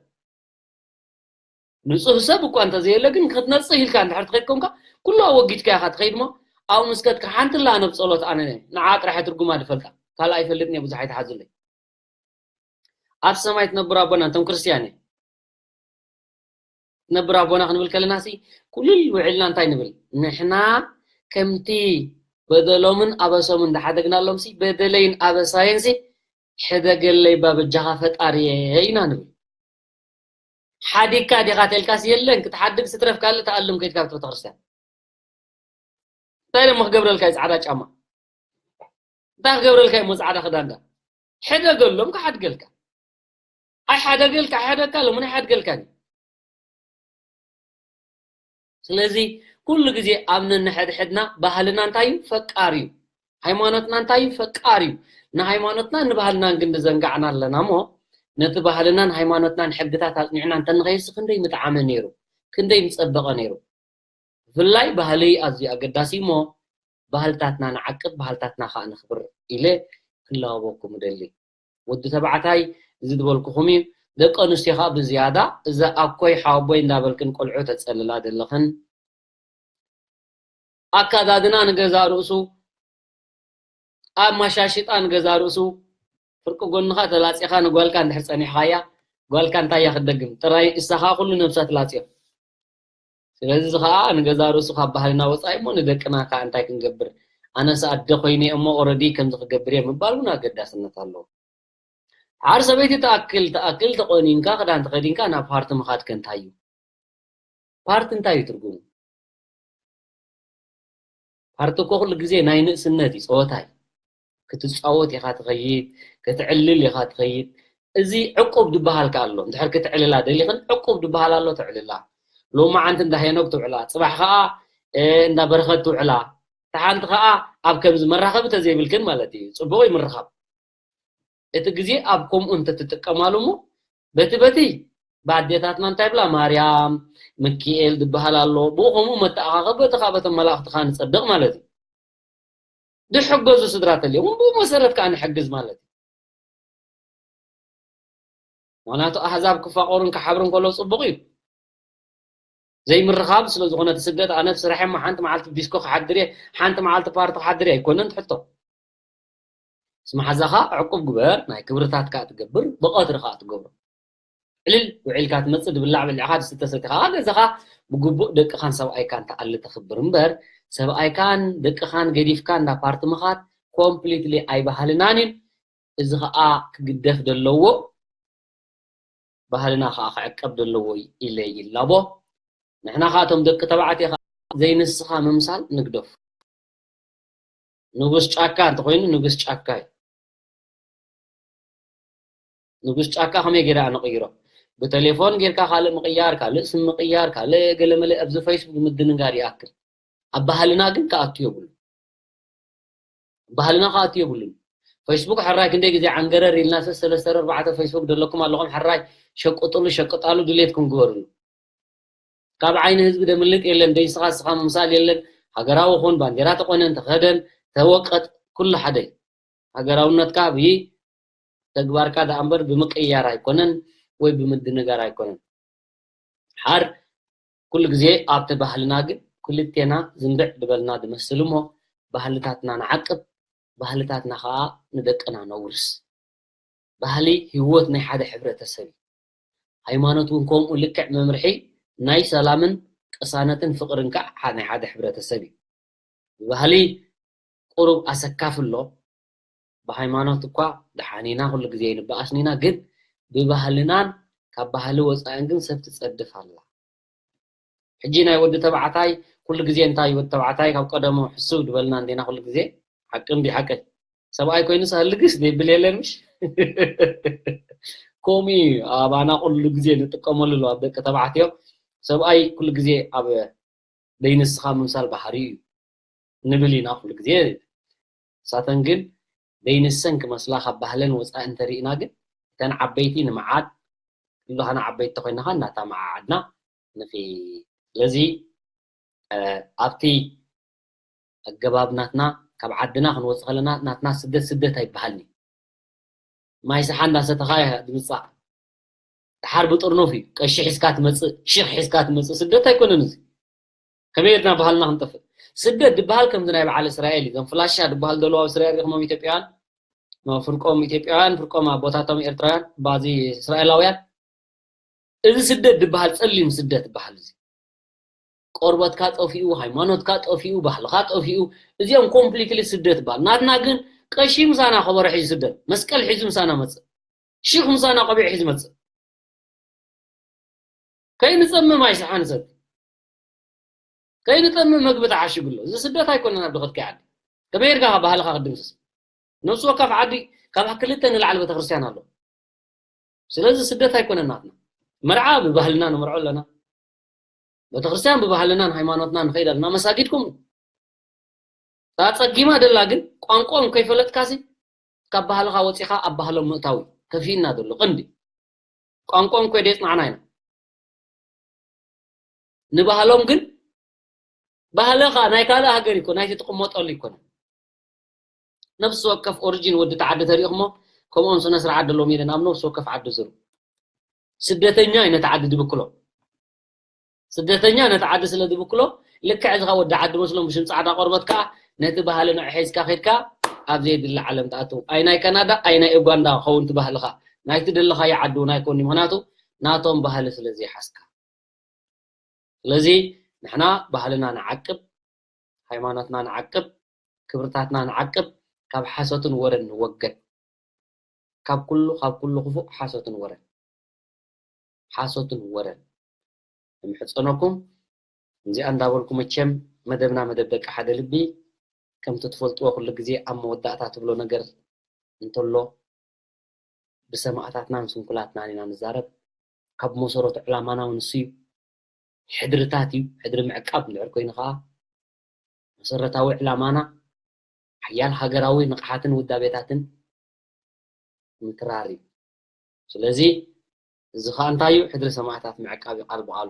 ንጹህ ሰብ እኳ እንተዘየለ ግን ክትነጽህ ኢልካ እንድሕር ትኸይድ ኮንካ፣ ኩሉ ኣወጊድካ ኢኻ ትኸይድ እሞ፣ ኣብኡ ምስ ከድካ ሓንቲ ኣላ ነብ ጸሎት ኣነ ንዓ ጥራሕ እየ ትርጉማ ዝፈልጣ። ካልእ ኣይፈልጥን እየ፣ ብዙሕ ኣይትሓዙለይ። ኣብ ሰማይ ትነብሩ ኣቦና፣ እንቶም ክርስትያን እየ። ትነብሩ ኣቦና ክንብል ከለና ሲ፣ ኩልል ውዒልና እንታይ ንብል? ንሕና ከምቲ በደሎምን ኣበሶምን ዝሓደግናሎም ሲ፣ በደለይን ኣበሳይን ሲ፣ ሕደገለይ እባ በጃኻ ፈጣሪየ ኢና ንብል። ሓዲግካ ዲኻ ተልካስ የለን፣ ክትሓድግ ስትረፍ ካልእ ተኣልም ከይድካ ኣብቲ ቤተክርስትያን። እንታይ ደሞ ክገብረልካ እዩ ጻዕዳ ጫማ? እንታይ ክገብረልካ እዩ እሞ ጻዕዳ ክዳን? ዳ ሕደገሎም ክሓድገልካ። ኣይሓደገልካ፣ ኣይሓደግካ፣ ሎምን ኣይሓድገልካን እዩ። ስለዚ ኩሉ ግዜ ኣብ ነንሕድሕድና ባህልና እንታይ እዩ? ፈቃር እዩ። ሃይማኖትና እንታይ እዩ? ፈቃር እዩ። ንሃይማኖትናን ንባህልናን ግን ዝዘንጋዕና ኣለና እሞ፣ ነቲ ባህልናን ሃይማኖትናን ሕግታት ኣጽኒዕና እንተንኸይድሲ ክንደይ ምጠዓመ ነይሩ፣ ክንደይ ምጸበቐ ነይሩ። ብፍላይ ባህሊ ኣዝዩ ኣገዳሲ እሞ፣ ባህልታትና ንዓቅብ፣ ባህልታትና ከኣ ነኽብር ኢለ ክላበወኩም እደሊ። ወዲ ተባዕታይ እዚ ዝበልኩኹም እዩ። ደቂ ኣንስትዮ ከኣ ብዝያዳ እዛ ኣኮይ ሓወቦይ እንዳበልክን ቆልዑ ተጸልላ ዘለኽን፣ ኣካዳድና ንገዛ ርእሱ፣ ኣብ ማሻሽጣ ንገዛ ርእሱ፣ ፍርቂ ጎንኻ ተላጺኻ ንጓልካ እንድሕር ጸኒሕኻያ፣ ጓልካ እንታይ እያ ክትደግም? ጥራይ እሳ ከኣ ኩሉ ነብሳ ትላጽዮ። ስለዚ እዚ ከኣ ንገዛ ርእሱ ካብ ባህልና ወጻኢ እሞ ንደቅና ከኣ እንታይ ክንገብር? ኣነስ ኣደ ኮይነ እሞ ኦረዲ ከምዚ ክገብር እየ ምባል እውን ኣገዳስነት ኣለዎ። ሓር ሰበይቲ ተኣክል ተኣክል ተቆኒንካ ክዳን ተኸዲንካ ናብ ፓርቲ ምኻድ ከ እንታይ እዩ? ፓርቲ እንታይ እዩ ትርጉሙ? ፓርቲ እኮ ኩሉ ግዜ ናይ ንእስነት እዩ፣ ጸወታ እዩ። ክትጻወት ኢኻ ትኸይድ፣ ክትዕልል ኢኻ ትኸይድ። እዚ ዕቁብ ዝበሃል ከኣ ኣሎ። እንድሕር ክትዕልላ ደሊኽን ዕቁብ ዝበሃል ኣሎ፣ ተዕልላ። ሎማዓንቲ እንዳ ሄኖክ ትውዕላ፣ ጽባሕ ከኣ፣ እ፣ እንዳ በረኸት ትውዕላ። እታ ሓንቲ ከኣ ኣብ ከምዚ መራኸቢ ተዘይብልክን ማለት እዩ። ጽቡቕ እዩ ምርኻብ። እቲ ግዜ ኣብ ከምኡ እንተትጥቀማሉ እሞ፣ በቲ በቲ ብኣዴታትና እንታይ ብላ፣ ማርያም፣ ሚኪኤል ዝበሃል ኣሎ። ብኡ ከምኡ መተኣኻኸብ በቲ ካብ በቶም መላእኽትኻ ንጸድቕ ማለት እዩ። ዝሕገዙ ስድራ ተልዮም፣ ብኡ መሰረት ከኣ ንሕግዝ ማለት እዩ። ምኽንያቱ ኣህዛብ ክፋቐሩን ክሓብሩን ከለዉ ጽቡቕ እዩ። ዘይምርኻብ ስለ ዝኾነ እቲ ስደት፣ ኣነ ኣብ ስራሕ እሞ ሓንቲ መዓልቲ ዲስኮ ክሓድር እየ፣ ሓንቲ መዓልቲ ፓርቲ ክሓድር እየ ኣይኮነን እቲ ሕቶ። ምስ መሓዛኻ ዕቁብ ግበር፣ ናይ ክብርታት ከኣ ትገብር፣ ብቐትሪ ከኣ ትገብሮ። ዕልል ውዒልካ ትመጽእ፣ ዝብላዕ በሊዕኻ፣ ዝስተ ሰቲኻ፣ ገዛኻ ብግቡእ ደቅኻን ሰብኣይካን ትኣሊ ተኽብር እምበር፣ ሰብኣይካን ደቅኻን ገዲፍካ እንዳ ፓርቲ ምኻድ ኮምፕሊትሊ ኣይባህልናን እዩ። እዚ ኸኣ ክግደፍ ደለዎ፣ ባህልና ኸኣ ክዕቀብ ደለዎ ኢለ ይላቦ። ንሕና ኸኣ እቶም ደቂ ተባዕትዮ ኸኣ ዘይንስኻ ምምሳል ንግደፍ። ንጉስ ጫካ እንተኾይኑ ንጉስ ጫካ እዩ። ንጉስ ጫካ ከመይ ጌረ ኣነ ቀይሮ? ብቴሌፎን ጌርካ ካልእ ምቕያር፣ ካልእ ስም ምቕያር፣ ካልእ ገለመለ ኣብዚ ፌስቡክ ምድንጋር ይኣክል። ኣብ ባህልና ግን ክኣቱ የብሉን። ባህልና ክኣቱ የብሉን። ፌስቡክ ሕራይ ክንደይ ግዜ ዓንገረር ኢልና፣ ሰለስተ ኣርባዕተ ፌስቡክ ዘለኩም ኣለኹም፣ ሕራይ ሸቅጥሉ፣ ሸቅጣሉ፣ ድሌትኩም ግበርሉ። ካብ ዓይኒ ህዝቢ ደምልጥ የለን፣ ደይ ስኻ ስኻ ምምሳል የለን። ሃገራዊ ኹን፣ ባንዴራ ተቆነን፣ ተኸደን፣ ተወቀጥ፣ ኩሉ ሓደ እዩ። ሃገራውነትካ ብይ ተግባርካ ደኣ እምበር ብምቅያር ኣይኮነን ወይ ብምድንጋር ኣይኮነን። ሓር ኩሉ ግዜ ኣብቲ ባህልና ግን ክልቴና ዝንብዕ ዝበልና ዝመስል እሞ ባህልታትና ንዓቅብ፣ ባህልታትና ከዓ ንደቅና ነውርስ። ባህሊ ህይወት ናይ ሓደ ሕብረተሰብ እዩ። ሃይማኖት እውን ከምኡ ልክዕ መምርሒ ናይ ሰላምን ቅሳነትን ፍቕርን ከዓ ናይ ሓደ ሕብረተሰብ እዩ። ብባህሊ ቁሩብ ኣሰካፊ ኣሎ። ብሃይማኖት እኳ ደሓን ኢና፣ ኩሉ ግዜ ኣይንበኣስን ኢና፣ ግን ብባህልናን ካብ ባህሊ ወፃእን ግን ሰብ ትፀድፍ ኣላ። ሕጂ ናይ ወዲ ተባዕታይ ኩሉ ግዜ እንታይ እዩ፣ ወዲ ተባዕታይ ካብ ቀደሙ ሕስብ ዝበልና እንዴና ኩሉ ግዜ። ሓቂ እንዲ ሓቂ ሰብኣይ ኮይኑ ሰህልግስ ዘይብል የለን ምሽ? ከምኡ እዩ ኣባና ኩሉ ግዜ ንጥቀመሉ ኣሎ ኣብ ደቂ ተባዕትዮ። ሰብኣይ ኩሉ ግዜ ኣብ ደይንስኻ ምምሳል ባህሪ እዩ ንብል ኢና ኩሉ ግዜ። ንሳተን ግን ደይንሰን ክመስላ ካብ ባህለን ወፃኢ እንተሪእና ግን እተን ዓበይቲ ንምዓድ፣ ኩላህና ዓበይቲ ተኮይና ከዓ እናተመዓዓድና ንኺድ። ስለዚ ኣብቲ ኣገባብ ናትና ካብ ዓድና ክንወፅእ ከለና ናትና ስደት ስደት ኣይበሃልን እዩ። ማይ ሰሓ እንዳሰተኻ እያ ትምፃእ። ድሓር ብጥርኑፍ እዩ። ቀሺ ሒዝካ ትመፅእ፣ ሺኽ ሒዝካ ትመፅእ ስደት ኣይኮነን እዚ። ከመይ ጌርና ባህልና ክንጠፍእ? ስደት ድበሃል ከምዚ ናይ በዓል እስራኤል እዩ። እዞም ፍላሻ ድበሃል ዘለዉ ኣብ እስራኤል ሪእኹሞም ኢትዮጵያውያን? ፍርቆም ኢትዮጵያውያን፣ ፍርቆም ኣቦታቶም ኤርትራውያን፣ ባዚ እስራኤላውያን። እዚ ስደት ድበሃል ጸሊም ስደት ይበሃል እዚ። ቆርበትካ ጠፊኡ፣ ሃይማኖትካ ጠፊኡ፣ ባህልኻ ጠፊኡ፣ እዚኦም ኮምፕሊትሊ ስደት ይበሃል። ናትና ግን ቀሺ ምሳና ከበሮ ሒዙ ስደት፣ መስቀል ሒዙ ምሳና መጽእ፣ ሺኽ ምሳና ቆቢዕ ሒዙ መጽእ። ከይንጸምም ኣይሰሓን ሰብ። ከይንጠምም መግቢ ተዓሽግሎ። እዚ ስደት ኣይኮነን ኣብ ድኸትካይ ዓዲ። ከመይ ጌርካ ባህልኻ ክትድምስስ? ነፍሲ ወከፍ ዓዲ ካብ ክልተ ንላዕሊ ቤተክርስትያን ኣሎ። ስለዚ ስደት ኣይኮነን ናትና። መርዓ ብባህልና ንምርዖ ኣለና። ቤተክርስትያን ብባህልናን ሃይማኖትናን ንኸይድ ኣለና። መሳጊድኩም እታ ጸጊማ ደላ ግን ቋንቋኦም ከይፈለጥካሲ ካብ ባህልኻ ወጺኻ ኣብ ባህሎም ምእታው እዩ ከፊእና ዘሎ ቀንዲ። ቋንቋኦም እኮ የጽናዕና ኢና። ንባህሎም ግን ባህልኻ ናይ ካልእ ሃገር ይኮን ናይቲ ትቕመጠሉ ይኮን። ነፍሲ ወከፍ ኦሪጂን ወዲ ተዓዲ ተሪእኹሞ ከምኦም ስነ ስርዓት ደሎም የለን ኣብ ነፍሲ ወከፍ ዓዲ ዝሩ። ስደተኛ እዩ ነቲ ዓዲ ድብክሎ። ስደተኛ ነቲ ዓዲ ስለ ዝብክሎ ልክዕ እዚ ካብ ወዲ ዓዲ መስሎም ብሽም ጻዕዳ ቆርበት ከዓ ነቲ ባህሊ ንዑ ሒዝካ ከድካ ኣብ ዘይድለ ዓለም ትኣትው። ኣይ ናይ ካናዳ ኣይ ናይ ኡጋንዳ ክኸውን እቲ ባህልኻ ናይቲ ደለኻዮ ዓዲ እውን ኣይኮን እዩ። ምኽንያቱ ናቶም ባህሊ ስለ ዘይሓዝካ። ስለዚ ንሕና ባህልና ንዓቅብ፣ ሃይማኖትና ንዓቅብ፣ ክብርታትና ንዓቅብ፣ ካብ ሓሶትን ወረን ንወገድ። ካብ ኩሉ ካብ ኩሉ ክፉእ ሓሶትን ወረን። ሓሶትን ወረን ንምሕጸነኩም። እዚኣ እንዳበልኩ መቸም መደብና መደብ ደቂ ሓደ ልቢ ከምቲ ትፈልጥዎ ኩሉ ግዜ ኣብ መወዳእታ ትብሎ ነገር እንተሎ ብሰማእታትናን ስንኩላትናን ኢና ንዛረብ። ካብ መሰረቱ ዕላማና እውን ንሱ እዩ። ሕድርታት እዩ። ሕድሪ ምዕቃብ እንድሕር ኮይኑ ከዓ መሰረታዊ ዕላማና ሓያል ሃገራዊ ንቕሓትን ውዳቤታትን ምትራር እዩ። ስለዚ እዚ ከዓ እንታይ እዩ? ሕድሪ ሰማእታት ምዕቃብ እዩ ቃል ብቓሉ።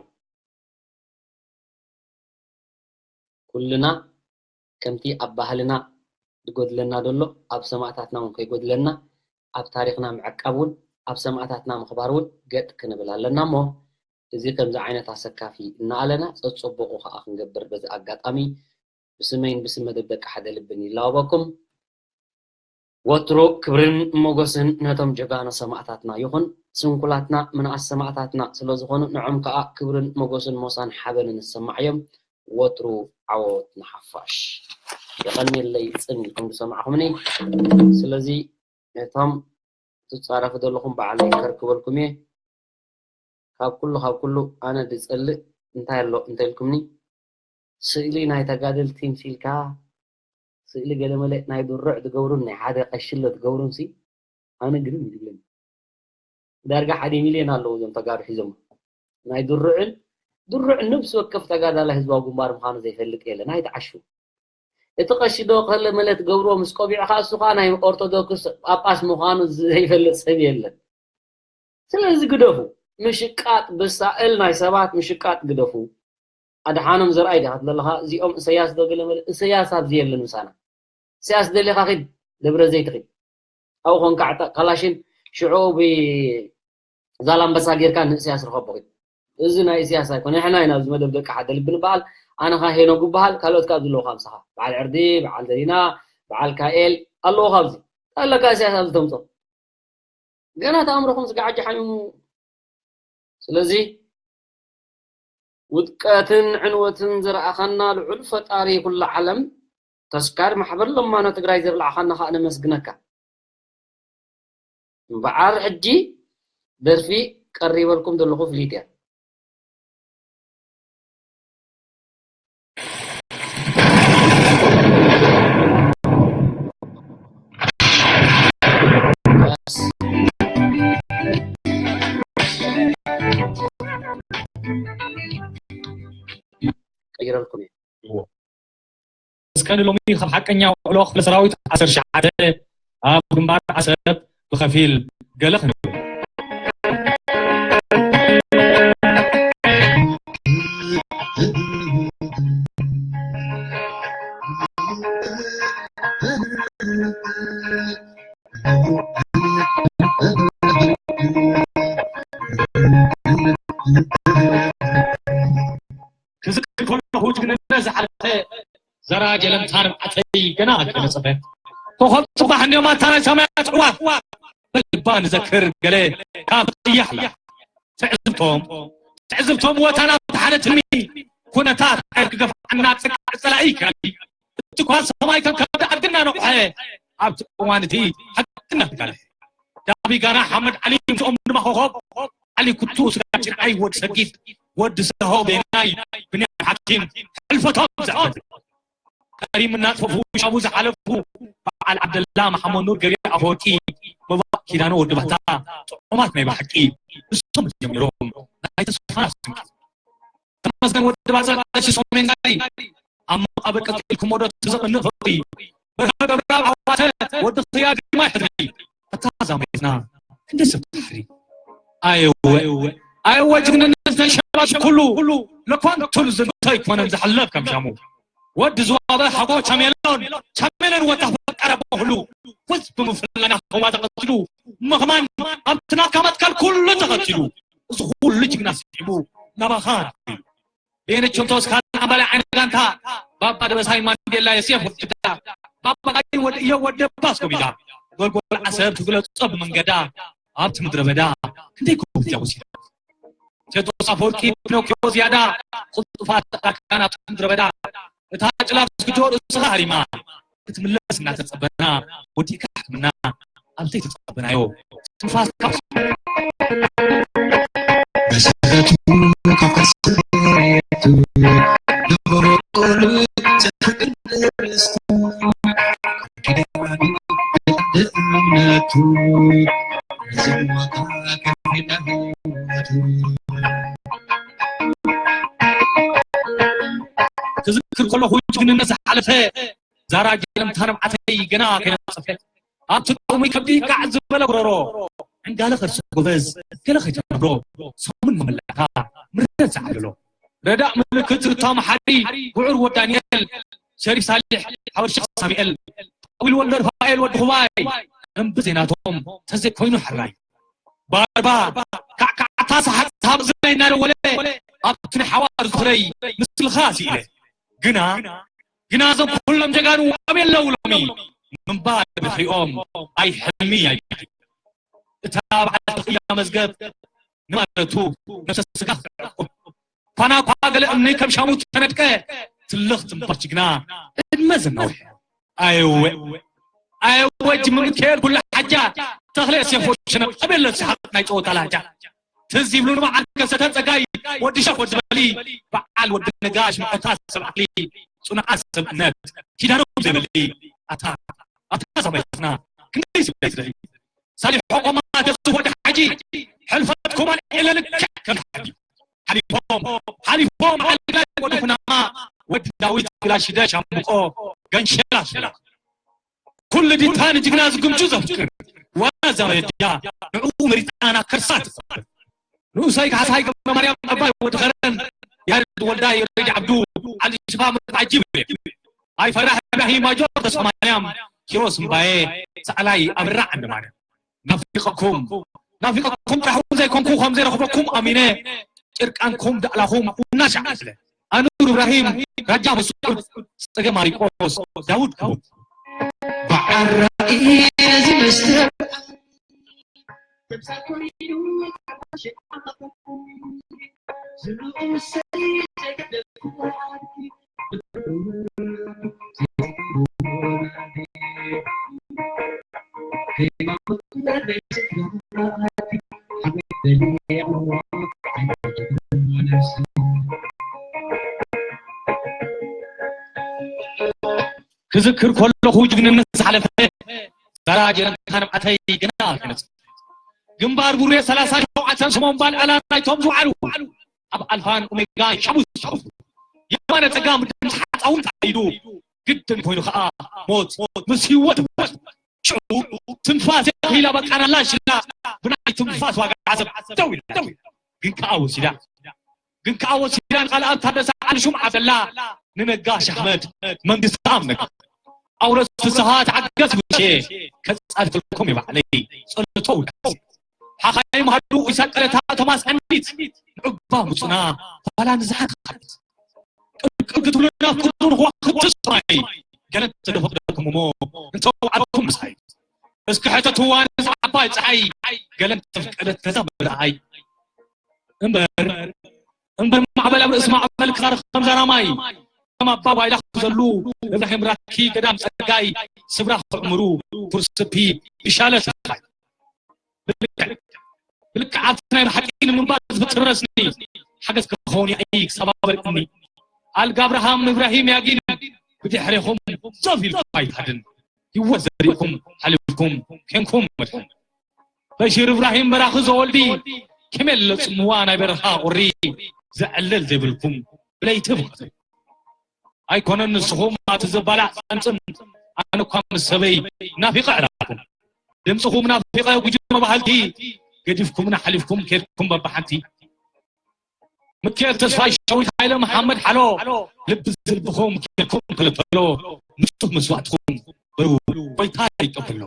ኩልና ከምቲ ኣብ ባህልና ዝጎድለና ዘሎ ኣብ ሰማእታትና እውን ከይጎድለና ኣብ ታሪኽና ምዕቃብ እውን ኣብ ሰማእታትና ምኽባር እውን ገጥ ክንብል ኣለና እሞ እዚ ከምዚ ዓይነት ኣሰካፊ እናኣለና ጸጸበቑ ከዓ ክንገብር በዚ ኣጋጣሚ ብስመይን ብስም መደብ ደቂ ሓደ ልብን ይላወበኩም። ወትሩ ክብርን ሞገስን ነቶም ጀጋኑ ሰማእታትና ይኹን። ስንኩላትና ምንኣስ ሰማእታትና ስለ ዝኾኑ ንዖም ከኣ ክብርን ሞገስን ሞሳን ሓበንን ይሰማዓዮም። ወትሩ ዓወት ንሓፋሽ። የቐንየለይ ጽን ኢልኩም ዝሰማዕኹምኒ። ስለዚ ነቶም ትጻረፉ ዘለኹም ባዕለይ ከርክበልኩም እየ። ካብ ኩሉ ካብ ኩሉ ኣነ ዝጸልእ እንታይ ኣሎ እንተልኩምኒ ስእሊ ናይ ተጋደልቲ ምሲልካ ስእሊ ገለመለ ናይ ድሩዕ ትገብሩን ናይ ሓደ ቀሽሎ ትገብሩን ሲ ኣነ ግርም ይብለኒ። ዳርጋ ሓደ ሚልዮን ኣለዉ እዞም ተጋሩ ሒዞም ናይ ድሩዕን ድሩዕ ነብሲ ወከፍ ተጋዳላይ ህዝባዊ ግንባር ምዃኑ ዘይፈልጥ የለን። ኣይትዓሹ። እቲ ቀሺ ዶ ከለመለ ትገብርዎ ምስ ቆቢዕኻ እሱ ኸዓ ናይ ኦርቶዶክስ ጳጳስ ምዃኑ ዘይፈልጥ ሰብ የለን። ስለዚ ግደፉ። ምሽቃጥ ብሳእል ናይ ሰባት ምሽቃጥ ግደፉ። ኣድሓኖም ዘርኣይ ዲኻ ትብለለኻ እዚኦም እሰያስ ዶ ገለመለ እሰያስ ኣብዚ የለን ምሳና። እሰያስ ደሊኻ ኺድ ደብረ ዘይት ኺድ ኣብኡ ኾንካ ዕጠቕ ካላሽን ሽዑ ብዛላምበሳ ጌርካ ንእስያስ ርኸቦ ኺድ። እዚ ናይ እስያስ ኣይኮነ። ንሕና ኢና ኣብዚ መደብ ደቂ ሓደ ልቢ ንበሃል። ኣነ ኸዓ ሄኖግ እበሃል። ካልኦት ከኣ ኣብዚ ኣለዉ ካብ ምሳኻ። በዓል ዕርዲ፣ በዓል ዘሪና፣ በዓል ካኤል ኣለዉ ካብዚ። እንታይ ኣለካ እስያስ ኣብዚ ተምጾ? ገና እቲ ኣእምሮኹም ስጋዕ ሕጂ ሓሚሙ። ስለዚ ውድቀትን ዕንወትን ዘርኣኻና ልዑል ፈጣሪ ኩሉ ዓለም፣ ተስካር ማሕበር ለማኖ ትግራይ ዘብላዕኻና ኸኣ ነመስግነካ። እምበኣር ሕጂ ደርፊ ቀሪበልኩም ዘለኹ ፍሊጥ እያ። ቀይረልኩም እየ። እስከ ንሎሚ ካብ ሓቀኛ ውዕሎ ክፍለ ሰራዊት ዓሰርተ ትሽዓተ ኣብ ግንባር ዓሰብ ብኸፊል ገለ ክንብል። ክዝክር ከለኹ ጅግንነት ዝሓለፈ ዘራጀ ለምታ ንብዓተይ ገና ከይነጸፈ፣ ኮኸብ ጽባሕ እንድዮም ኣታ ናይ ሰማያት ኣዕዋፍ በልባ ንዘክር ገለ ካብ ቅያሕ ኣላ። ትዕዝብቶም ትዕዝብቶም ወታና ብቲ ሓደ ትልሚ ኩነታት ክገፍዓና ጽቅዕ ጸላኢ ይካል። እቲ ኳ ሰማይ ከም ከብዲ ኣድግና ነቑሐ። ኣብቲ እዋን እቲ ሓቅና ተጋልሐ። ዳቢ ጋራ ሓመድ ዓሊ ምስኦም ድማ ኮኸብ ዓሊ ኩቱ ስጋጭን ኣይ ወዲ ሰጊድ ወዲ ሰሆ ቤናይ ብንያም ሓኪም ሕልፈቶም ዘዕበት። ቀሪም እናጥፈፉ ሻቡ ዝሓለፉ በዓል ዓብደላ መሓመድ ኑር ገቢር ኣፈወርቂ መባእ ኪዳነ ወዲ ባህታ ጥዑማት ናይ ብሓቂ ንሶም ጀሚሮም ናይ ተስፋና ስንቂ። ተመስገን ወዲ ባጽዕ ቀሺ ሰሜን ጋሪ ኣብ መቓብር ቀጺልኩሞ ዶ ትዘቕንእ ፍቕሪ በርሀ ገብረኣብ ዓዋተ ወዲ ኽያ ግርማይ ሕድሪ ኣታ ዛመትና ክንደይ ሰብ ተሓሪ ኣየወ ኣየወ ጅግንነት ናይ ሸባብ ኩሉ ለኳንቱል ዝንቶ ኣይኮነን ዝሕለፍ ከም ሻሙ ወዲ ዝዋበ ሓጎ ቻሜሎን ቻሜሎን ወታ ፈቀረ በህሉ ወዝ ብምፍላና ከዋ ተቐትሉ ምኽማን ኣብቲ ናትካ መትከል ኩሉ ተቐቲሉ እዚ ኩሉ ጅግና ስዒቡ ናባኻ ናፊሉ ቤነቸም ተወስካል ኣምባላይ ዓይነ ጋንታ ባባ ደበሳይ ማንዴላ የሴፍ ወዳ ባባ ጋይ ወድ እዮ ወደ ባስ ኮሚዳ ጎልጎል ዓሰብ ትግለጾ ብመንገዳ ኣብቲ ምድረ በዳ ክንደይ ኮሚዳ ወሲዳ ቴድሮስ ኣፈወርቂ ፒኖኪዮ ዝያዳ ቅልጡፋት ኣካናት ምድረ በዳ እታ ጭላፍ ዝግጆ ርእስኻ ሃሪማ ክትምለስ እናተጸበና ወዲእካ ሕክምና ኣብቲ ተጸበናዮ ትንፋስካ መሰረቱ ካብ ከርሲ መሬቱ ንበሮ ቆልዑ ዘፍቅር ርስቱ ኪዳኑ እምነቱ ዝሞታ ከፊላ ህይወቱ ክዝክር ከለኹ ጅግንነት ዝሓለፈ ዛራ ጀለምታ ነብዓተይ ገና ከይነጸፈ ኣብቲ ጥሙይ ከብዲ ካዕ ዝበለ ጉረሮ ዕንጋለ ከርሲ ጎበዝ ገለ ከይተነብሮ ሰሙን መመላእታ ምረት ዝዓብለሎ ረዳእ ምልክት ርታ መሓሪ ጉዑር ወዳንኤል ሸሪፍ ሳሊሕ ሓወር ሸኽ ሳሚኤል ጣዊል ወልደ ሩፋኤል ወዲ ኹባይ እምቢ ዜናቶም ተዘይኮይኑ ሕራይ ባርባ ካዕካዕታ ሰሓቅ ሳብ ዝናይ እናደወለ ኣብቲ ናይ ሓዋር ዝኽረይ ምስልኻ ስኢለ ግና ግና እዞም ኩሎም ጀጋኑ ኣበይ ኣለዉ ሎሚ ምንባር ብድሕሪኦም ኣይ ሕልሚ ኣይ ብሕሪ እታ በዓልቲ ቅያ መዝገብ ንማለቱ ነብሰ ስጋ ክትዕቁብ ኳና እኳ ገለ እምኒ ከም ሻሙ ተነድቀ ትልኽ ትንበር ጅግና ዕድመ ዘናውሕ ኣየወ ኣየወ ጅሚ ምክኤል ኩላ ሓጃ ተኽለ ሴፎ ሸነቕ ኣበለ ሰሓቕ ናይ ጸወታ ላጃ ትዝ ይብሉ ንበዓል ከሰተ ጸጋይ ወዲ ሸኽ ወዲ በሊ በዓል ወዲ ነጋሽ መቐታ ሰብ ዓቕሊ ጽኑዓት ሰብ እምነት ኪዳኖም ዘይበሊ ኣታ ኣታ ሰባይትና ክንደይ ስለ ዝደሊ ሳሊሖ ቆማ ተስፍ ወዲ ሓጂ ሕልፈት ኮማን ኤለ ልክዕ ከም ሓዲ ሓሊፎም ሓሊፎም ዓልግላይ ወዲ ኩናማ ወዲ ዳዊት ግላሽደ ሻምብቆ ገንሸላ ሽላ ኩሉ ዲታ ንጅግና ዝግምጁ ዘፍቅር ዋላ ዘረጃ ንዕኡ መሪጣና ከርሳ ትፈጥር ንኡሰይ ካሕሳይ ገብረ ማርያም ኣባይ ወዲ ኸረን ያሬድ ወልዳይ ረጅ ዓብዱ ዓሊ ሽፋ ምርት ዓጂብ ኣይፈራሕ ኢብራሂም ማጆር ተስፋ ማርያም ኪሮስ እምባዬ ሰኣላይ ኣብራ ዓንደ ማርያም ናፊቐኩም ናፊቐኩም ጥራሕ እውን ዘይኮንኩ ከም ዘይረኽበኩም ኣሚነ ጭርቃንኩም ዳእላኹም እናሻዕ ስለ ኣኑር እብራሂም ራጃ መስዑድ ጸገ ማሪቆስ ዳውድ ክቡር በዓል ራእይ ነዚ መስተ ክዝክር ከለኹ ጅግንነት ዝሓለፈ ዛራ ጀነካ ንብዓተይ ግና ክነጽ ግንባር ቡሬ ሰላሳ ሸውዓተ ስሞም ባልዕላ ናይቶም ዝውዓሉ ኣብ ኣልፋን ኦሜጋን ሸቡ ዝሸቡ የማነ ጸጋም ድምፂ ሓፃውን ተዓይዱ ግድን ኮይኑ ከዓ ሞት ምስ ህይወት ሽዑ ትንፋስ የኺላ በቃናላ ሽላ ብናይ ትንፋስ ዋጋ ዓሰብ ደው ኢላ ግን ከዓ ወሲዳ ግን ከዓ ወሲዳ ንቃልኣብ ታደሰ ዓልሹም ዓብደላ ንነጋሽ ኣሕመድ መንግስቲ ኣምነግ ኣውረስ ፍስሃ ተዓገስ ውሼ ከጻድፈልኩም ይባዕለይ ጸሎቶ ውዳስ ሓኻይ ማህዱ ኢሳቀለታ ቶማስ ዕንዲት ንዑባ ሙጹና ኋላ ንዝሓት ሓት ቅልቅል ክትብሉና ፍቅዱን ኹዋ ክትስማይ ገለ ተደፈቅደኩም እሞ እንተውዓድኩም ምሳይ እስኪ ሕተትዋ ነዚ ዓባይ ፀሓይ ገለ እንተፍቀደት ነዛ ምርኣይ እምበር እምበር ማዕበል ኣብ ርእሲ ማዕበል ክሳርኽ ከም ዛራማይ ከም ኣባ ባይላ ክዘሉ እብራሂም ራኪ ገዳም ጸጋይ ስብራ ክዕምሩ ኩርስፒ ይሻለ ተኻይ ብልክዕ ብልክዕ ኣብቲ ናይ ብሓቂ ንምንባር ዝፍጥር ረስኒ ሓገዝ ክኸውን ያኢ ክሰባበርቅኒ ኣልጋ ኣብርሃም እብራሂም ያጊን ብድሕሬኹም ዘፍ ኢልኩም ኣይትሃድን ህይወት ዘሪእኩም ሓሊፍኩም ኬንኩም መድሕን በሺር እብራሂም በራኺ ዘወልዲ ከመይ ኣሎ ጽምዋ ናይ በረኻ ቁሪ ዘዕልል ዘይብልኩም ብለይቲ ብኸተ ኣይኮነን ንስኹም ኣቲ ዘባላዕ ጸምጽም ኣነ እኳ ምስ ሰበይ ናፊቐ ዕላልኩም ድምፅኹም ናፊቐ ጉጅመ ባህልቲ ገዲፍኩምና ሓሊፍኩም ኬድኩም በብሓንቲ ምክኤል ተስፋይ ሸዊት ሃይለ መሓመድ ሓሎ ልቢ ዝልብኹም ኬድኩም ክልተሎ ንጹህ መስዋእትኹም በሩ ጎይታ ይቀበሎ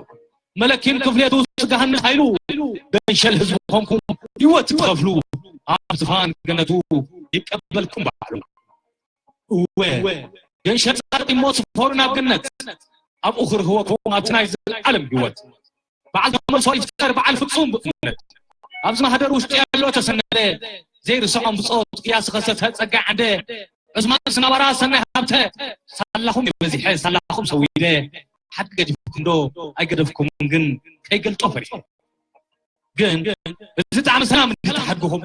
መለኪን ክፍሌቱ ስጋህን ሓይሉ ገንሸል ህዝቢ ኮንኩም ህይወት ትኸፍሉ ኣብ ዝፋን ገነቱ ይቀበልኩም ባዕሉ እወ ገንሸል ጻድቅ እሞ ስፈሩ ናብ ገነት ኣብኡ ክርህወኩም ኣብቲ ናይ ዘለዓለም ህይወት በዓል ተመልሶ ይፍጠር በዓል ፍጹም ብእምነት ኣብዚ ማህደር ውሽጡ ያለው ተሰነደ ዘይርስዖም ብጾት ቅያስ ኸሰተ ጸጋ ዓንደ ዕስማን ስናባራ ሰናይ ሃብተ ሳላኹም የበዚሐ ሳላኹም ሰዊደ ሓቂ ገዲፍኩም ዶ ኣይገደፍኩምን ግን ከይገልጦ ፈሪሐ ግን እዚ ጣዕሚ ሰላም እንድሕር ተሓድግኹም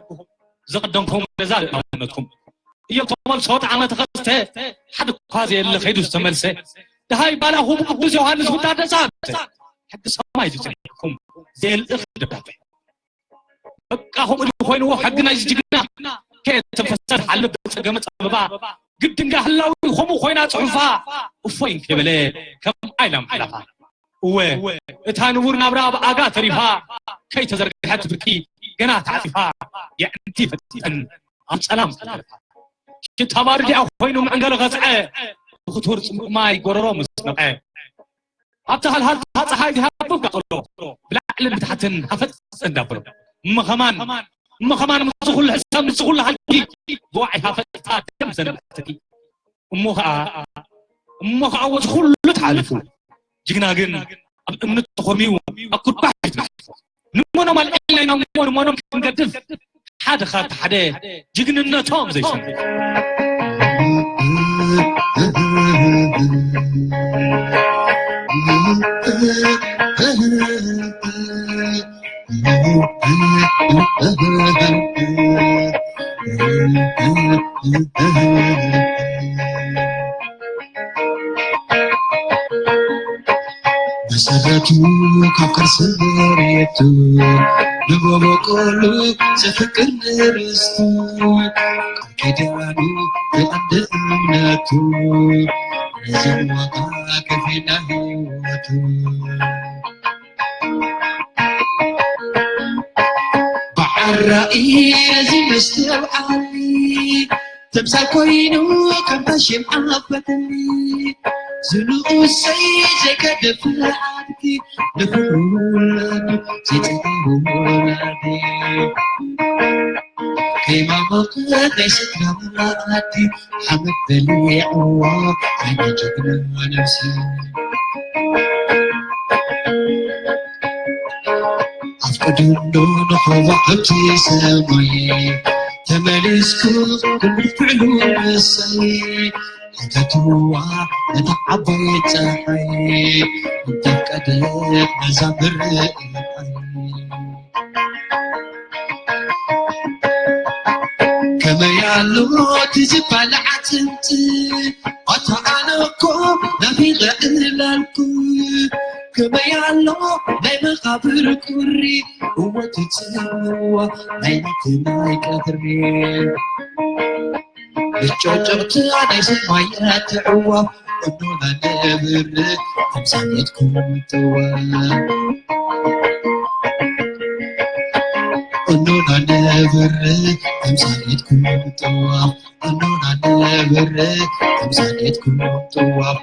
ዘቐደምኩም ነዛ ልባውነትኩም እዮም ተመልሶ ጣዕመ ተኸስተ ሓደ እኳ ዘየለ ከይዱ ዝተመልሰ ደሃይ ባላኹም ቅዱስ ዮሃንስ ውዳደ ጻብተ ሕጊ ሰማይ ዝጸንሕኩም ዘየልእኽ ደብዳቤ በቃ ከምኡ ድዩ ኮይንዎ ሕጊ ናይዚ ጅግና ከየተንፈሰት ሓልብ ብጸገመ ጸበባ ግድንጋ ህላዊ ከምኡ ኮይና ጽሑፋ እፎይ እንከይበለ ከም ኣይላም ሓላፋ እወ እታ ንቡር ናብራ ብኣጋ ተሪፋ ከይተዘርግሐት ብርኪ ገና ተዓፂፋ የዕንቲ ፈጢጠን ኣብ ፀላም ተለፋ ሽታ ባርድ ዲኣ ኮይኑ መዕንገሊ ኸፅዐ ብክቱር ፅሙቕ ማይ ጎረሮ ምስ ነቐ ኣብቲ ሃልሃልታ ፀሓይ ዝሃብብ ቃጠሎ ብላዕልን ብታሕትን ሃፈፅ እንዳበሎ እሞ ኸማን እሞ ኸማን ምስ ኩሉ ሕሰም ምስ ኩሉ ሃልኪ ብዋዒ ሃፈፅታ ደም ዘንበዕትኪ እሞ ኸዓ እሞ ኸዓ ወዚ ኩሉ ተሓሊፉ ጅግና ግን ኣብ እምኒ ተኾርሚዩ ኣብ ኩርባሕ ይትናሕፎ ንሞኖም ኣልዒልና ኢና እሞ ንሞኖም ክንገድፍ ሓደ ካብ ሓደ ጅግንነቶም ዘይሰምዕ መሰረቱ ካብ ከርሰ መሬቱ ንጎቦ ቆሉ ዘፍቅር ንርስቱ ቃል ኪዳኑ ብኣንድ እምነቱ ነዚ ዋጋ ከፊልና ህይወቱ በዓል ራእይ ነዚ መስተብዓል ተምሳል ኮይኑ ከም ፋሽን ኣብ በትሪ ዝንኡሰይ ዘይገድፍ ዓድ ንኹሉ ውላዱ ዘይጸግብ ወላዲ። ከይማሞት ናይ ስድራ መኣዲ ሓመድ በሊዕዋ፣ ዓይኒ ጅግና ነብሲ። ኣፍቅዱ እንዶ ንኸዋኽብቲ ሰማይ፣ ተመሊስኩ ክምርትዕሉ መሳይ። ሕተትዋ ነታ ዓባይ ጸሓይ፣ እንተፍቀደት ነዛ ምርኢት። ከመይ ኣሎ እቲ ዝበልዓ ጽምጺ፣ ኣታ ኣነ እኮ ናፊቐ እላልኩ። ከመይ ኣሎ ናይ መቓብር ቁሪ፣ እወ ትጽምዋ ናይ ናቲ ናይ ቀትሪ። ምጨጨቕታ ናይ ሰማያት ኣዕዋፍ፣ እኖና ነብር ተምሳሌትኩም ጥዋፍ። እኖና ነብር ተምሳሌትኩም ጥዋፍ። እኖና ነብር ተምሳሌትኩም ጥዋፍ።